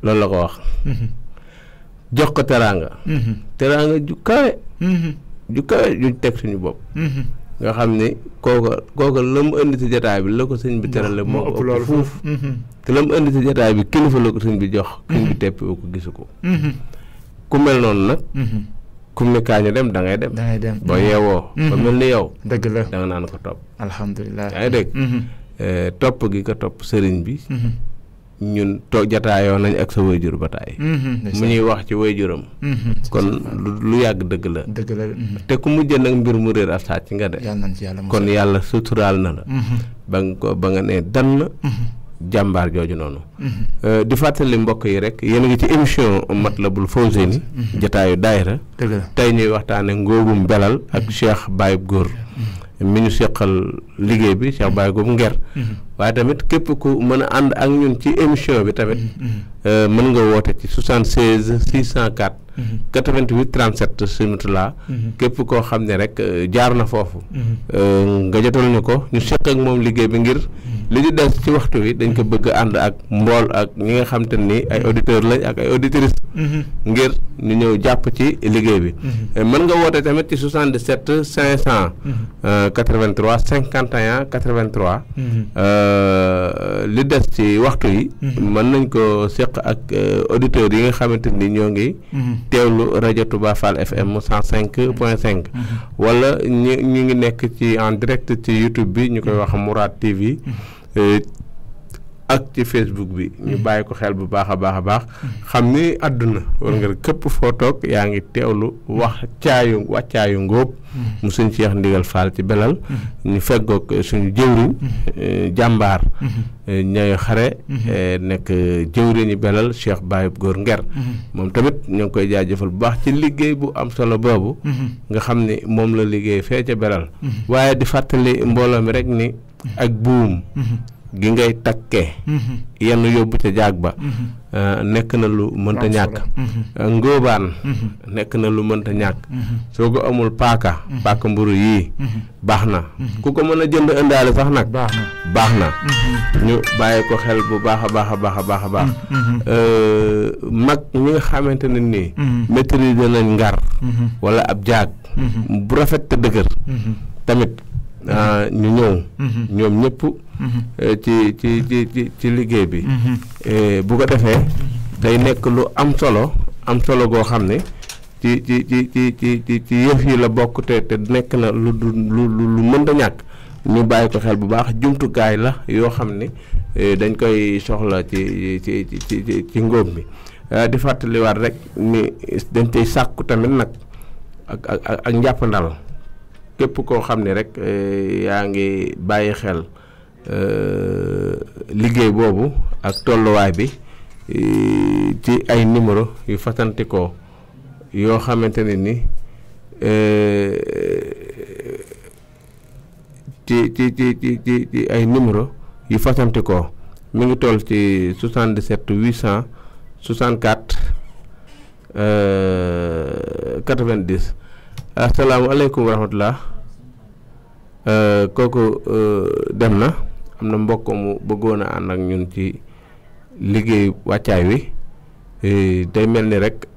loolu la ko wax. jox ko teraanga. teraanga ju kawe. juñ teg suñu bopp. nga xam ni kooka la mu indi ci jataay bi la ko sëñ bi terale moo ëpp loolu fuuf. te la mu indi ci jataay bi kilifa la ko sëñ bi jox. sëñ bi teppi ko gisu ko. ku mel noonu nag. ku mu ne kaa ñu dem da ngay dem. boo yeewoo. ba mel ni yow. dëgg la da nga naan ko topp. alhamdulilah yaa ngi dégg. topp gi ko topp sëriñ bi. ñun jataayoo nañ ak sa wayjur ba taay. mu ñuy wax ci wayjuram. kon lu yàgg dëgg la. te ku mujj nag mbir mu réer ab sàcc nga de. kon yàlla suturaal na la. ba nga ne dann. jàmbaar jooju noonu. di fàttali mbokk yi rek yéen a ngi ci émission Matlabul Fawzeyni. jataayu daayira. tey ñuy waxtaane ngóobum belal ak Cheikh Baye góor. mi ñu seqal liggéey bi Cheikh Baye goobu nger. waaye tamit képp ku mën a ànd ak ñun ci émission bi tamit. mën nga woote ci 76 604. 88 37 simutula. képp koo xam ne rek jaar na foofu. nga jotal ñu ko ñu seq ak moom liggéey bi ngir. li ñu des ci waxtu wi dañ ko bëgg ànd ak mbool ak ñi nga xam te ni ay auditeurs lañ ak ay auditrices. ngir ñu ñëw jàpp ci liggéey bi. mën nga woote tamit ci 77 500. 83 51 83. li des ci waxtu yi. mën nañ ko seq ak auditeurs yi nga xamante ni ñoo ngi. teewlu rajo Touba Fall FM 105.5. wala ñu ngi nekk ci en direct ci YouTube bi ñu koy wax Mourad TV. ak ci Facebook bi ñu bàyyi ko xel bu baax a baax a baax xam ni àdduna war nga képp foo toog yaa ngi teewlu wàccaayu ngóob mu suñ Cheikh Ndigal Fall ci Belal ñu feggoog suñu jëwriñ jàmbaar ñooy xare nekk jëwriñu Belal Cheikh Baye Góor Nger moom tamit ñoo ngi koy jaajëfal bu baax ci liggéey bu am solo boobu nga xam ni moom la liggéey fee ca Belal waaye di fàttali mbooloo mi rek ni ak buum gi ngay takkee yenn yóbbu ca jaag ba nekk na lu mënta ñàkk ngóobaan nekk na lu mënta ñàkk soo ko amul paaka mburu yii baax na ku ko mën a jënd indaale sax nag baax na ñu bàyyi ko xel bu baax a baax a baax a baax a baax mag ñi nga xamante ne nii maîtriser nañ ngar wala ab jaag bu rafet te dëgër tamit ñu ñëw ñoom ñëpp ci liggéey bi bu ko defee day nekk lu am solo goo xam ne ci yëf yi la bokk te nekk na lu mënta ñàkk ñu bàyyi ko xel bu baax jumtukaay la yoo xam ne dañ koy soxla ci ngóob mi di fàttaliwaat rek ni dañ cay sàkku tamit nag ak njàppandal képp koo xam ne rek yaa ngi bàyyi xel liggéey boobu ak tolluwaay bi ci ay numéro yu fasantikoo yoo xamante ne ni ci ay numéro yu fasantikoo mi ngi toll ci 77 864 90 asalaamaaleykum wa rahmatulah kooku dem na am na mbokk mu bëggoon a ànd ak ñun ci liggéey wàccaay wi day mel ni rek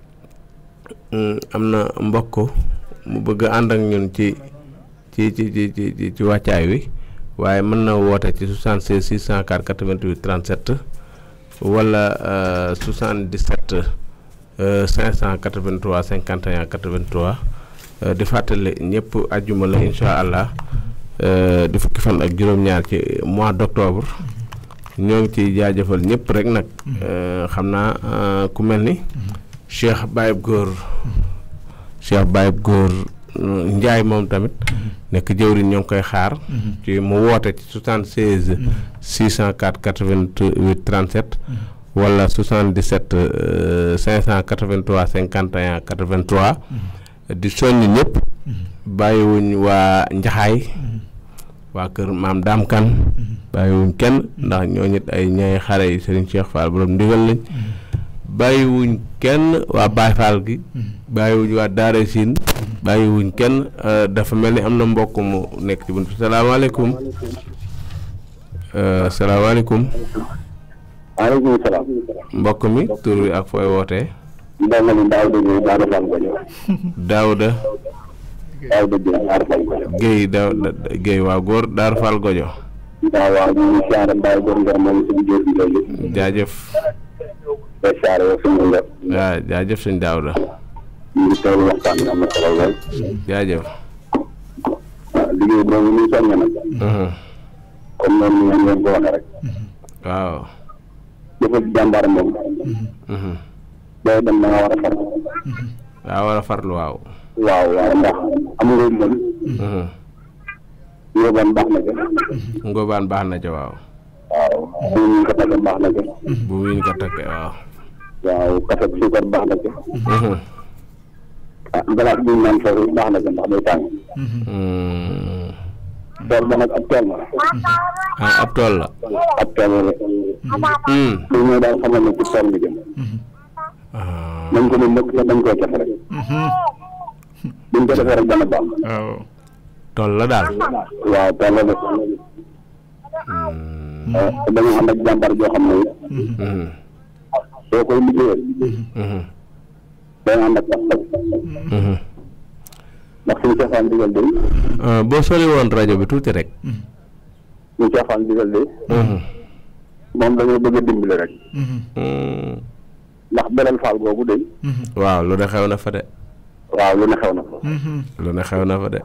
am na mbokk mu bëgg a ànd ak ñun ci wàccaay wi waaye mën na woote ci 76 604 88 37 wala 77 583 51 83 di fàttali ñëpp ajjuma la incha allah di fukki fan ak juróom-ñaar ci mois d'octobre ñoo ngi ci jaajëfal ñëpp rek nag xam naa ku mel ni Cheikh Baye Góor Njaay moom tamit nekk jëwriñ ñoo ngi koy xaar ci mu woote ci 76 604 88 37 wala 77 583 51 83 di soññ ñëpp bàyyiwuñ waa Njaxaay waa kër maam Daam Kan bàyyiwuñ kenn ndax ñoo ñit ay ñay xare yi Serigne Cheikh Fall borom ndigal lañ bàyyiwuñ kenn waa Baay Fall gi bàyyiwuñ waa Daara Siin bàyyiwuñ kenn dafa mel ni am na mbokk mu nekk ci buntu salaamaaleykum salaamaaleykum waaleykum salaam mbokk mi tur wi ak fooy wootee Daawuda Géey Géey waa góor Daaru Fall Gojo waaw ñu ngi siyaare Baye Góor Nger moom suñu jóor bi léegi jaajëf waaw jaajëf sëñ Daawuda ñu ngi teewlu waxtaan bi am na solo lool jaajëf liggéey boobu ñu soññe nag comme noonu ñu leen ko waxee rek waaw jëfal jàmbaar moom day dem da nga war a farlu waaw war a farlu waaw ndax am nga mën ngóobaan baax na ca ngóobaan baax na ca waaw bu ñu ko takkee baax na ca bu ñu ko takkee waaw kafe ak suukar baax na ca galaas bi ñu naan foofu baax na ca ndax day tàng tool ba nag ab tool la ab tool la lu ñëw daal xamal ne ci tool bi jëm nañ ko ne nëkk te dañ koy kese rek buñ ko defee rek dana baax tool la daal waaw tool la de te dañu ànd ak jàmbar joo xam ne soo koy liggéeyal day ànd ak ndax suñu cefaan digal day boo sori woon rajo bi tuuti rek suñu cefaan digal day moom dañoo bëgg a dimbali rek ndax Belal Fall googu day waaw lu ne xew na fa de waaw lu ne xew na fa lu ne xew na fa de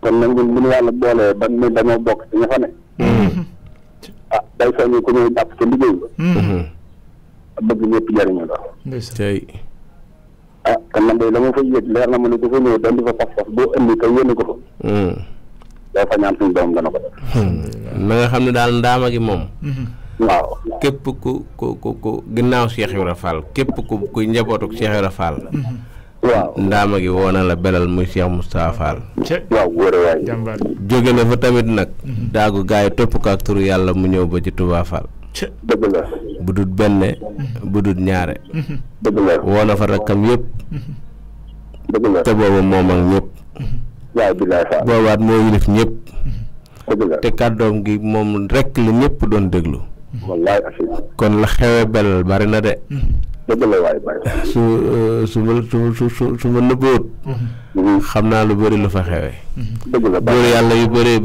kon nag ñun bu ñu yàlla boolee ba dañoo bokk ci ña fa ne ah day soññi ku ñëw jàpp ca liggéey ba bëgg ñëpp jariñu la tey ah kon man de la ma fa yëg leer na ma ne dafa ñëw dañ di fa pas-pas boo indi ko yéene ko fa day fa ñaan suñu doom dana ko def na nga xam ne daal ndaama gi moom waaw képp ku ginnaaw Cheikh Ibra Fall képp kuy njabootuk Cheikh Ibra Fall waaw ndaama gi woo na la belal muy Cheikh Moustapha Fall waaw wóore waay jóge na fa tamit nag daagu gaa yi topp ko ak turu yàlla mu ñëw ba ci Touba Fall dëgg la bu dul benn bu dul ñaare dëgg la woo na fa rakkam yëpp dëgg la te booba moom ak ñëpp waaw bilaay Fall boobaat moo yilif ñëpp dëgg la te kàddoom gi moom rek la ñëpp doon déglu wallaay asi kon la xewe belal bari na de dëgg la waay bay su ma nëbboot xam naa lu bëri lu fa xewe dëgg la góor yàlla yu bëree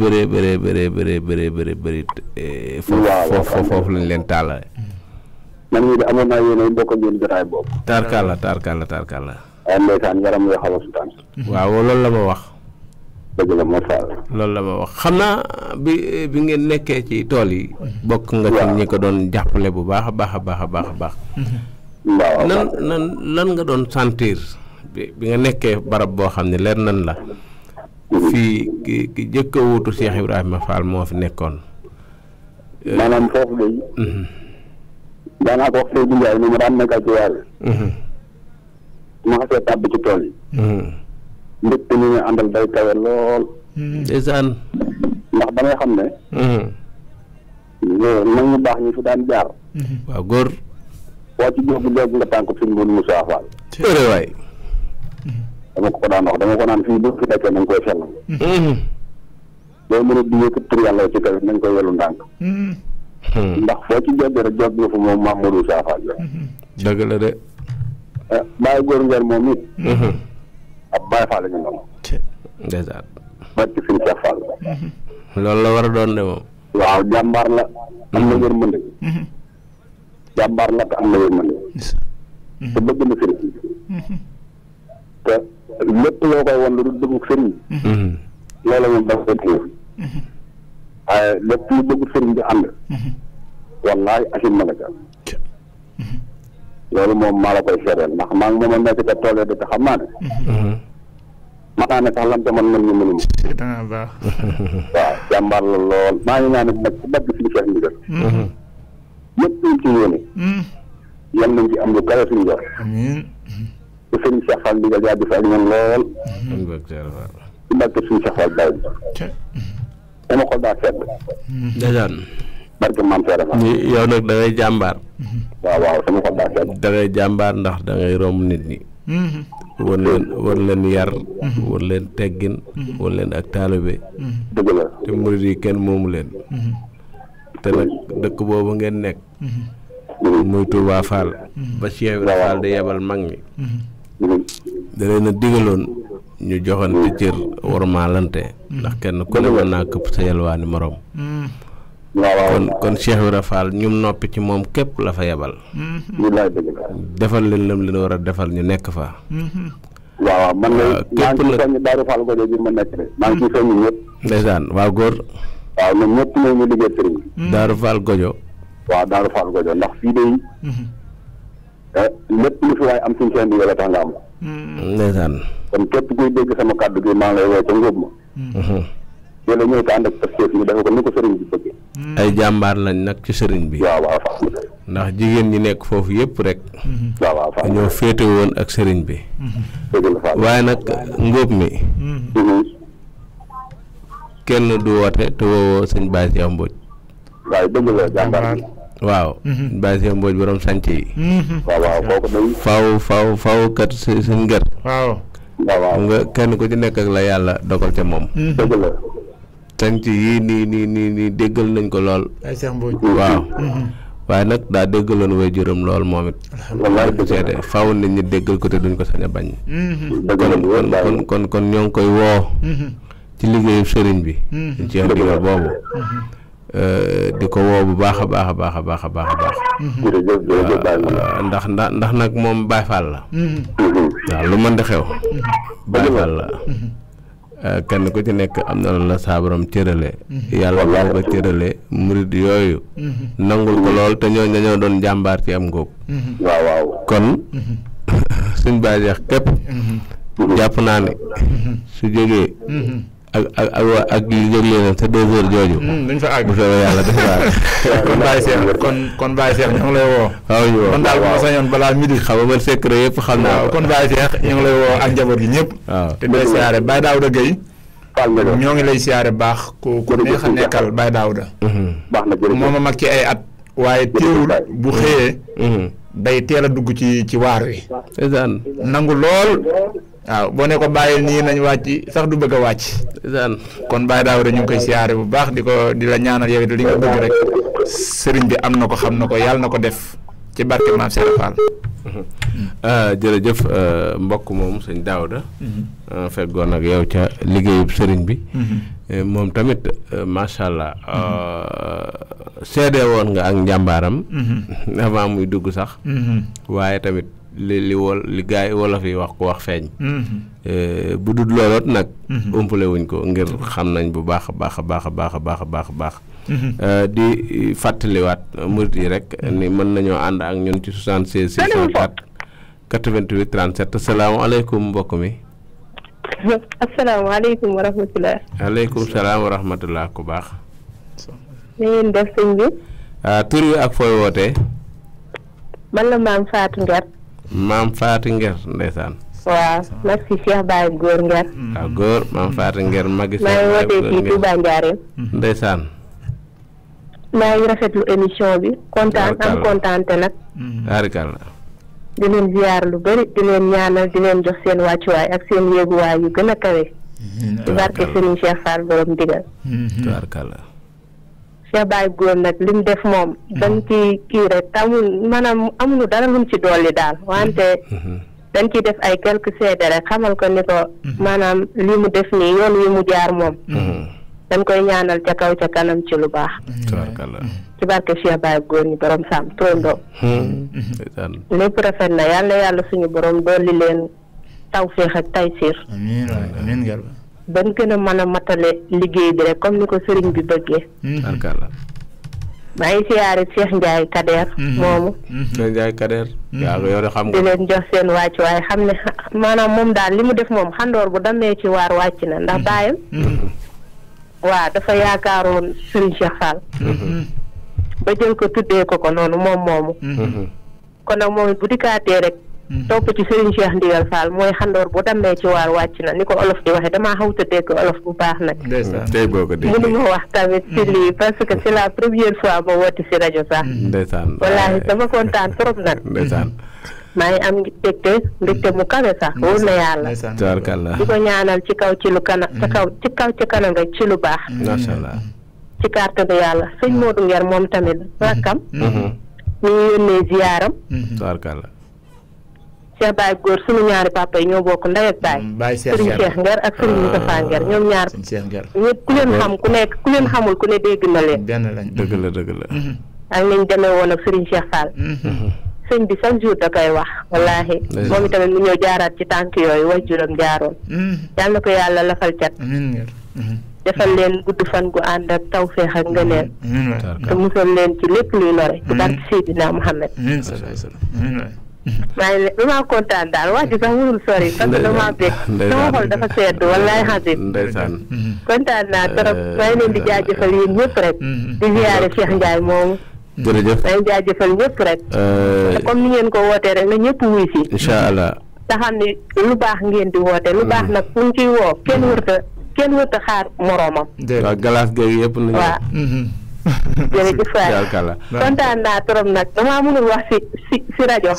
foofu lañ leen tàllale man mii de amoon naa yéen bokk ak yéen jotaay boobu tarkalla waaye ndeysaan yaram yoo xaw a sutaan waaw loolu la ma wax dëgg la moo Fall loolu la ma wax xam naa bi ngeen nekkee ci tool yi bokk nga ci ñi ko doon jàppale bu baax a baax waaw lan nga doon sentir bi nga nekkee barab boo xam ne leer nan la fii ki jëkk a wuutu Cheikh Ibrahima Fall moo fi nekkoon maanaam foofu day daanaa ko wax Seydou Ndiaye ni ma daan nekkal ci waar bi ma xasee tàbb ci tool yi mbégte ni ñu àndal day kawe lool ndeysaan ndax da ngay xam ne nag ñu baax ñi fi daan jaar waaw góor boo ci jóg léegi nga tànk suñ mbir Moussa Fall ëre waay dama ko daan wax dama ko naan fii bu fi nekkee nañ koy sellal boo mën a di yëkkat tur yàlla ci kaw nañ koy yelu ndànk ndax foo ci jógee rek jóg nga fa moom Mamadou Moussa Fall dëgg la de bàyyi góor ngeen moom it ab Baye Fall la ñu noonu ndeysaan barki suñu Cheikh Fall loolu la war a doon de moom waaw jàmbaar la am na yërmande jàmbaar la te am na yërmande te bëgg na sëriñ te lépp loo koy won lu dul bëggu sëriñ loolu moom dafa koy téye waaye lépp lu bëggu sëriñ bi ànd wallaay asim ma nga ca loolu moom maa la koy seedeel ndax maa ngi moom a nekk ca tool yi te xam naa ne maa naa ne sax lam te man mën ñu mënum baax waaw jàmbaar la lool maa ngi naa ne nag ci bagg suñu feex ndigal ñëpp ñu ci yéene yal nañ ci am lu kawe suñu jor amiin te sëriñ Cheikh Fall ndigal yaa def ak ñoom lool ci barke suñu Cheikh Fall Baye dama ko daa sedd ndeysaan barke maam Seere Fall yow nag da ngay jàmbaar waaw sama ko daa sedd da ngay jàmbaar ndax da ngay romb nit ñi war leen yar war leen teggin war leen ak taalibe dëgg la te murid yi kenn moomu leen te nag dëkk boobu ngeen nekk muy Touba Fall ba Cheikh Ibra Fall di yebal mag ñi da leen a digaloon ñu joxante cër wormaalante ndax kenn ku ne mën naa këpp sa yelwaani morom kon Cheikh Ibra Fall ñum noppi ci moom képp la fa yebal wallaay dëgg la defal leen lam leen war a defal ñu nekk fa waaw man la maa ngi ciy soññ Daaru Fall Gojo bi ma nekk de maa ngi ciy soññ ñëpp ndeysaan waaw góor waaw ñoom ñëpp ne ñu liggéey sëriñ Daaru Fall Gojo waaw Daaru Fall Gojo ndax fii day lépp lu fi waaye am suñu seen digal la tax nga am ndeysaan kon képp kuy dégg sama kàddu gi maa ngi lay woo ca ngóob ma yoola ñëw ko ànd ak pastéef ñu defe ko ni ko sëriñ bi bëgg ay jàmbaar lañ nag ci sëriñ bi waaw waaw fa ndax jigéen ñi nekk foofu yëpp rek waaw waaw fa dañoo féete woon ak sëriñ bi dëgg la fa waaye nag ngóob mi kenn du woote te woowoo sëñ Baye Cheikh Mbodj waaye dëgg la jàmbaar waaw Baye Cheikh Mbodj borom sànc yi waaw waaw kooku day faaw kat sëñ gër waaw waaw nga kenn ku ci nekk ak la yàlla dogal ca moom dëgg la sànc yii nii déggal nañ ko lool ay Cheikh Mbodj waaw waaye nag daa déggaloon way juróom lool moom it wallaay bu seede faaw nit ñi déggal ko te duñ ko sañ a bañ dëgg la kon ñoo ngi koy woo ci liggéeyu sëriñ bi ñu ci ndigal boobu di ko woo bu baax a baax a baax a baax a baax a baax jërëjëf ndax nag moom Baye Fall la waaw lu mën di xew Baye Fall la kenn ku ci nekk am na la saa borom cërale yàlla moo ko cërale murid yooyu nangul ko lool te ñoo dañoo doon jàmbaar ci am ngóob waaw kon suñ Baye Cheikh képp jàpp naa ne su jógee ak li jóg leen sa 2 heures jooju duñ fa àgg bu soobee yàlla def kon Baye Cheikh kon Baye Cheikh ñu ngi lay woo waaw ñu woo kon daal bu ma sañoon balaa midi xam nga man secret yëpp xam naa waaw kon Baye Cheikh ñu ngi lay woo ak njaboot gi ñëpp waaw te day siyaare Baye Daouda Gueye ñoo ngi lay siyaare baax ku neex a nekkal Baye Daouda baax na jërëjëf moom a mag ci ay at waaye teewul bu xëyee day teel a dugg ci waar wi isaan nangu lool waaw boo ne ko bàyyil nii nañ wàcc sax du bëgg a wàcc isaan kon Baye Daouda ñu ngi koy siyaare bu baax di la ñaanal yow it li nga bëgg rek sëriñ bi am na ko xam na ko yàlla na ko def ci barke Maam Serap Fall jërëjëf mbokk moom sëñ Daouda feggoon ak yow ca liggéeyub sëriñ bi moom tamit macha allah seede woon nga ak njàmbaaram avant muy dugg sax waaye tamit li gaay wolof yi wax ko wax feeñ bu dul looloot nag umpale wuñ ko ngir xam nañ bu baax a baax a baax a baax a baax a baax a baax di fàttaliwaat murit yi rek ni mën nañoo ànd ak ñun ci 76 604 88 37 salaamaaleykum mbokk mi asalaamaaleykum wa rahmatulah. aleykum salaam wa rahmatulah ku baax. na ngeen def sëñ bi. tur wi ak fooy wootee. man la maam Fatou Nger. maam Fatou Nger ndeysaan. waaw mag si Cheikh Baye Góor Nger. waaw góor maam Fatou Nger magi maa ngi wootee fii Touba Ndiarème. ndeysaan. maa ngi rafetlu émission bi. kontaan am kontaante nag. arikalla. di leen ziar lu bëri di leen ñaanal di leen jox seen wàccuwaay ak seen yéeguwaay yu gën a kawe. ci barke Serigne Cheikh Fall borom digal. tubaarkalla. Cheikh Baye Góor nag lim def moom. dañ ci kii rek amul maanaam amuñu dara luñ ci dolli daal wante. dañ ciy def ay quelques seede rek xamal ko ni ko. maanaam li mu def nii yoon wi mu jaar moom. dañ koy ñaanal ca kaw ca kanam ci lu baax. tubaarkalla. ci barke Cheikh Baye Góor ñi borom Sam Trondo. lépp rafet na yàlla suñu borom dolli leen tawféex ak taysiir. amiin amiin Garba. ban gën a mën a matale liggéey bi rek comme ni ko sëriñ bi bëggee. tubaarkalla. maa ngi siyaare Cheikh Ndiaye Kader. moomu. Cheikh Ndiaye Kader. yaa ngi yore xam nga. di leen jox seen wàcc waaye xam ne maanaam moom daal li mu def moom xandoor bu demee ci waar wàcc na ndax bàyyam. waaw dafa yaakaaroon Serigne Cheikh Fall. ba jël ko tuddee ko noonu moom moomu. kon nag moom bu dikkaatee rek. topp ci Serigne Cheikh Ndigal Fall mooy xandoor bu demee ci waar wàcc na ni ko olof di waxee damaa xawta dégg olof bu baax nag. tey boo ko déggee mënuma wax tamit ci lii parce que c'est la première fois ma woote si rajo sax. ndeysaan wallaahi dama kontaan trop nag. ndeysaan. maa ngi am mbégte mu kawe sax wóor na yàlla. tubaarkalla. di ko ñaanal ci kaw ci lu kanam ci kanam rek ci lu baax. macha allah. ci kàttanu yàlla sëñ Modou Nger moom tamit rakkam. ñu ngi yónnee ziyaaram. tubaarkalla. Cheikh Baye Góor sunu ñaari papa yi ñoo bokk ndey ak baay. Serigne Cheikh Nger ak Serigne Moustapha Nger ñoom ñaar. ñëpp ku leen xam ku leen xamul ku ne dégg na leen. benn lañ dëgg la. ak nañ demee woon ak Serigne Cheikh Fall. sëñ bi chaque jour da koy wax wallaahi. moom itamit mu ñëw jaaraat ci tànk yooyu waajuram jaaroon. yal na ko yàlla lafal cat. defal leen gudd fan gu ànd ak tawféex ak ngëneel. te musal leen ci lépp luy lore. ci barke Seydina Muhammad. maa ngi damaa kontaan daal wax ji sax mënul sori parce que damaa bég sama xol dafa sedd wallaay xasit ndeysaan. kontaan naa trop maa ngi leen di jaajëfal yéen ñëpp rek. di ziyaare Cheikh Ndiaye moomu. jërëjëf maa ngi jaajëfal ñëpp rek. te comme ni ngeen ko wootee rek na ñëpp wuy si. incha allah. te xam ni lu baax ngeen di woote. lu baax nag fu ñu ciy woo kenn wërta xaar moroomam. waaw galaas googu yëpp nañu. waaw. jërëjëf waay kontaan naa trop nag damaa mënul wax si rajo.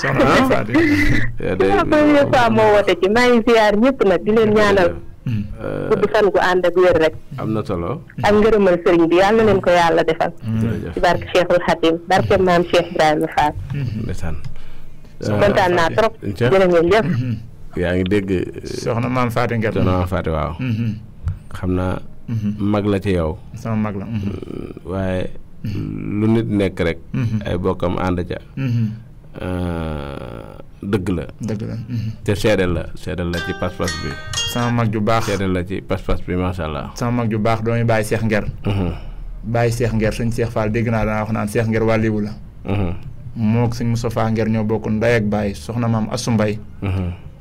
la première fois moo woote ci maa ngi ziar ñëpp nag di leen ñaanal. gudd fan gu ànd ak wér rek. am na solo. ak ngërëmal sëriñ bi yàlla na leen ko yàlla defal. ci barke Cheikhul Khadim barke maam Cheikh Ibrahima Fall. ndeysaan. kontaan naa trop. jërë ngeen jëf. yaa ngi dégg. soxna maam Fatou Nger. soxna maam Fatou waaw. xam naa. mag la ci yow. sama mag la. waaye lu nit nekk rek. ay bokkam ànd ca. dëgg la. dëgg la. te seedal la ci pas-pas bi. sama mag ju baax seedal la ci pas-pas bi macha allah. sama mag ju baax doomi Baye Cheikh Nger. Baye Cheikh Nger sëñ Cheikh Fall dégg naa dana wax naan Cheikh Nger wàlliwu la. moo sëñ Moustapha Nger ñoo bokk ndey ak Baye soxna maam Assou Mbaye.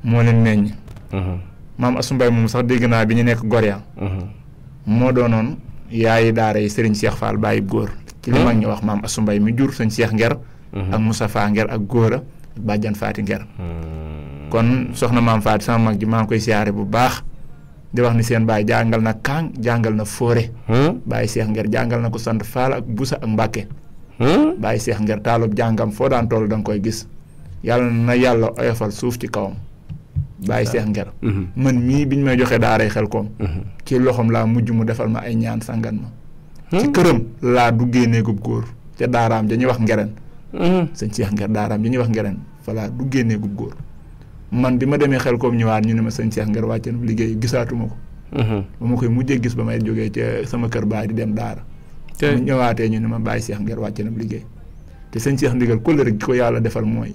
moo leen meññ. maam Assou Mbaye moom sax dégg naa bi ñu nekk Goria. moo doonoon yaayi daara yi Serigne Cheikh Fall Baye góor. ci li mag ñu wax maam Assou Mbaye mi jur sëñ Cheikh Nger. ak Moustapha Nger ak Góora ak Badiane Faati Nger. kon soxna maam Faati sama mag ji maa ngi koy siyaare bu baax. di wax ni seen baay jàngal na Kaang jàngal na Fóore. Baye Cheikh Nger jàngal na ko sant Faal ak Busa ak Mbàkke. Baye Cheikh Nger taalub jàngam foo daan toll da nga koy gis. yàlla na yàlla oyofal suuf ci kawam. Baye Cheikh Nger. man mii biñ may joxe daaray Xelkom. ci loxoom laa mujj mu defal ma ay ñaan sangan ma. ci këram laa duggee néegub góor ca daaraam ja ñuy wax ngeren. sëñ Cheikh Nger daaraam ja ñuy wax ngeren fa laa duggee néegub góor. man bi ma demee Xelkom ñëwaat ñu ne ma sëñ Cheikh Nger wàcce na liggéey gisaatuma ko. ba ma koy mujjee gis ba may jógee ca sama kër baay di dem daara. mu ñëwaatee ñu ne ma Baye Cheikh Nger wàcce na liggéey. te sëñ Cheikh Ndigal kóllëre gi ko yàlla defal mooy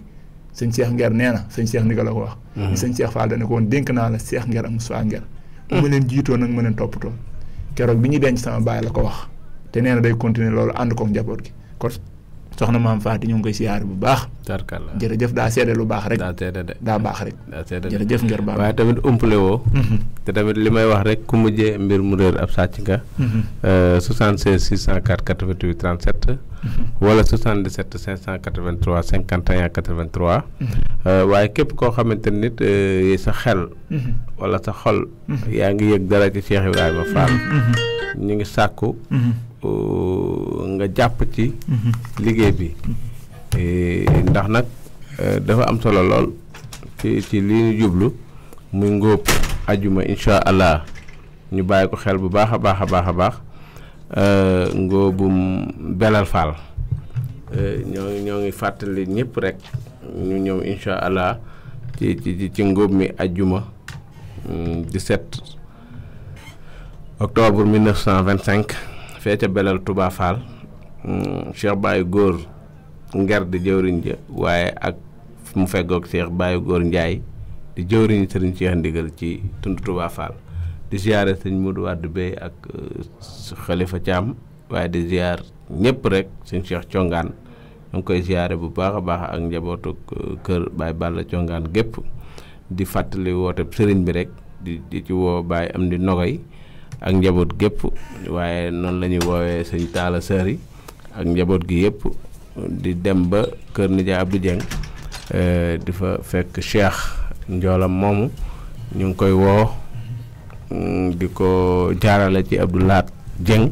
sëñ Cheikh Nger nee na sëñ Cheikh Ndigal la ko wax. sëñ Cheikh Fall dana ko woon dénk naa la Cheikh Nger ak Moussa Nger. bu ma leen jiitoo nag ma leen toppatoo. keroog bi ñuy denc sama baay la ko wax. te nee na day continuer loolu ànd koog njaboot gi kon soxna maam Faati ñu ngi koy siyaare bu baax. tarkalla jërëjëf daa seede lu baax rek. daa seede de daa baax rek. daa seede de jërëjëf Nger baax waaye tamit umpale woo. te tamit li may wax rek ku mujjee mbir mu réer ab sàcc nga. 76 604 88 37. wala 77 583 51 83. waaye képp koo xamante nit sa xel. wala sa xol. yaa ngi yëg dara ci Cheikh Ibrahima Fall. ñu ngi sàkku. nga jàpp ci liggéey bi ndax nag dafa am solo lool ci li ñu jublu muy ngóob ajuma incha allah ñu bàyyi ko xel bu baax a baax a baax a baax ngóobum Belal Fall ñoo ngi fàttali ñëpp rek ñu ñëw incha allah ci ngóob mi ajuma 17 octobre 1925 fee ca Belal Touba Fall Cheikh Baye Góor Nger di jëwriñ ja waaye ak mu feggoog Cheikh Baye Góor Ndiaye di jëwriñ Serigne Cheikh Ndigal ci tund Touba Fall di ziare sëñ Modou Wade Bey ak Khalifa Thiam waaye di ziar ñëpp rek sëñ Cheikh Congaan ñu ngi koy ziare bu baax a baax ak njabootu kër Baye Balla Congaan gépp di fàttali woote sëriñ bi rek di ci woo Baye am di nogoy ak njaboot gépp waaye noonu la ñuy woowee sëñ Taala Sëri ak njaboot gi yëpp di dem ba kër Nijaay Abdou Dieng di fa fekk Cheikh Njoolam moomu ñu ngi koy woo di ko jaarale ci Abdou Laat Dieng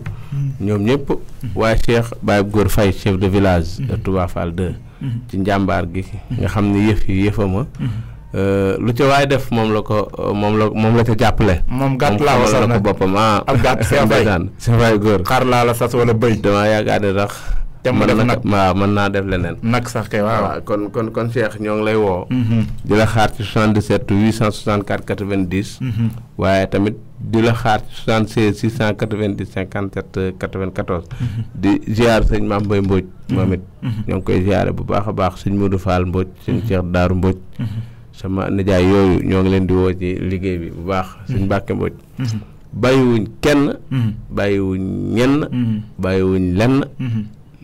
ñoom ñëpp waaye Cheikh Baye Góor Faye chef de village de Touba Fall 2 ci njàmbaar gi nga xam ne yëf yi yëfama lu ca waaye def moom la ca jàppale. moom gàtt laa wasal nag ko boppam ab gàtt Cheikh Baye Góor xar laa la sas wala bëy damaa yaakaar ne tax te mu def nag waaw mën naa def leneen nag sax kay waaw kon Cheikh ñoo ngi lay woo di la xaar ci 77 864 90 waaye tamit di la xaar ci 76 690 57 94 di ziar sëñ Mame Mbaye Mbodj moom it ñoo ngi koy ziare bu baax a baax sëñ Modou Fall Mbodj sëñ Cheikh Daaru Mbodj sama nijaay yooyu ñoo ngi leen di woo ci liggéey bi bu baax sëñ Mbàkke Mbodj bàyyiwuñ kenn bàyyiwuñ ñenn bàyyiwuñ lenn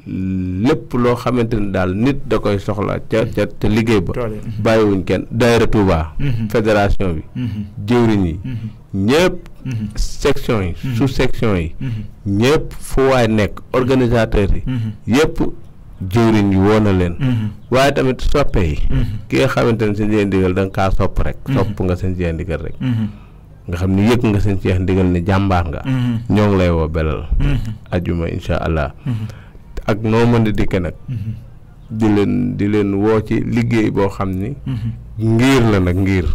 lépp loo xamante ni daal nit da koy soxla ca liggéey ba bàyyiwuñ kenn daayira Touba fédération bi jëwriñ yi ñëpp section yi sous section yi ñëpp fu waay nekk organisateurs yi yëpp jëwriñ yi woo na leen waaye tamit soppe yi ki nga xamante ne seen Cheikh Ndigal da nga kaa sopp rek sopp nga seen Cheikh Ndigal rek nga xam ni yëg nga seen Cheikh Ndigal ne jàmbaar nga ñoo ngi lay woo Belal ajuma insha allah ak noo mën di dikke nag di leen woo ci liggéey boo xam ni ngir la nag ngir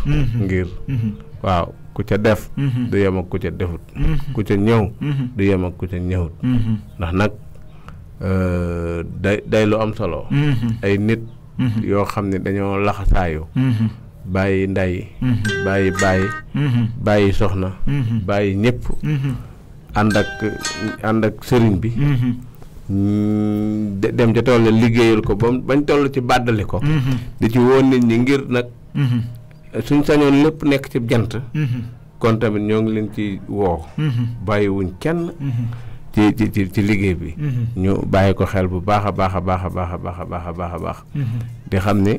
waaw ku ca def du yem ak ku ca defut ku ca ñëw du yem ak ku ca ñëwut ndax nag day lu am solo ay nit yoo xam ne dañoo laxasaayu bàyyi nday bàyyi soxna bàyyi ñëpp ànd ak sëriñ bi dem ca tool liggéeyal ko bañ toll ci bàddali ko di ci woon nit ñi ngir nag suñ sañoon lépp nekk ci jant kon tamit ñoo ngi leen ci woo bàyyiwuñ kenn ci liggéey bi ñu bàyyi ko xel bu baax a baax a baax a baax a baax a baax a baax a baax di xam ni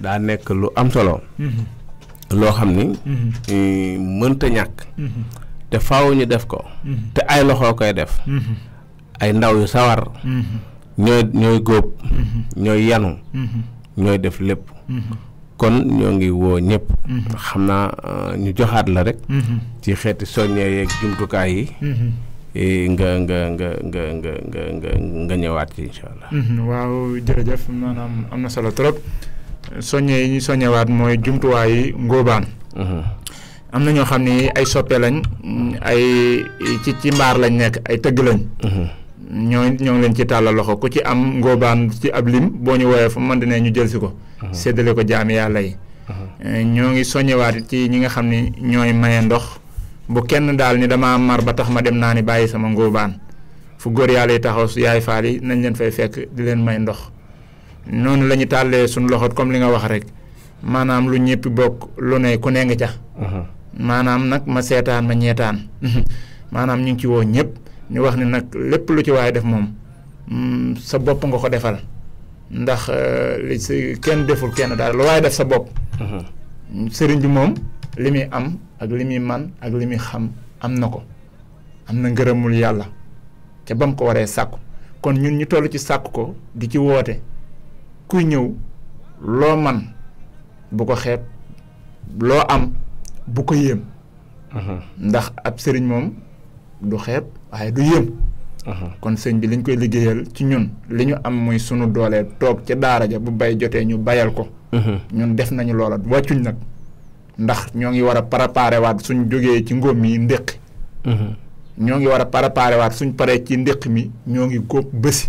daa nekk lu am solo loo xam ni mënta ñàkk te faaw ñu def ko te ay loxoo koy def ay ndaw yu sawar ñooy góob ñooy yanu ñooy def lépp kon ñoo ngi woo ñëpp xam naa ñu joxaat la rek ci xeeti soññee yeeg jumtukaay yi nga ñëwaat ci incha allah. waaw jërëjëf maanaam am na solo trop soññee yi ñu soññewaat mooy jumtuwaay yi ngóobaan am na ñoo xam ni ay soppe lañ ay ci mbaar lañ nekk ay tëgg lañ ñoo ngi leen ci tàllal loxo ku ci am ngóobaan ci ab lim boo ñu woowee fu mu mën ne ñu jël si ko séddale ko jaami yàlla yi ñoo ngi soññewaat ci ñi nga xam ni ñooy maye ndox bu kenn daal ni dama mar ba tax ma dem naa ni bàyyi sama ngóobaan fu góor yàlla yi taxaw su yaay faal yi nañ leen fay fekk di leen may ndox noonu la ñu tàllee suñu loxo comme li nga wax rek maanaam lu ñëpp bokk lu ne ku ne nga ca maanaam nag ma seetaan ma ñeetaan maanaam ñu ngi ci woo ñëpp ñu wax ni nag lépp lu ci waaye def moom sa bopp nga ko defal ndax li si kenn deful kenn daal lu waaye def sa bopp sëriñ bi moom li muy am ak li muy man ak li muy xam am na ko am na ngërëmul yàlla ca ba mu ko waree sàkku kon ñun ñu toll ci sàkku ko di ci woote kuy ñëw loo man bu ko xeeb loo am bu ko yéem ndax ab sëriñ moom du xeeb waaye du yéem kon sëñ bi liñ koy liggéeyal ci ñun li ñu am muy sunu doole toog ca daara ja bu bay jotee ñu bayal ko ñun def nañu loola wàccuñ nag ndax ñoo ngi war a préparer waat suñ jógee ci ngóob mi ndéqi ñoo ngi war a préparer waat suñ paree ci ndéq mi ñoo ngi góob bësi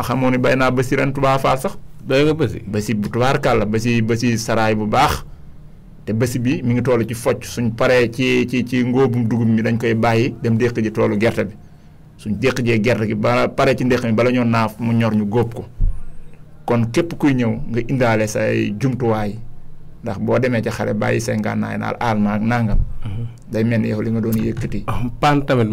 xamoo ni bay naa bësi ren Touba Fall sax doy nga bësi bu tubaarkàlla bësi saraay bu baax te bësi bi mi ngi toll ci focc suñ paree ci ngóobum dugub mi dañ koy bàyyi dem déq ji toolu gerte bi suñ déq jee gerte gi ba pare ci ndéq mi bala ñoo naaf mu ñor ñu góob ko kon képp kuy ñëw nga indaale say jumtuwaay ndax boo demee ci xare bàyyi cinquante naal alma ak nangam day mel ni yow li nga doon yëkkati paan tamit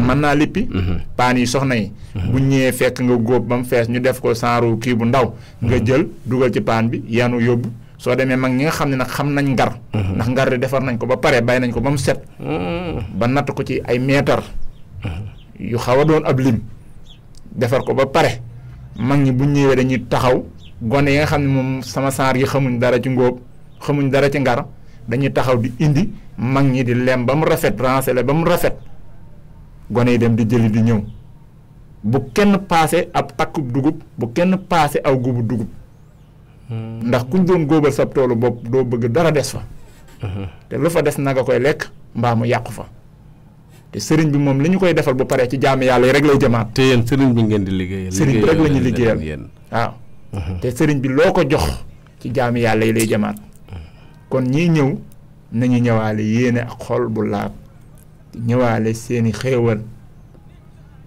mën naa lippi paan yi soxna yi bu ñëwee fekk nga góob ba mu fees ñu def ko saaru kii bu ndaw nga jël dugal ci paan bi yanu yóbbu soo demee mag ñi nga xam ne nag xam nañ ngar ndax ngar di defar nañ ko ba pare bay nañ ko ba mu set ba natt ko ci ay meetar yu xaw a doon ab lim defar ko ba pare mag ñi bu ñëwee dañuy taxaw gone yi nga xam ne moom sama saar yi xamuñ dara ci ngóob xamuñ dara ci ngar dañuy taxaw di indi mag ñi di lem ba mu rafet rancélé ba mu rafet gone yi dem di jëli di ñëw bu kenn paase ab takkub dugub bu kenn paase aw gubu dugub ndax kuñ doon góobal sab toolu bopp doo bëgg dara des fa te lu fa des naga koy lekk mbaa mu yàqu fa te sëriñ bi moom li ñu koy defal bu paree ci jaami yàlla yi rek lay jëmaat te yéen sëriñ bi ngeen di liggéeyal sëriñ bi rek la ñuy liggéeyal waaw te sëriñ bi loo ko jox ci jaami yàlla yi lay jëmaat kon ñii ñëw nañu ñëwaale yéene ak xol bu laab ñëwaale seeni xéewal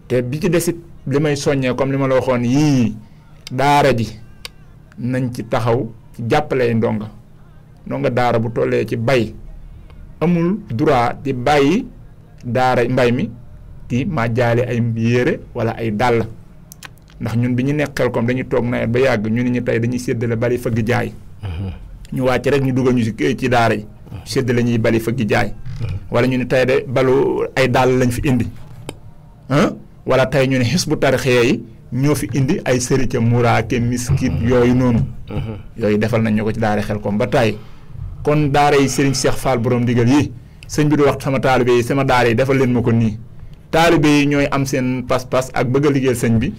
te bi ci desit li may soññee comme li ma la waxoon yii daara ji nañ ci taxaw ci jàppale ndonga daara bu tollee ci bay amul droit di bàyyi daara mbay mi di ma jaale ay yére wala ay dàll ndax ñun bi ñu nekkal comme dañuy toog nawet ba yàgg ñu ni ñu tey dañuy séddale bali fëgg jaay ñu wàcc rek ñu dugal ñu ci daara yi séddale ñuy bali fëgg jaay wala ñu ni tey de balu ay dàll lañ fi indi wala tey ñu ne Hizbut Tarqiyyah yi ñoo fi indi ay sërica muraake miskit yooyu noonu yooyu defal nañ ñu ko ci daara Xelkom ba tey kon daara yi Serigne Cheikh Fall borom ndigal yi sëñ bi du wax sama taalibe yi sama daara yi defal leen ma ko nii taalibe yi ñooy am seen pas-pas ak bëgg a liggéeyal sëñ bi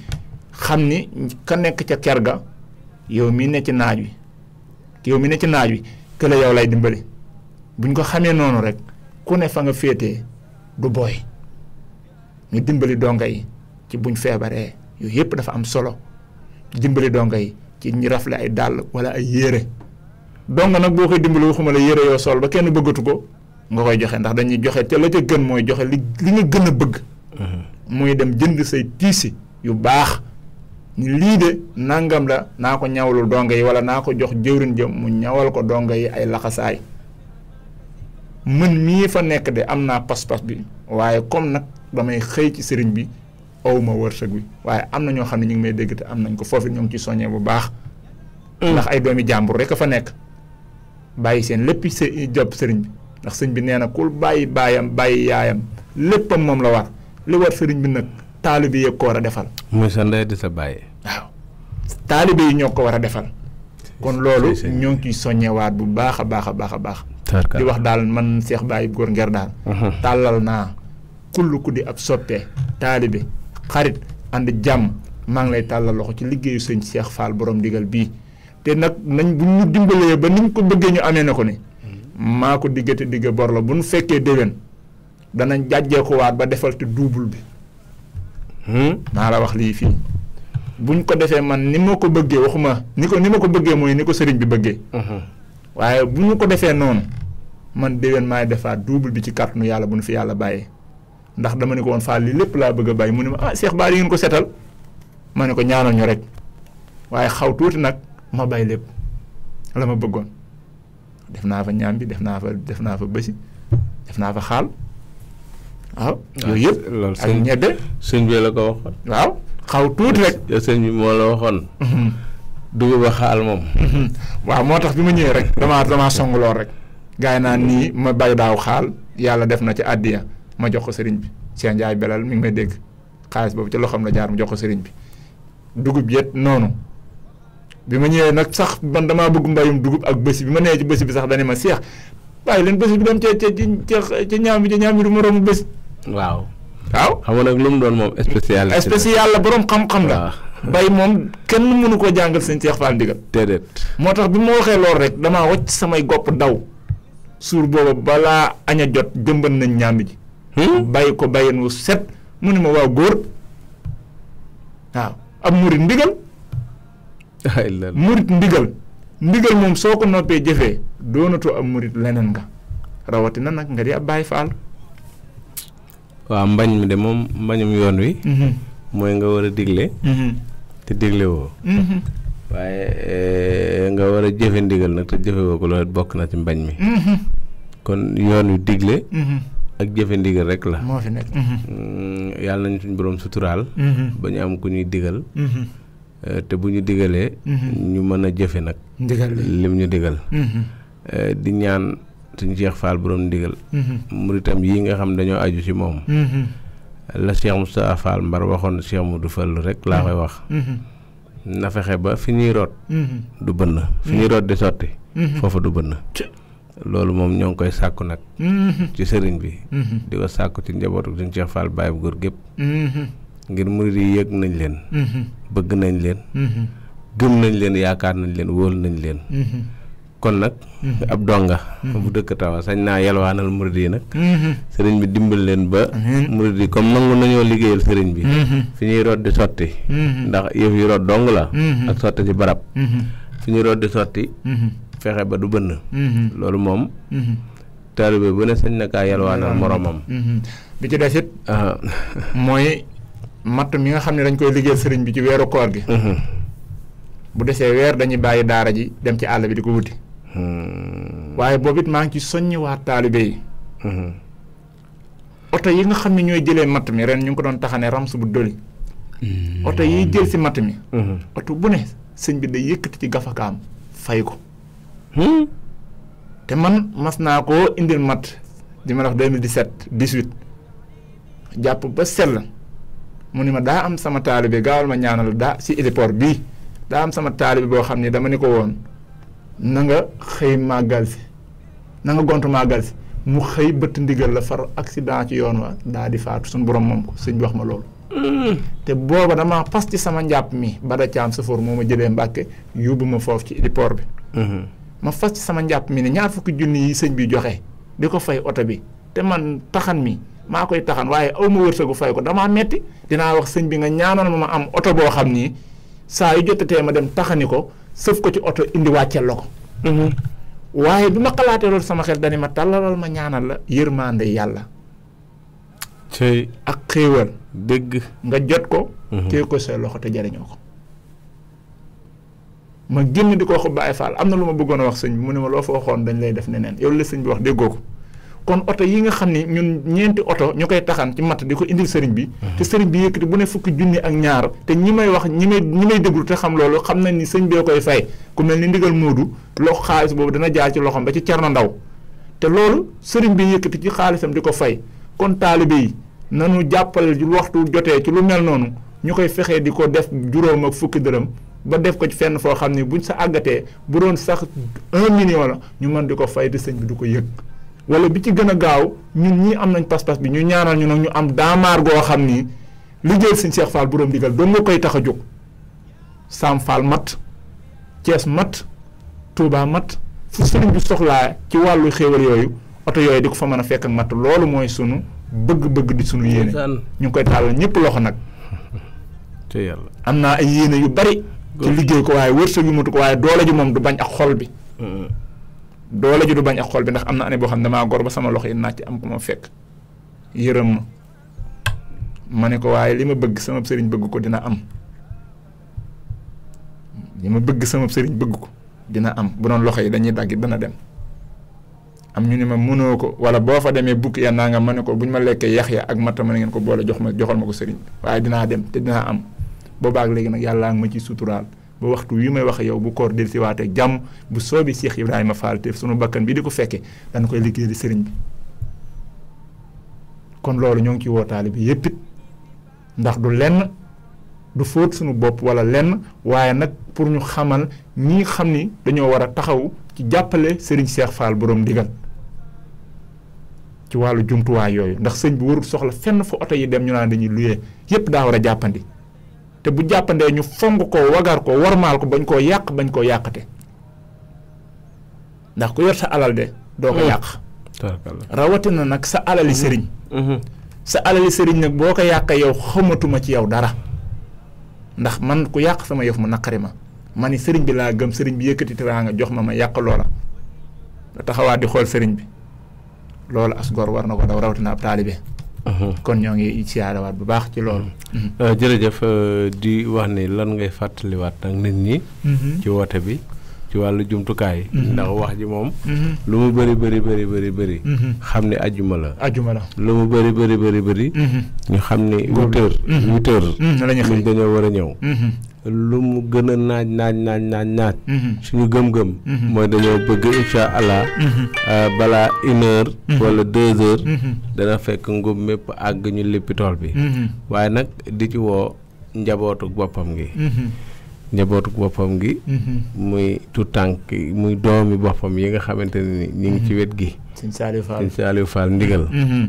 xam ni ka nekk ca ker ga yow mi ne ci naaj wi que la yow lay dimbali buñ ko xamee noonu rek ku ne fa nga féetee du booy ñu dimbali donga yi ci buñ feebaree yooyu yëpp dafa am solo dimbali donga yi ci ñu rafle ay dàll wala ay yére donga nag boo koy dimbali waxuma la yére yoo sol ba kenn bëggatu ko nga koy joxe ndax dañuy joxe te la ca gën mooy joxe li nga gën a bëgg muy dem jënd say tiisi yu baax ni lii de nangam la naa ko ñawlu donga yi wala naa ko jox jëwriñ jëm mu ñawal ko donga yi ay laxasaay mën mii fa nekk de am naa pas-pas bi waaye comme nag damay xëy ci sëriñ bi awma wërsëg bi waaye am na ñoo xam ne ñu ngi may dégg te am nañ ko foofu ñoo ngi ci soññee bu baax ndax ay doomi jàmbur rek a fa nekk bàyyi seen lépp job sëriñ bi ndax sëñ bi nee na kul bàyyi baayam bàyyi yaayam léppam moom la war li war sëriñ bi nag taalibe yi ko war a defal. muy sa ndey di sa bàyyi. waaw taalibe yi ñoo ko war a defal. kon loolu ñoo ngi ciy soññewaat bu baax a baax a baax a baax. di wax daal man Cheikh Baye Góor Nguer daal. tàllal naa kull ku di ab soppe taalibe xarit ànd jàmm maa ngi lay tàllal loxo ci liggéeyu sëñ Cheikh Fall borom ndigal bii te nag nañ bu ñu dimbalee ba niñ ko bëggee ñu amee na ko ni maa ko diggate digg bor la bu nu fekkee déwén danañ jàjjeeku waat ba defal te double bi. maa la wax lii fii buñ ko defee man ni ma ko bëggee waxuma ni ma ko bëggee mooy ni ko sëriñ bi bëggee. waaye bu ñu ko defee noonu man déwén maay defaat double bi ci kàttanu yàlla bu nu fi yàlla bàyyee ndax dama ne ko woon Fall lii lépp laa bëgg a bàyyi mu ne ma Cheikh Bara ngeen ko setal ma ne ko ñaanal ñu rek waaye xaw tuuti nag ma bàyyi lépp la ma bëggoon def naa fa ñaam bi def naa fa bësi def naa fa xaal. waaw yooyu yëpp ak ñebbe sëñ bi la ko waxoon. waaw xaw tuuti rek. sëñ bi moo la waxoon. dugub ba xaal moom. waaw moo tax bi ma ñëwee rek damaa song lool rek. gaa yi naan nii ma bay daaw xaal yàlla def na ci àddiya ma jox ko sëriñ bi Cheikh Ndiaye belal mi ngi may dégg xaalis boobu ci loxoom la jaar mu jox ko sëriñ bi dugub yet noonu bi ma ñëwee nag sax man damaa bëgg mbayum dugub ak bësi bi ma nee ci bësi bi sax dañu ma Cheikh bàyyi leen bësi bi dem ca ñaam bi du ma romb bësi. waaw. xam nga nag lu mu doon moom spécial la borom xam-xam la. bay moom kenn mënu koo jàngal sëñ Cheikh Fall ndigal. déedéet. moo tax bi ma waxee loolu rek damaa wàcc samay gopp daw suur booba balaa aña jot jëmban nañ ñaambi ji. bàyyi ko bàyyin wu set mu ne ma waaw góor waaw ab murit ndigal. murit ndigal moom soo ko noppee jëfee doonatoo ab murit leneen nga rawatina nag nga di ab Baay Faal. waaw mbañ mi de moom mbañum yoon wi. mooy nga war a digle. te digle woo. waaye nga war a jëfe ndigal nag te jëfe woo ko loolu bokk na ci mbañ mi. kon yoon wi digle. ak jëfe ndigal rek la. moo fi nekk. yàlla nañu suñu borom suturaal. ba ñu am ku ñuy digal. te bu ñu digalee. ñu mën a jëfe nag. ndigal lim ñu digal. di ñaan suñu Cheikh Fall borom ndigal. muritam yi nga xam dañoo aju ci moom. la Cheikh Moustapha Fall Mbar waxoon Cheikh Modou Fall rek laa koy wax. na fexe ba fi ñuy root. du bënn fi ñuy root di sotti. foofa du bënn. loolu moom ñoo ngi koy sàkku nag. ci sëriñ bi. di ko sàkku ci njabootu suñu Cheikh Fall Baye bu góor gépp. ngir murid yi yëg nañ leen. bëgg nañ leen. gëm nañ leen yaakaar nañ leen wóolu nañ leen. kon nag. ab donga. bu dëkk tawa sañ naa yalwaanal murid yi nag. sëriñ bi dimbal leen ba. murid yi comme nangu nañoo liggéeyal sëriñ bi. fi ñuy root di sotti. ndax yëf yi root dong la. ak sotti ci barab. fi ñuy root di sotti. fexe ba du bënn. loolu moom. taalibe bu ne sañ na kaa yalwaanal moromam. bi ci des it. mooy matt mi nga xam ne dañ koy liggéeyal sëriñ bi ci weeru koor gi. bu desee weer dañuy bàyyi daara ji dem ci àll bi di ko wuti. waaye boobu it maa ngi ci soññiwaat taalibe yi. oto yi nga xam ne ñooy jëlee matt mi ren ñu ngi ko doon taxane rams bu doli. oto yiy jël si matt mi. oto bu ne sëñ bi day yëkkati ci gafakaam fay ko. te man mas naa koo indil matt di ma wax 2017 18 jàpp ba sell mu ni ma daa am sama taalibe gaawal ma ñaanal daa si héliport bii daa am sama taalibe boo xam ne dama ni ko woon na nga xëy màggal si na nga gontu màggal si mu xëy bëtt ndigal la far accident ci yoon wa daa di faatu suñu borom moom ko sëñ bi wax ma loolu. te booba dama pas ci sama njàpp mi bada caam safoor moo ma jëlee Mbàkke yóbbu ma foofu ci héliport bi. ma fas ci sama njàpp mi ne ñaar fukki junni yi sëñ bi joxe di ko fay oto bi te man taxan mi maa koy taxan waaye aw ma wërsëgu fay ko damaa metti dinaa wax sëñ bi nga ñaanal ma am oto boo xam ni saa yu jotatee ma dem taxani ko sëf ko ci oto indi wàcceel la ko. waaye bi ma xalaatee loolu sama xel dani ma tàllalal ma ñaanal la yërmande yàlla. cey ak xéewal dëgg nga jot ko. téye ko sa loxo te jariñoo ko. ma génn di ko wax Baye Fall am na lu ma bëggoon a wax sëñ bi mu ne ma loo fa waxoon dañ lay def neneen yow la sëñ bi wax déggoo ko kon oto yi nga xam ne ñun ñeenti oto ñu koy taxan ci matt di ko indil sëriñ bi te sëriñ bi yëkkati bu ne fukki junni ak ñaar te ñi may wax ñi may déglu te xam loolu xam nañ ni sëñ bee koy fay ku mel ni ndigal Moodu loxo xaalis boobu dana jaar ci loxoom ba ci Cerno Ndaw te loolu sëriñ bi yëkkati ci xaalisam di ko fay kon taalibe yi nanu jàppal waxtu jotee ci lu mel noonu ñu koy fexee di ko def juróom ak fukki dërëm ba def ko ci fenn foo xam ne buñ sa àggatee bu doon sax 1 million la ñu mën di ko fay di sëñ bi du ko yëg wala bi ci gën a gaaw ñun ñii am nañ pas-pas bi ñu ñaanal ñu nag ñu am daamaar goo xam ni liggéeyal sëñ Cheikh Fall borom digal doon nga koy tax a jóg Sam Fall mat Thiès mat Touba mat fu sëriñ bi soxlaa ci wàllu xéewal yooyu oto yooyu di ko fa mën a fekk ak mat loolu mooy sunu bëgg-bëgg di sunu yéene ñu ngi koy tàllal ñëpp loxo nag te yàlla am naa ay yéene yu bari ci liggéey ko waaye wërsëg yu mutu ko waaye doole ji moom du bañ ak xol bi doole ji du bañ ak xol bi ndax am na année boo xam ne damaa gor ba sama loxo yi naaj am ko ma fekk yërëm ma ne ko waaye li ma bëgg sama sëriñ bëgg ko dina am li ma bëgg sama sëriñ bëgg ko dina am bu doon loxo yi dañuy dagg dana dem am ñu ne ma mënoo ko wala boo fa demee bukki ya naa nga ma ne ko bu ñu ma lekkee yax ya ak matta ma ne ngeen ko boole joxal ma ko sëriñ waaye dinaa dem te dinaa am boobaak léegi nag yàllaa ngi ma ci suturaal ba waxtu wi may wax yow bu koor del si waatee jàmm bu soobi Cheikh Ibrahima Fall te sunu bakkan bi di ko fekkee dañ koy liggéey di sëriñ bi kon loolu ñoo ngi ci wootaale bi yépp it ndax du lenn du fóot sunu bopp wala lenn waaye nag pour ñu xamal ñi xam ni dañoo war a taxaw ci jàppale sëriñ Cheikh Fall borom digal ci wàllu jumtuwaay yooyu ndax sëñ bi warul soxla fenn fa oto yi dem ñu naan dañuy luyee yépp daa war a jàppandi te bu jàppandee ñu fonk ko wagar ko warmaal ko bañ koo yàq bañ koo yàqate ndax ku yor sa alal de doo ko yàq rawatina nag sa alali sëriñ sa alali sëriñ nag boo ko yàqee yow xamatuma ci yow dara ndax man ku yàq sama yëf mu naqari ma ni sëriñ bi laa gëm sëriñ bi yëkkati teraanga jox ma yàq loola da taxawaat di xool sëriñ bi loolu as gor war na ko daw rawatina ab taalibe kon ñoo ngi siyaarewaat bu baax ci loolu jërëjëf di wax ni lan ngay fàttaliwaat nag nit ñi ci woote bi ci wàllu jumtukaay ndax wax ji moom lu mu bëri xam ne ajjuma la lu mu bëri ñu xam ne 8 heures ñun dañoo war a ñëw lu mu gën a naaj suñu gëm-gëm mooy dañoo bëgg incha allah balaa 1 heure wala 2 heures dana fekk ngub mépp àgg ñu léppi tool bi waaye nag di ci woo njabootu boppam gi muy tout tànk muy doomi boppam yi nga xamante ne ni ñu ngi ci wet gi Sëñ Saliou Fall ndigal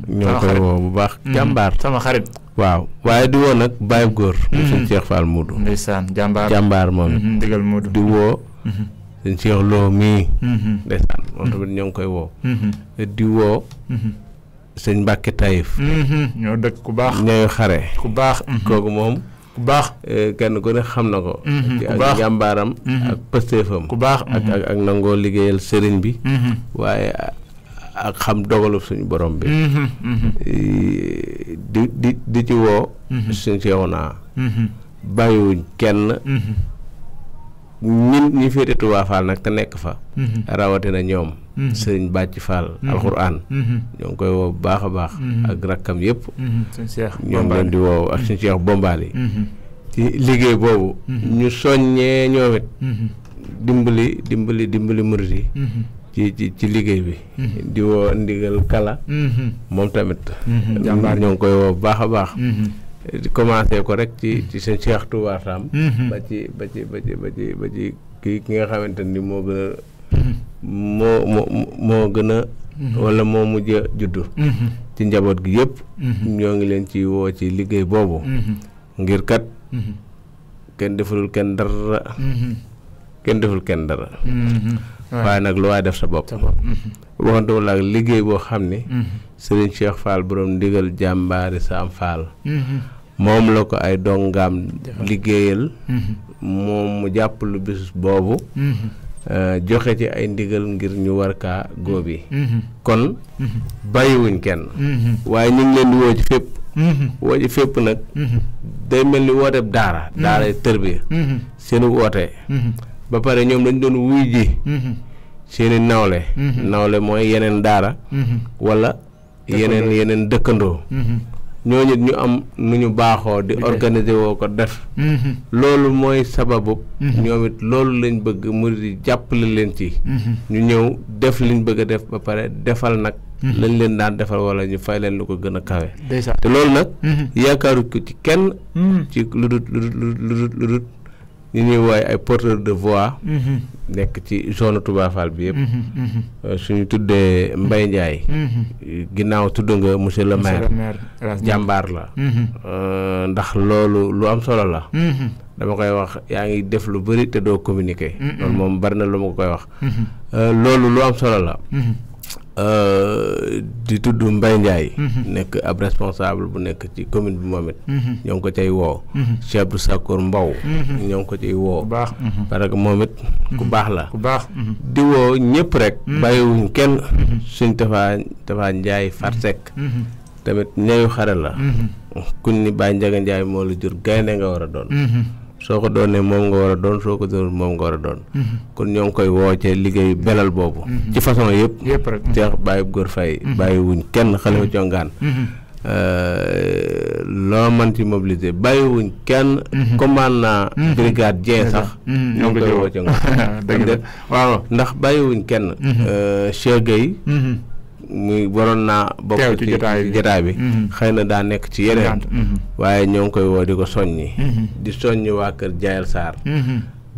ñoo koy woo bu baax jàmbaar sama xarit waaw waaye di woo nag Baye Góor mu Sëñ Cheikh Fall Moodu ndeysaan jàmbaar moom ndigal Moodu di woo Sëñ Cheikh Lo mii ndeysaan moom tamit ñoo ngi koy woo di woo Sëñ Mbàkke Taïf ñoo dëkk ku baax ñooy xare ku baax kooku moom ku baax kenn ku ne xam na ko ci ak jàmbaaram ak pëstéefam ku baax ak nangoo liggéeyal sëriñ bi waaye ak xam dogalu suñu borom bi di ci woo suñ Seexuna bàyyiwuñ kenn ñi féete Touba Fall nag te nekk fa rawatina ñoom sëriñ Bàcc Fall alxuraan ñoo ngi koy woo bu baax a baax ak rakkam yëpp ñoo ngi leen di woo ak suñu Cheikh Bombali ci liggéey boobu ñu soññee ñoom it dimbali murit yi ci liggéey bi di woo ndigal kala moom tamit ñoo ngi koy woo bu baax a baax di commencé ko rek ci seen Cheikh Touba Sam ba ci ki nga xamante ni moo gën a moo gën a wala moo mujj a juddu ci njaboot gi yëpp ñoo ngi leen ci woo ci liggéey boobu ngir kat kenn deful kenn dara waaye nag lu waay def sa bopp waxante wala ak liggéey boo xam ne Serigne Cheikh Fall borom ndigal jàmbaari Sam Fall moom la ko ay dongaam liggéeyal moom mu jàpp lu bis boobu joxe ci ay ndigal ngir ñu war kaa góobi kon bàyyiwuñ kenn waaye ñu ngi leen di woo ci fépp woo ci fépp nag day mel ni wooteeb daaray tërbiya seenu woote ba pare ñoom dañ doon wuy ji seeni nawle nawle mooy yeneen daara wala yeneen dëkkandoo ñooñu ñu am nu ñu baaxoo di organiser woo ko def loolu mooy sababu ñoom it loolu lañ bëgg mu di jàppale leen ci ñu ñëw def liñ bëgg a def ba pare defal nag lañ leen daan defal wala ñu fay leen lu ko gën a kawe te loolu nag yaakaaru ko ci kenn ci lu dut ñu ñuy wooye ay porteur de voix nekk ci zone Touba Fall bi yëpp suñu tuddee Mbaye Ndiaye ginnaaw tudd nga monsieur le maire jàmbaar la ndax loolu lu am solo la dama koy wax yaa ngi def lu bëri te doo communiquer loolu moom bari na lu ma koy wax loolu lu am solo la di tudd Mbaye Ndiaye nekk ab responsable bu nekk ci commune bi moom it ñoo ngi ko cay woo Cheikh Abdou Sakour Mbow ñoo ngi ko cay woo parce que moom it ku baax la di woo ñëpp rek bàyyiwuñ kenn suñ Tafa Ndiaye Farsek tamit ñayu xare la kuñ ni Baye Ndiaga Ndiaye moo la jur gaynde nga war a doon soo ko doonee moom nga war a doon soo ko doon moom nga war a doon kon ñoo ngi koy woo ci liggéeyu belal boobu ci façon yëpp rek Cheikh Baye Góor Faye bàyyi wuñ kenn Xalifa Congaan loo mën ci mobiliser bàyyi wuñ kenn commandant brigade Dieng sax ñoo ngi koy woo ci ngoon waaw ndax bàyyi wuñ kenn Cheikh Gueye muy waroon naa bokk ci jotaay bi xëy na daa nekk ci yeneen waaye ñoo ngi koy woo di ko soññi di soññi waa kër Jaayal Sarr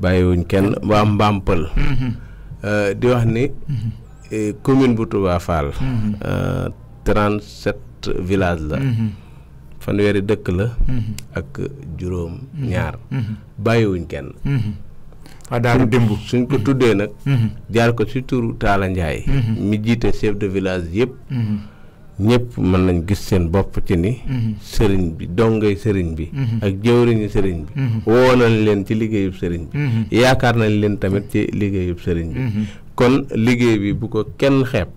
bàyyiwuñ kenn waa Mbampal di wax ni commune bu Touba Fall 37 villages la fanweeri dëkk la ak juróom ñaar bàyyiwuñ kenn daal démb suñ ko tuddee nag jaar ko ci turu Talla Ndiaye mi jiite chef de village yëpp ñëpp mën nañ gis seen bopp ci ni sëriñ bi dongay sëriñ bi ak jëwriñu sëriñ bi woo nañ leen ci liggéeyub sëriñ bi yaakaar nañ leen tamit ci liggéeyub sëriñ bi kon liggéey bi bu ko kenn xeeb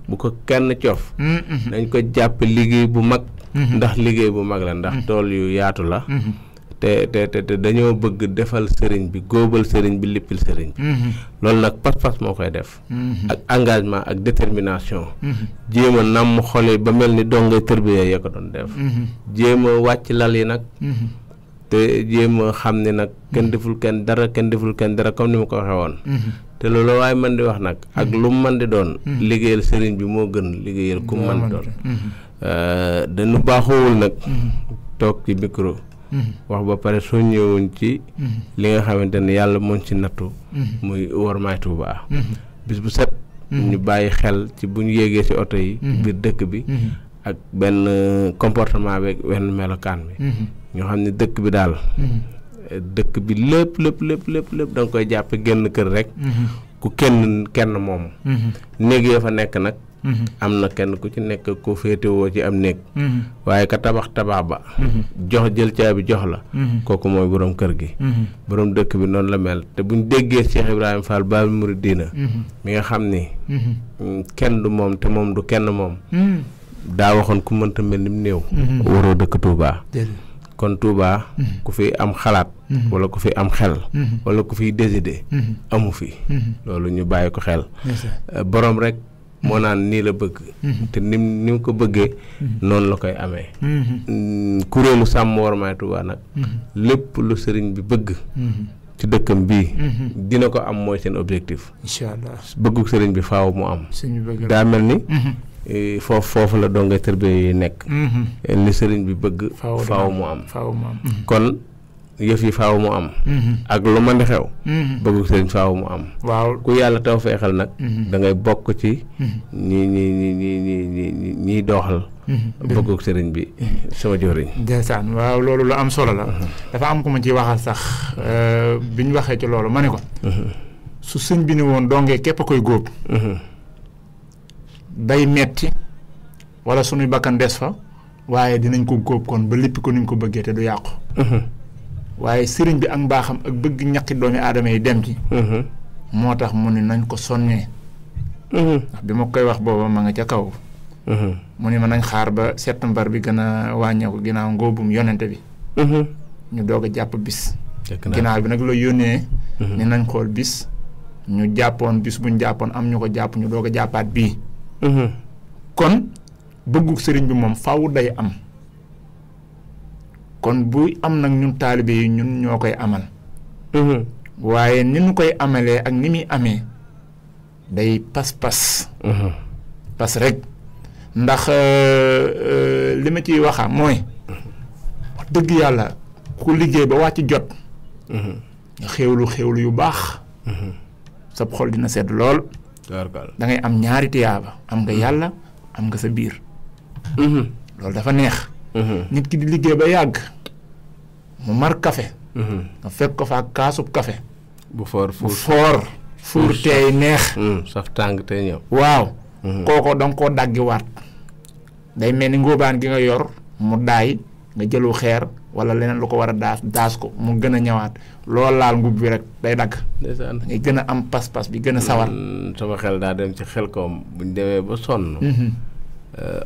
bu ko kenn coof dañ ko jàpp liggéey bu mag ndax liggéey bu mag la ndax tool yu yaatu la te dañoo bëgg defal sëriñ bi góobal sëriñ bi lippil sëriñ bi loolu nag pas-pas moo koy def ak engagement ak détermination jéem a namm xole ba mel ni dongay tërbiya ya ko doon def jéem a wàcc lal yi nag te jéem a xam ne nag kenn deful kenn dara comme ni ma ko waxee woon te loolu waaye man di wax nag ak lu mu man di doon liggéeyal sëriñ bi moo gën liggéeyal ku mu man di doon dañu baaxoowul nag toog ci micro wax ba pare soo ñëwoon ci li nga xamante ne yàlla moom ci nattu muy wormaay Tuuba bis bu set ñu bàyyi xel ci bu ñu yéegee ci oto yi biir dëkk bi ak benn comportement bi wenn melokaan bi ñoo xam ne dëkk bi daal dëkk bi lépp da nga koy jàppe génn kër rek ku kenn moom néeg ya fa nekk nag am na kenn ku ci nekk ku féetewoo ci am néeg waaye ka tabax ba jël caabi jox la kooku mooy borom kër gi borom dëkk bi noonu la mel te buñ déggee Cheikh Ibrahima Fall Baabul Muridiina mi nga xam ni kenn du moom te moom du kenn moom daa waxoon ku mënta mel ni mu néew waroo dëkk Touba kon Touba ku fi am xalaat wala ku fi am xel wala ku fiy décider amu fi loolu ñu bàyyi ko xel borom rek moo naan nii la bëgg te ni mu ko bëggee noonu la koy amee kuréelu sàmm wormaay Touba nag lépp lu sëriñ bi bëgg ci dëkkam bii dina ko am mooy seen objectif incha allah bëggu sëriñ bi faaw mu am daa mel ni foofu la dongay tërbiya yi nekk li sëriñ bi bëgg faaw mu am kon yëf yi faaw mu am ak lu mën di xew bëggu sëriñ faaw mu am waaw ku yàlla taw feexal nag da ngay bokk ci ñiy doxal bëggu sëriñ bi sama joriñ ndeysaan waaw loolu lu am solo la dafa am ku ma ci waxal sax bi ñu waxee ci loolu ma ne ko su sëñ bi ni woon dongee képp a koy góob day metti wala suñuy bakkan des fa waaye dinañ ko góob kon ba lippi ko ni ñu ko bëggee te du yàqu waaye sëriñ bi ak mbaaxam ak bëgg ñaqi doomi aadama yi dem ci moo tax mu ni nañ ko sonnee ndax bi ma koy wax booba ma nga ca kaw mu ni ma nañ xaar ba septembre bi gën a wàññeeku ginnaaw ngóobum yonente bi ñu doog a jàpp bis ginnaaw bi nag la yónnee ni nañ xool bis ñu jàppoon bis buñ jàppoon am ñu ko jàpp ñu doog a jàppaat bii kon bëggu sëriñ bi moom faaw day am kon bu am nag ñun taalibe yi ñun ñoo koy amal waaye ni ñu koy amalee ak ni muy amee day pas-pas pas rek ndax li ma ciy waxa mooy wax dëgg yàlla ku liggéey ba wàcc jot nga xéewlu yu baax sab xol dina sedd lool da ngay am ñaari tiyaaba am nga yàlla am nga sa biir loolu dafa neex nit ki di liggéey ba yàgg mu mar café nga fekk ko fa ak kaasub café bu foor fuur teey neex saf tàng tey ñëw waaw kooko danga koo daggiwaat day mel ni ngóobaan gi nga yor mu daay nga jëlu xeer wala leneen lu ko war a daas ko mu gën a ñëwaat loolu laal ngub bi rek day dagg ngay gën a am pas-pas bi gën a sawar sama xel daa dem ci xel koom buñ demee ba sonn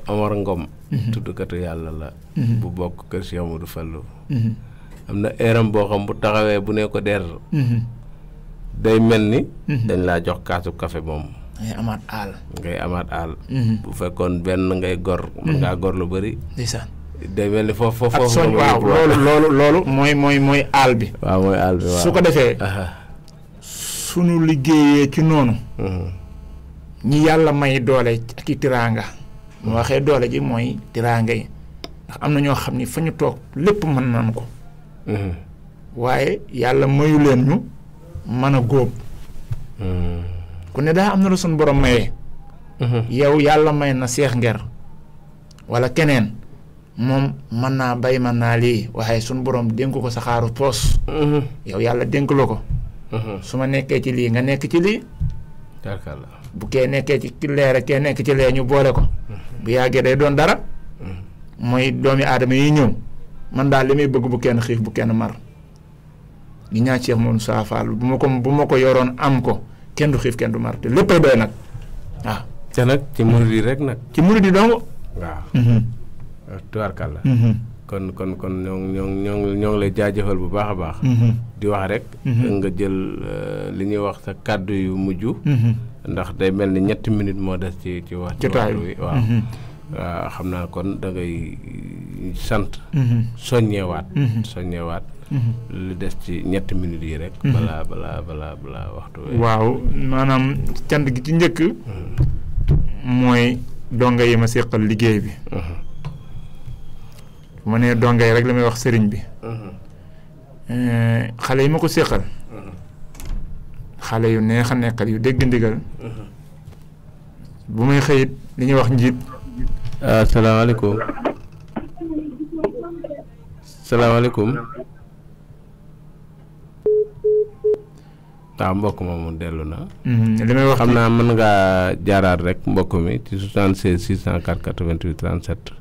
Omar Ngom tuddkatu yàlla la bu bokk kër Cheikh Amadou Fallou am na eeram boo xam bu taxawee bu ne ko der day mel ni dañ laa jox kaasu café moom ngay amaat aal bu fekkoon benn ngay gor mën ngaa gor lu bëri ndeysaan day mel ni foofu waaw loolu mooy aal bi waaw mooy aal bi waaw su ko defee sunu liggéeyee ci noonu ñi yàlla may doole ak i tiraanga mu waxee doole ji mooy tiraanga yi ndax am na ñoo xam ni fa ñu toog lépp mën nañ ko waaye yàlla mayu leen ñu mën a góob ku ne daa am na la suñu borom mayee yow yàlla may na Seex Nger wala keneen moom mën naa bay mën naa lii waaye suñu borom dénk ko saxaaru poos yow yàlla dénk la ko su ma nekkee ci lii nga nekk ci lii bu kee nekkee ci leer kee nekk ci lee ñu boole ko bu yàggee day doon dara mooy doomi aadama yi ñëw man daal li may bëgg bu kenn xiif bu kenn mar gi ñaa Cheikh moom saafaal bu ma ko yoroon am ko kenn du xiif kenn du mar te léppay doy nag waaw te nag ci murid yi rek nag ci murid yi dong waaw tubaarkàlla kon ñoo ngi lay jaajëfal bu baax a baax di wax rek nga jël li ñuy wax sa kàddu yu mujj ndax day mel ni 3 minutes moo des ci wax ci waxtu wi waaw xam naa kon da ngay sant soññewaat lu des ci 3 minutes yi rek balaa waxtu wi waaw maanaam cant gi ci njëkk mooy donga yi ma séqal liggéey bi bu ma nee donga yi rek la may wax sëriñ bi xale yi ma ko séqal xale yu neex a nekkal yu dégg ndigal bu may xëyit li ñuy wax njiit salaamaaleykum waaw mbokk moomu dellu na li may wax xam naa mën ngaa jaaraat rek mbokk mi ci 76 604 88 37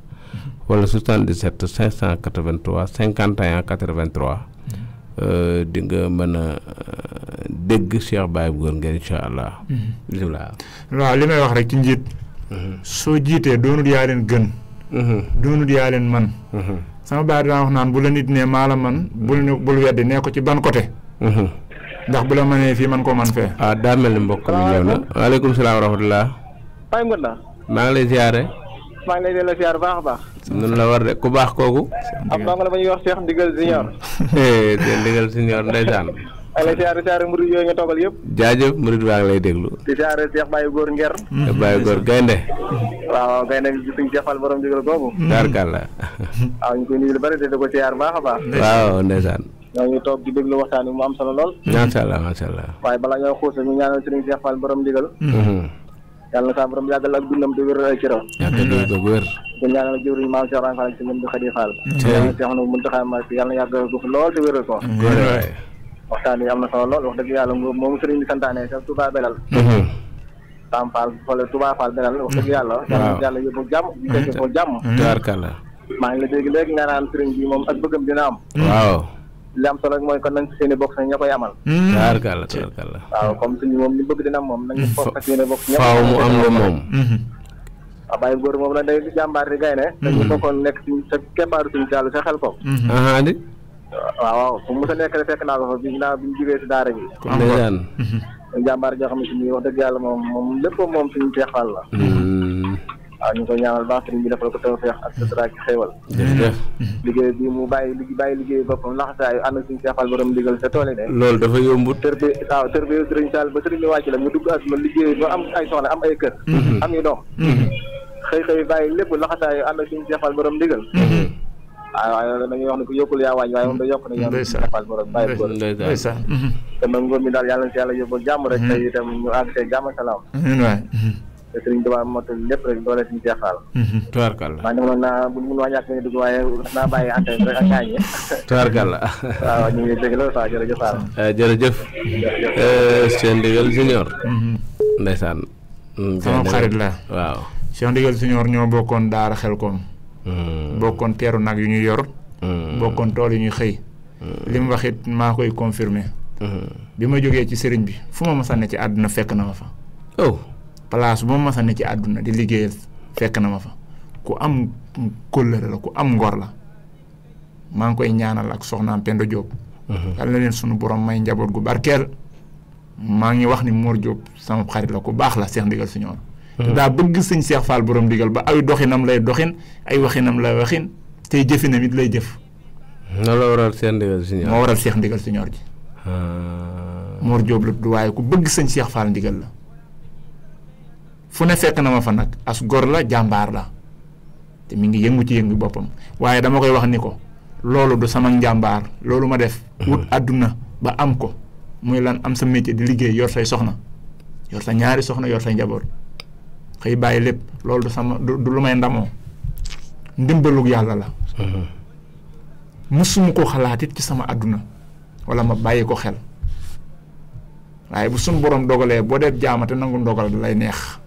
wala 77 583 51 83 di nga mën a dégg Cheikh Baye Góor Nguer incha allah. bisimilah. waaw li may wax rek ci njiit. soo jiitee doonul yaa leen gën. doonul yaa leen man. sama baay daan wax naan bu la nit ne maa la man bul weddi nee ko ci ban côté. ndax bu la mënee fii man koo man fee. daa mel ni mbokk mi ñëw na. waaleykum salaam wa rahmatulah. Baye Ngounda. maa ngi lay ziare. maa ngi lay delloo ziar baax a baax. nun la war de ku baax kooku. am ndongo la ba ñuy wax Cheikh Ndigal Senior. Ndigal Senior ndeysaan. ay lay siyaare murid yooyu nga toogal yëpp. jaajëf murid waa ngi lay déglu. di siyaare Cheikh Baye Góor Nguer. Baye Góor gaynde. waaw gaynde gi suñu Cheikh Fall borom digal googu. Tarkalla. waaw ñu koy nuyu lu bari te di ko siyaar baax a baax. waaw ndeysaan. ñoo ngi toog di déglu waxtaan wi mu am solo lool. macha allah macha allah. waaye balaa ñoo xuus ñu ñaanal suñu Cheikh Fall borom digal. yàlla na saa borom yàggal ak dundam te wér ay cëram. yàggal ko wér. di ñaanal jëwriñ maam Cheikh Fall ci mën di Xadi Fall. Cheikh na Muntaxa Mbàkke yàlla na yàggal ko fi lool te wéral ko. waxtaan yi am na solo lool wax dëgg yàlla moom sëriñ bi santaane sa Touba Belal. Tam Fall wala Touba Fall Belal wax dëgg yàlla. waaw yàlla yóbbu jàmm di fekk ko jàmm. Tarkalla. maa ngi la dégg léegi nga naan sëriñ bi moom ak bëggam dina am. waaw. li am solo mooy kon nañ ci seen i bokk ña koy amal. Tarkalla. waaw comme suñu moom li bëgg dina am moom nañu foofu ak seen i bokk. faaw mu am la moom. waaw Baye Góor moom la day jàmbaar di gaynde dañu bokkoon nekk ci sa keppaaru suñu jàll sa xel ko. andi. waaw fu mu sa nekk rek fekk naa ko fa bi ñu jógee si daara ji. ndeysaan. jàmbaar joo xam ne si wax dëgg yàlla moom lépp moom suñu Cheikh Fall la. waaw ñu ngi koy ñaanal baax sëriñ bi defal ko tawfeex ak sutura ak xéewal. liggéey bi mu bàyyi liggéey boppam laxasaayu ànd ak suñu Cheikh Fall borom ndigal sa tool yi de. loolu dafa yombut. tër bi sëriñ Sall ba sëriñ bi wàcc la mu dugg àdduna liggéey ba am ay soxna am ay kër. am yu doom. xëy bàyyi lépp laxasaayu ànd ak suñu Cheikh Fall borom ndigal. waaw dañuy wax ne ku yokkul yaa wàññi waaye moom da yokk na ñoom Cheikh Fall borom bàyyi ko. te nag ngóor mi daal yàlla na si yàlla yóbbal jàmm rek tey itam ñu àgg tey jàmm salaam. te sëriñ Tuubaa motul lépp rek doole suñu Cheikh Fall. tubaarkàlla. maa ngi demoon naa bu mun waa ñàkk nañu dugg waaye naa bàyyi antenne rek ak gaañ yi. tubaarkàlla. waaw ñu ngi dégg loolu sax jërëjëf Fall. jërëjëf. Cheikh Ndigal Junior. ndeysaan. sama xarit la. waaw. Cheikh Ndigal Junior ñoo bokkoon daara Xelkom. bokkoon teeru nag yu ñuy yor. bokkoon tool yu ñuy xëy. li mu wax it maa koy confirmer. bi ma jógee ci sëriñ bi fu ma mës a ne ci àdduna fekk na ma fa. place bu ma mës a ne ci àdduna di liggéeyal fekk na ma fa ku am kóllëre la ku am ngor la maa ngi koy ñaanal ak soxnaam Penda Diop. yàlla na leen sunu borom may njaboot gu barkeel. maa ngi wax ni Mor Diop sama xarit la ku baax la Cheikh Ndigal Junior. te daa bëgg sëñ Cheikh Fall borom ndigal ba ay doxinam lay doxin ay waxinam lay waxin tey jëfinam it lay jëf. na la waral Cheikh Ndigal Junior. moo waral Cheikh Ndigal Junior ji. Mor Diop la du waaye ku bëgg sëñ Cheikh Fall ndigal la. fu ne fekk na ma fa nag as gor la jàmbaar la te mi ngi yëngu ci yëngu boppam waaye dama koy wax ni ko loolu du sama njàmbaar loolu ma def. wut àdduna ba am ko muy lan am sa métier di liggéey yor say soxna yor sa ñaari soxna yor say njaboot xëy bàyyi lépp loolu du sama du lu may ndamoo ndimbalug yàlla la. mësuma koo xalaat it ci sama àdduna wala ma bàyyi ko xel waaye bu suñ borom dogalee boo dee jaamate nangu ndogal da lay neex.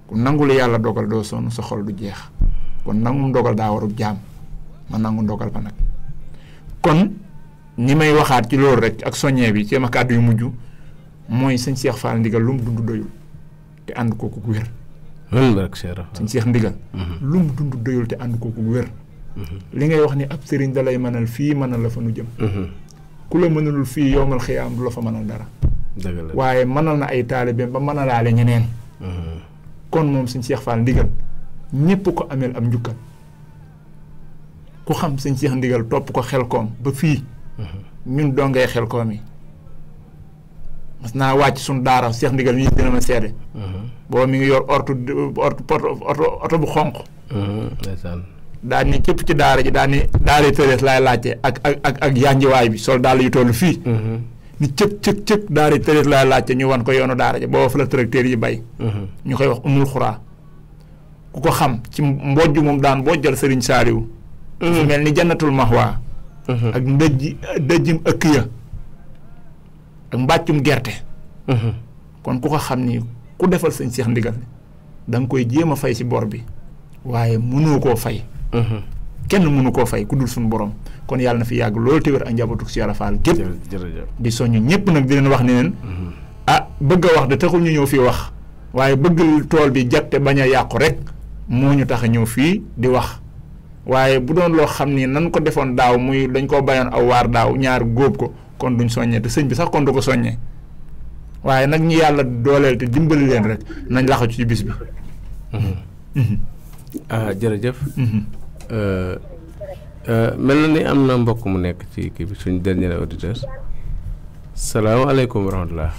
ku nangu li yàlla dogal doo sonn sa xol du jeex kon nangu ndogal daa warub jaam ma nangu ndogal ba nag kon ñi may waxaat ci loolu rek ak soññee bi ci ma kàddu yu mujj mooy sëñ Cheikh Fall ndigal lu mu dund doyul te ànd kooku wér. sëñ Cheikh ndigal. lu mu dund doyul te ànd kooku wér. li ngay wax ni ab sëriñ da lay mënal fii mënal la fa nu jëm. ku la mënalul fii yowmal xiyaam du la fa mënal dara. waaye mënal na ay taalibeem ba mënalaale ñeneen. kon moom sëñ Cheikh Fall ndigal ñépp ko ameel am njukkal ku xam sëñ Cheikh ndigal topp ko Xelkom ba fii ñun dongee Xelkom yi mas naa wàcc suñ daara Cheikh ndigal ñi dina ma seede booba mi ngi yor oto bu xonq daal ni képp ci daara ji daal ni daara tërees laay laajte ak yanjiwaay bi sol daal yu toll fii ni cëg daara tërees laay laajte ñu wan ko yoonu daara ji booba fa la tracteur yi bay ñu koy wax umul xuraa ku ko xam ci mbojj moom daan bojjal Sëriñ Saaliw fu mel ni jannatul mahwa ak dëjjim ëkk ya ak mbàccum gerte kon ku ko xam ni ku defal sëñ Cheikh ndigal da nga koy jéem a fay si bor bi waaye mënoo koo fay kenn mënu koo fay ku dul suñu borom kon yàlla na fi yàgg loolu te wér ak njabootu si yàlla faal gépp di soñu ñëpp nag di leen wax ne leen bëgg a wax de taxul ñu ñëw fii wax waaye bëgg tool bi jag te bañ a yàqu rek moo ñu tax a ñëw fii di wax waaye bu doon loo xam ni nan ko defoon daaw muy dañ koo bayoon aw waar daaw ñaar góob ko kon duñ soññee te sëñ bi sax kon du ko soññee waaye nag ñu yàlla dooleel te dimbali leen rek nañ laxatu ci bis bi. jërëjëf. mel na ni am na mbokk mu nekk ci kii bi suñ dernier auditeur. salaamaaleykum wa rahmatulah.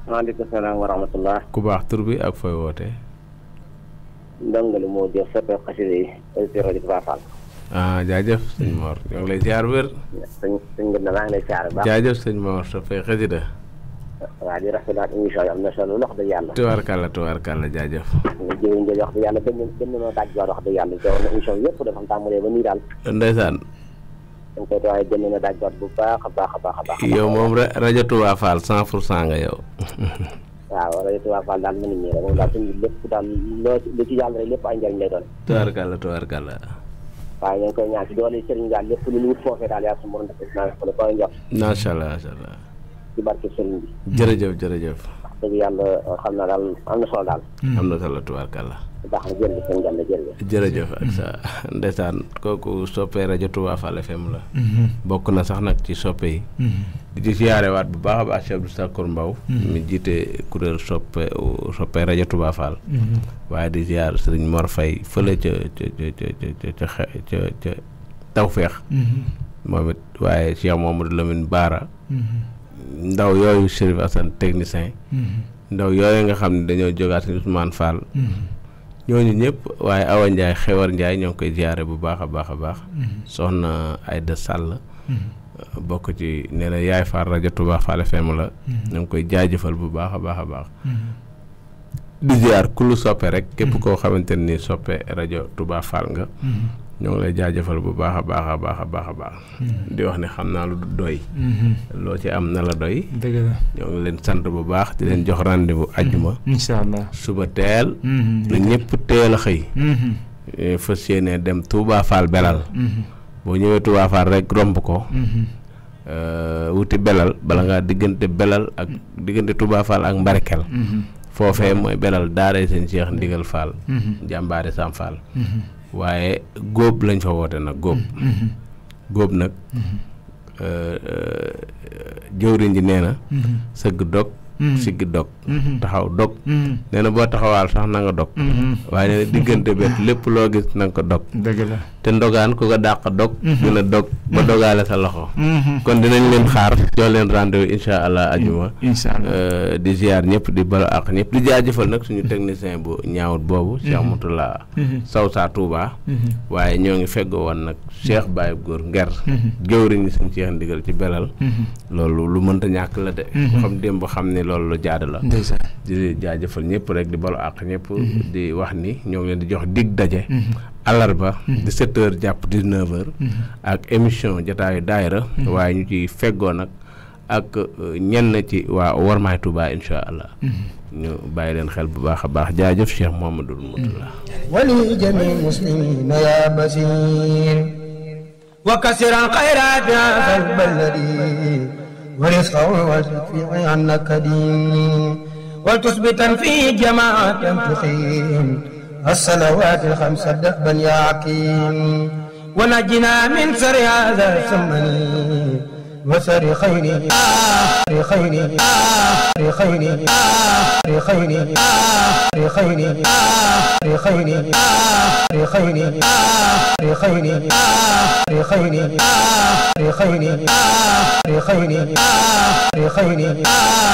waaleykum salaam wa rahmatulah. ku baax tur bi ak fooy wootee. ndongali moo jox soppe xasida yi auditeur rajo Touba Fall. jaajëf sëñ Mor ñoo ngi lay ziar wér. sëñ Gëdda maa ngi lay ziar bu baax. jaajëf sëñ Mor soppe xasida. waaw di rafetlu émission yi am na solo wax dëgg yàlla. tubaarkàlla jaajëf. nga jëriñ jëriñ wax dëgg yàlla gën na noo daaj wax dëgg yàlla te wax na émission yëpp dafa tàmbalee ba nii daal. ndeysaan. dañ koy waaye gën na daaj bu baax a baax. yow moom rajo Touba Fall 100% nga yow. waaw rajo Touba Fall daal mën nañu ne moom daal suñu lépp daal lu ci yàlla rek lépp ay njëriñ lay doon. tubaarkàlla. waaye ñu ngi koy ñaan ci doole sëriñ daal lépp lu ñu wut foofee daal yaa su mën a def naa ko koy njort. macha allah. ci barke sëriñ bi. jërëjëf. wax dëgg yàlla xam naa daal am na solo daal. am na solo tubaarkàlla. baax na jërëjëf sëñ Gana jërëjëf. jërëjëf ak sa ndeysaan kooku soppee rajo Touba Fall FM la. bokk na sax nag ci soppe yi. di ci siyaarewaat bu baax a baax Cheikh Abdou Sakkour Mbaw mi jiite kuréel soppee rajo Touba Fall. waaye di ziar Serigne Mor Faye fële ca Tawfeex. moom it waaye Cheikh Mamadou Lamine Baara. ndaw yooyu Chérif Assane technicien. ndaw yooyu nga xam ne dañoo jógaat si Ousmane Fall. ñooñu ñëpp waaye Awa Ndiaye Xewar Ndiaye ñoo ngi koy ziare bu baax a baax a baax. soxna Aïda Sall. bokk ci nee na yaay Fall rajo Touba Fall FM la. ñoo ngi koy jaajëfal bu baax a baax a baax. di ziar ku lu soppe rek. képp koo xamante ni soppe rajo Touba Fall nga. ñoo ngi lay jaajëfal bu baax a baax a baax a baax a baax. di wax ne xam naa lu doy. loo ci am na la doy. dëgg la ñoo ngi leen sant bu baax di leen jox rendez-vous àjjuma. incha allah suba teel. lu ñëpp teel a xëy. fas yéene dem Touba Fall Belal. boo ñëwee Touba Fall rek romb ko. wuti Belal bala ngaa diggante Belal ak diggante Touba Fall ak Mbarikel. foofee mooy Belal daaree seen Cheikh Ndigal Fall. jàmbaare Sam Fall. waaye góob lañ fa woote nag góob nag jëwriñ ji nee na sëgg dog siggi dog taxaw dog nee na boo taxawaal sax na nga dog waaye nee na diggante bet lépp loo gis na nga ko dog dëgg la te ndogaan ku ko dàq dog dina dog ba dogaale sa loxo kon dinañ leen xaar jox leen rendez-vous incha allah ajuma di ziar ñëpp di balo ak ñëpp di jaajëfal nag suñu technicien bu ñaawut boobu Cheikh Moutalla Sow sa Touba waaye ñoo ngi feggoo woon nag Cheikh Baye Góor Nger jëwriñ ni suñ Cheikh Ndigal ci Belal loolu lu mënta ñàkk la de xam démb xam ne loolu lu jaadu la di jaajëfal ñëpp rek di balo ak ñëpp di wax ni ñoo ngi leen di jox dig daje àllarba 17h jàpp 19h ak émission jotaayu daayira waaye ñu ci feggoo nag ak ñenn ci waa Warmaay Touba incha allah ñu bàyyi leen xel bu baax a baax jaajëf Cheikh Mouhamadoul Moutalla wali jami muslimina ya basir wa kasiran xayraati asal baladi wa risqahu wa fi annakadim wal tusbitan fi jamaatan tuqim الصلوات الخمس دأبا يا عكيم ونجنا من سر هذا السمن وسر خيره خيره خيره خيره خيره خيره خيره خيره خيره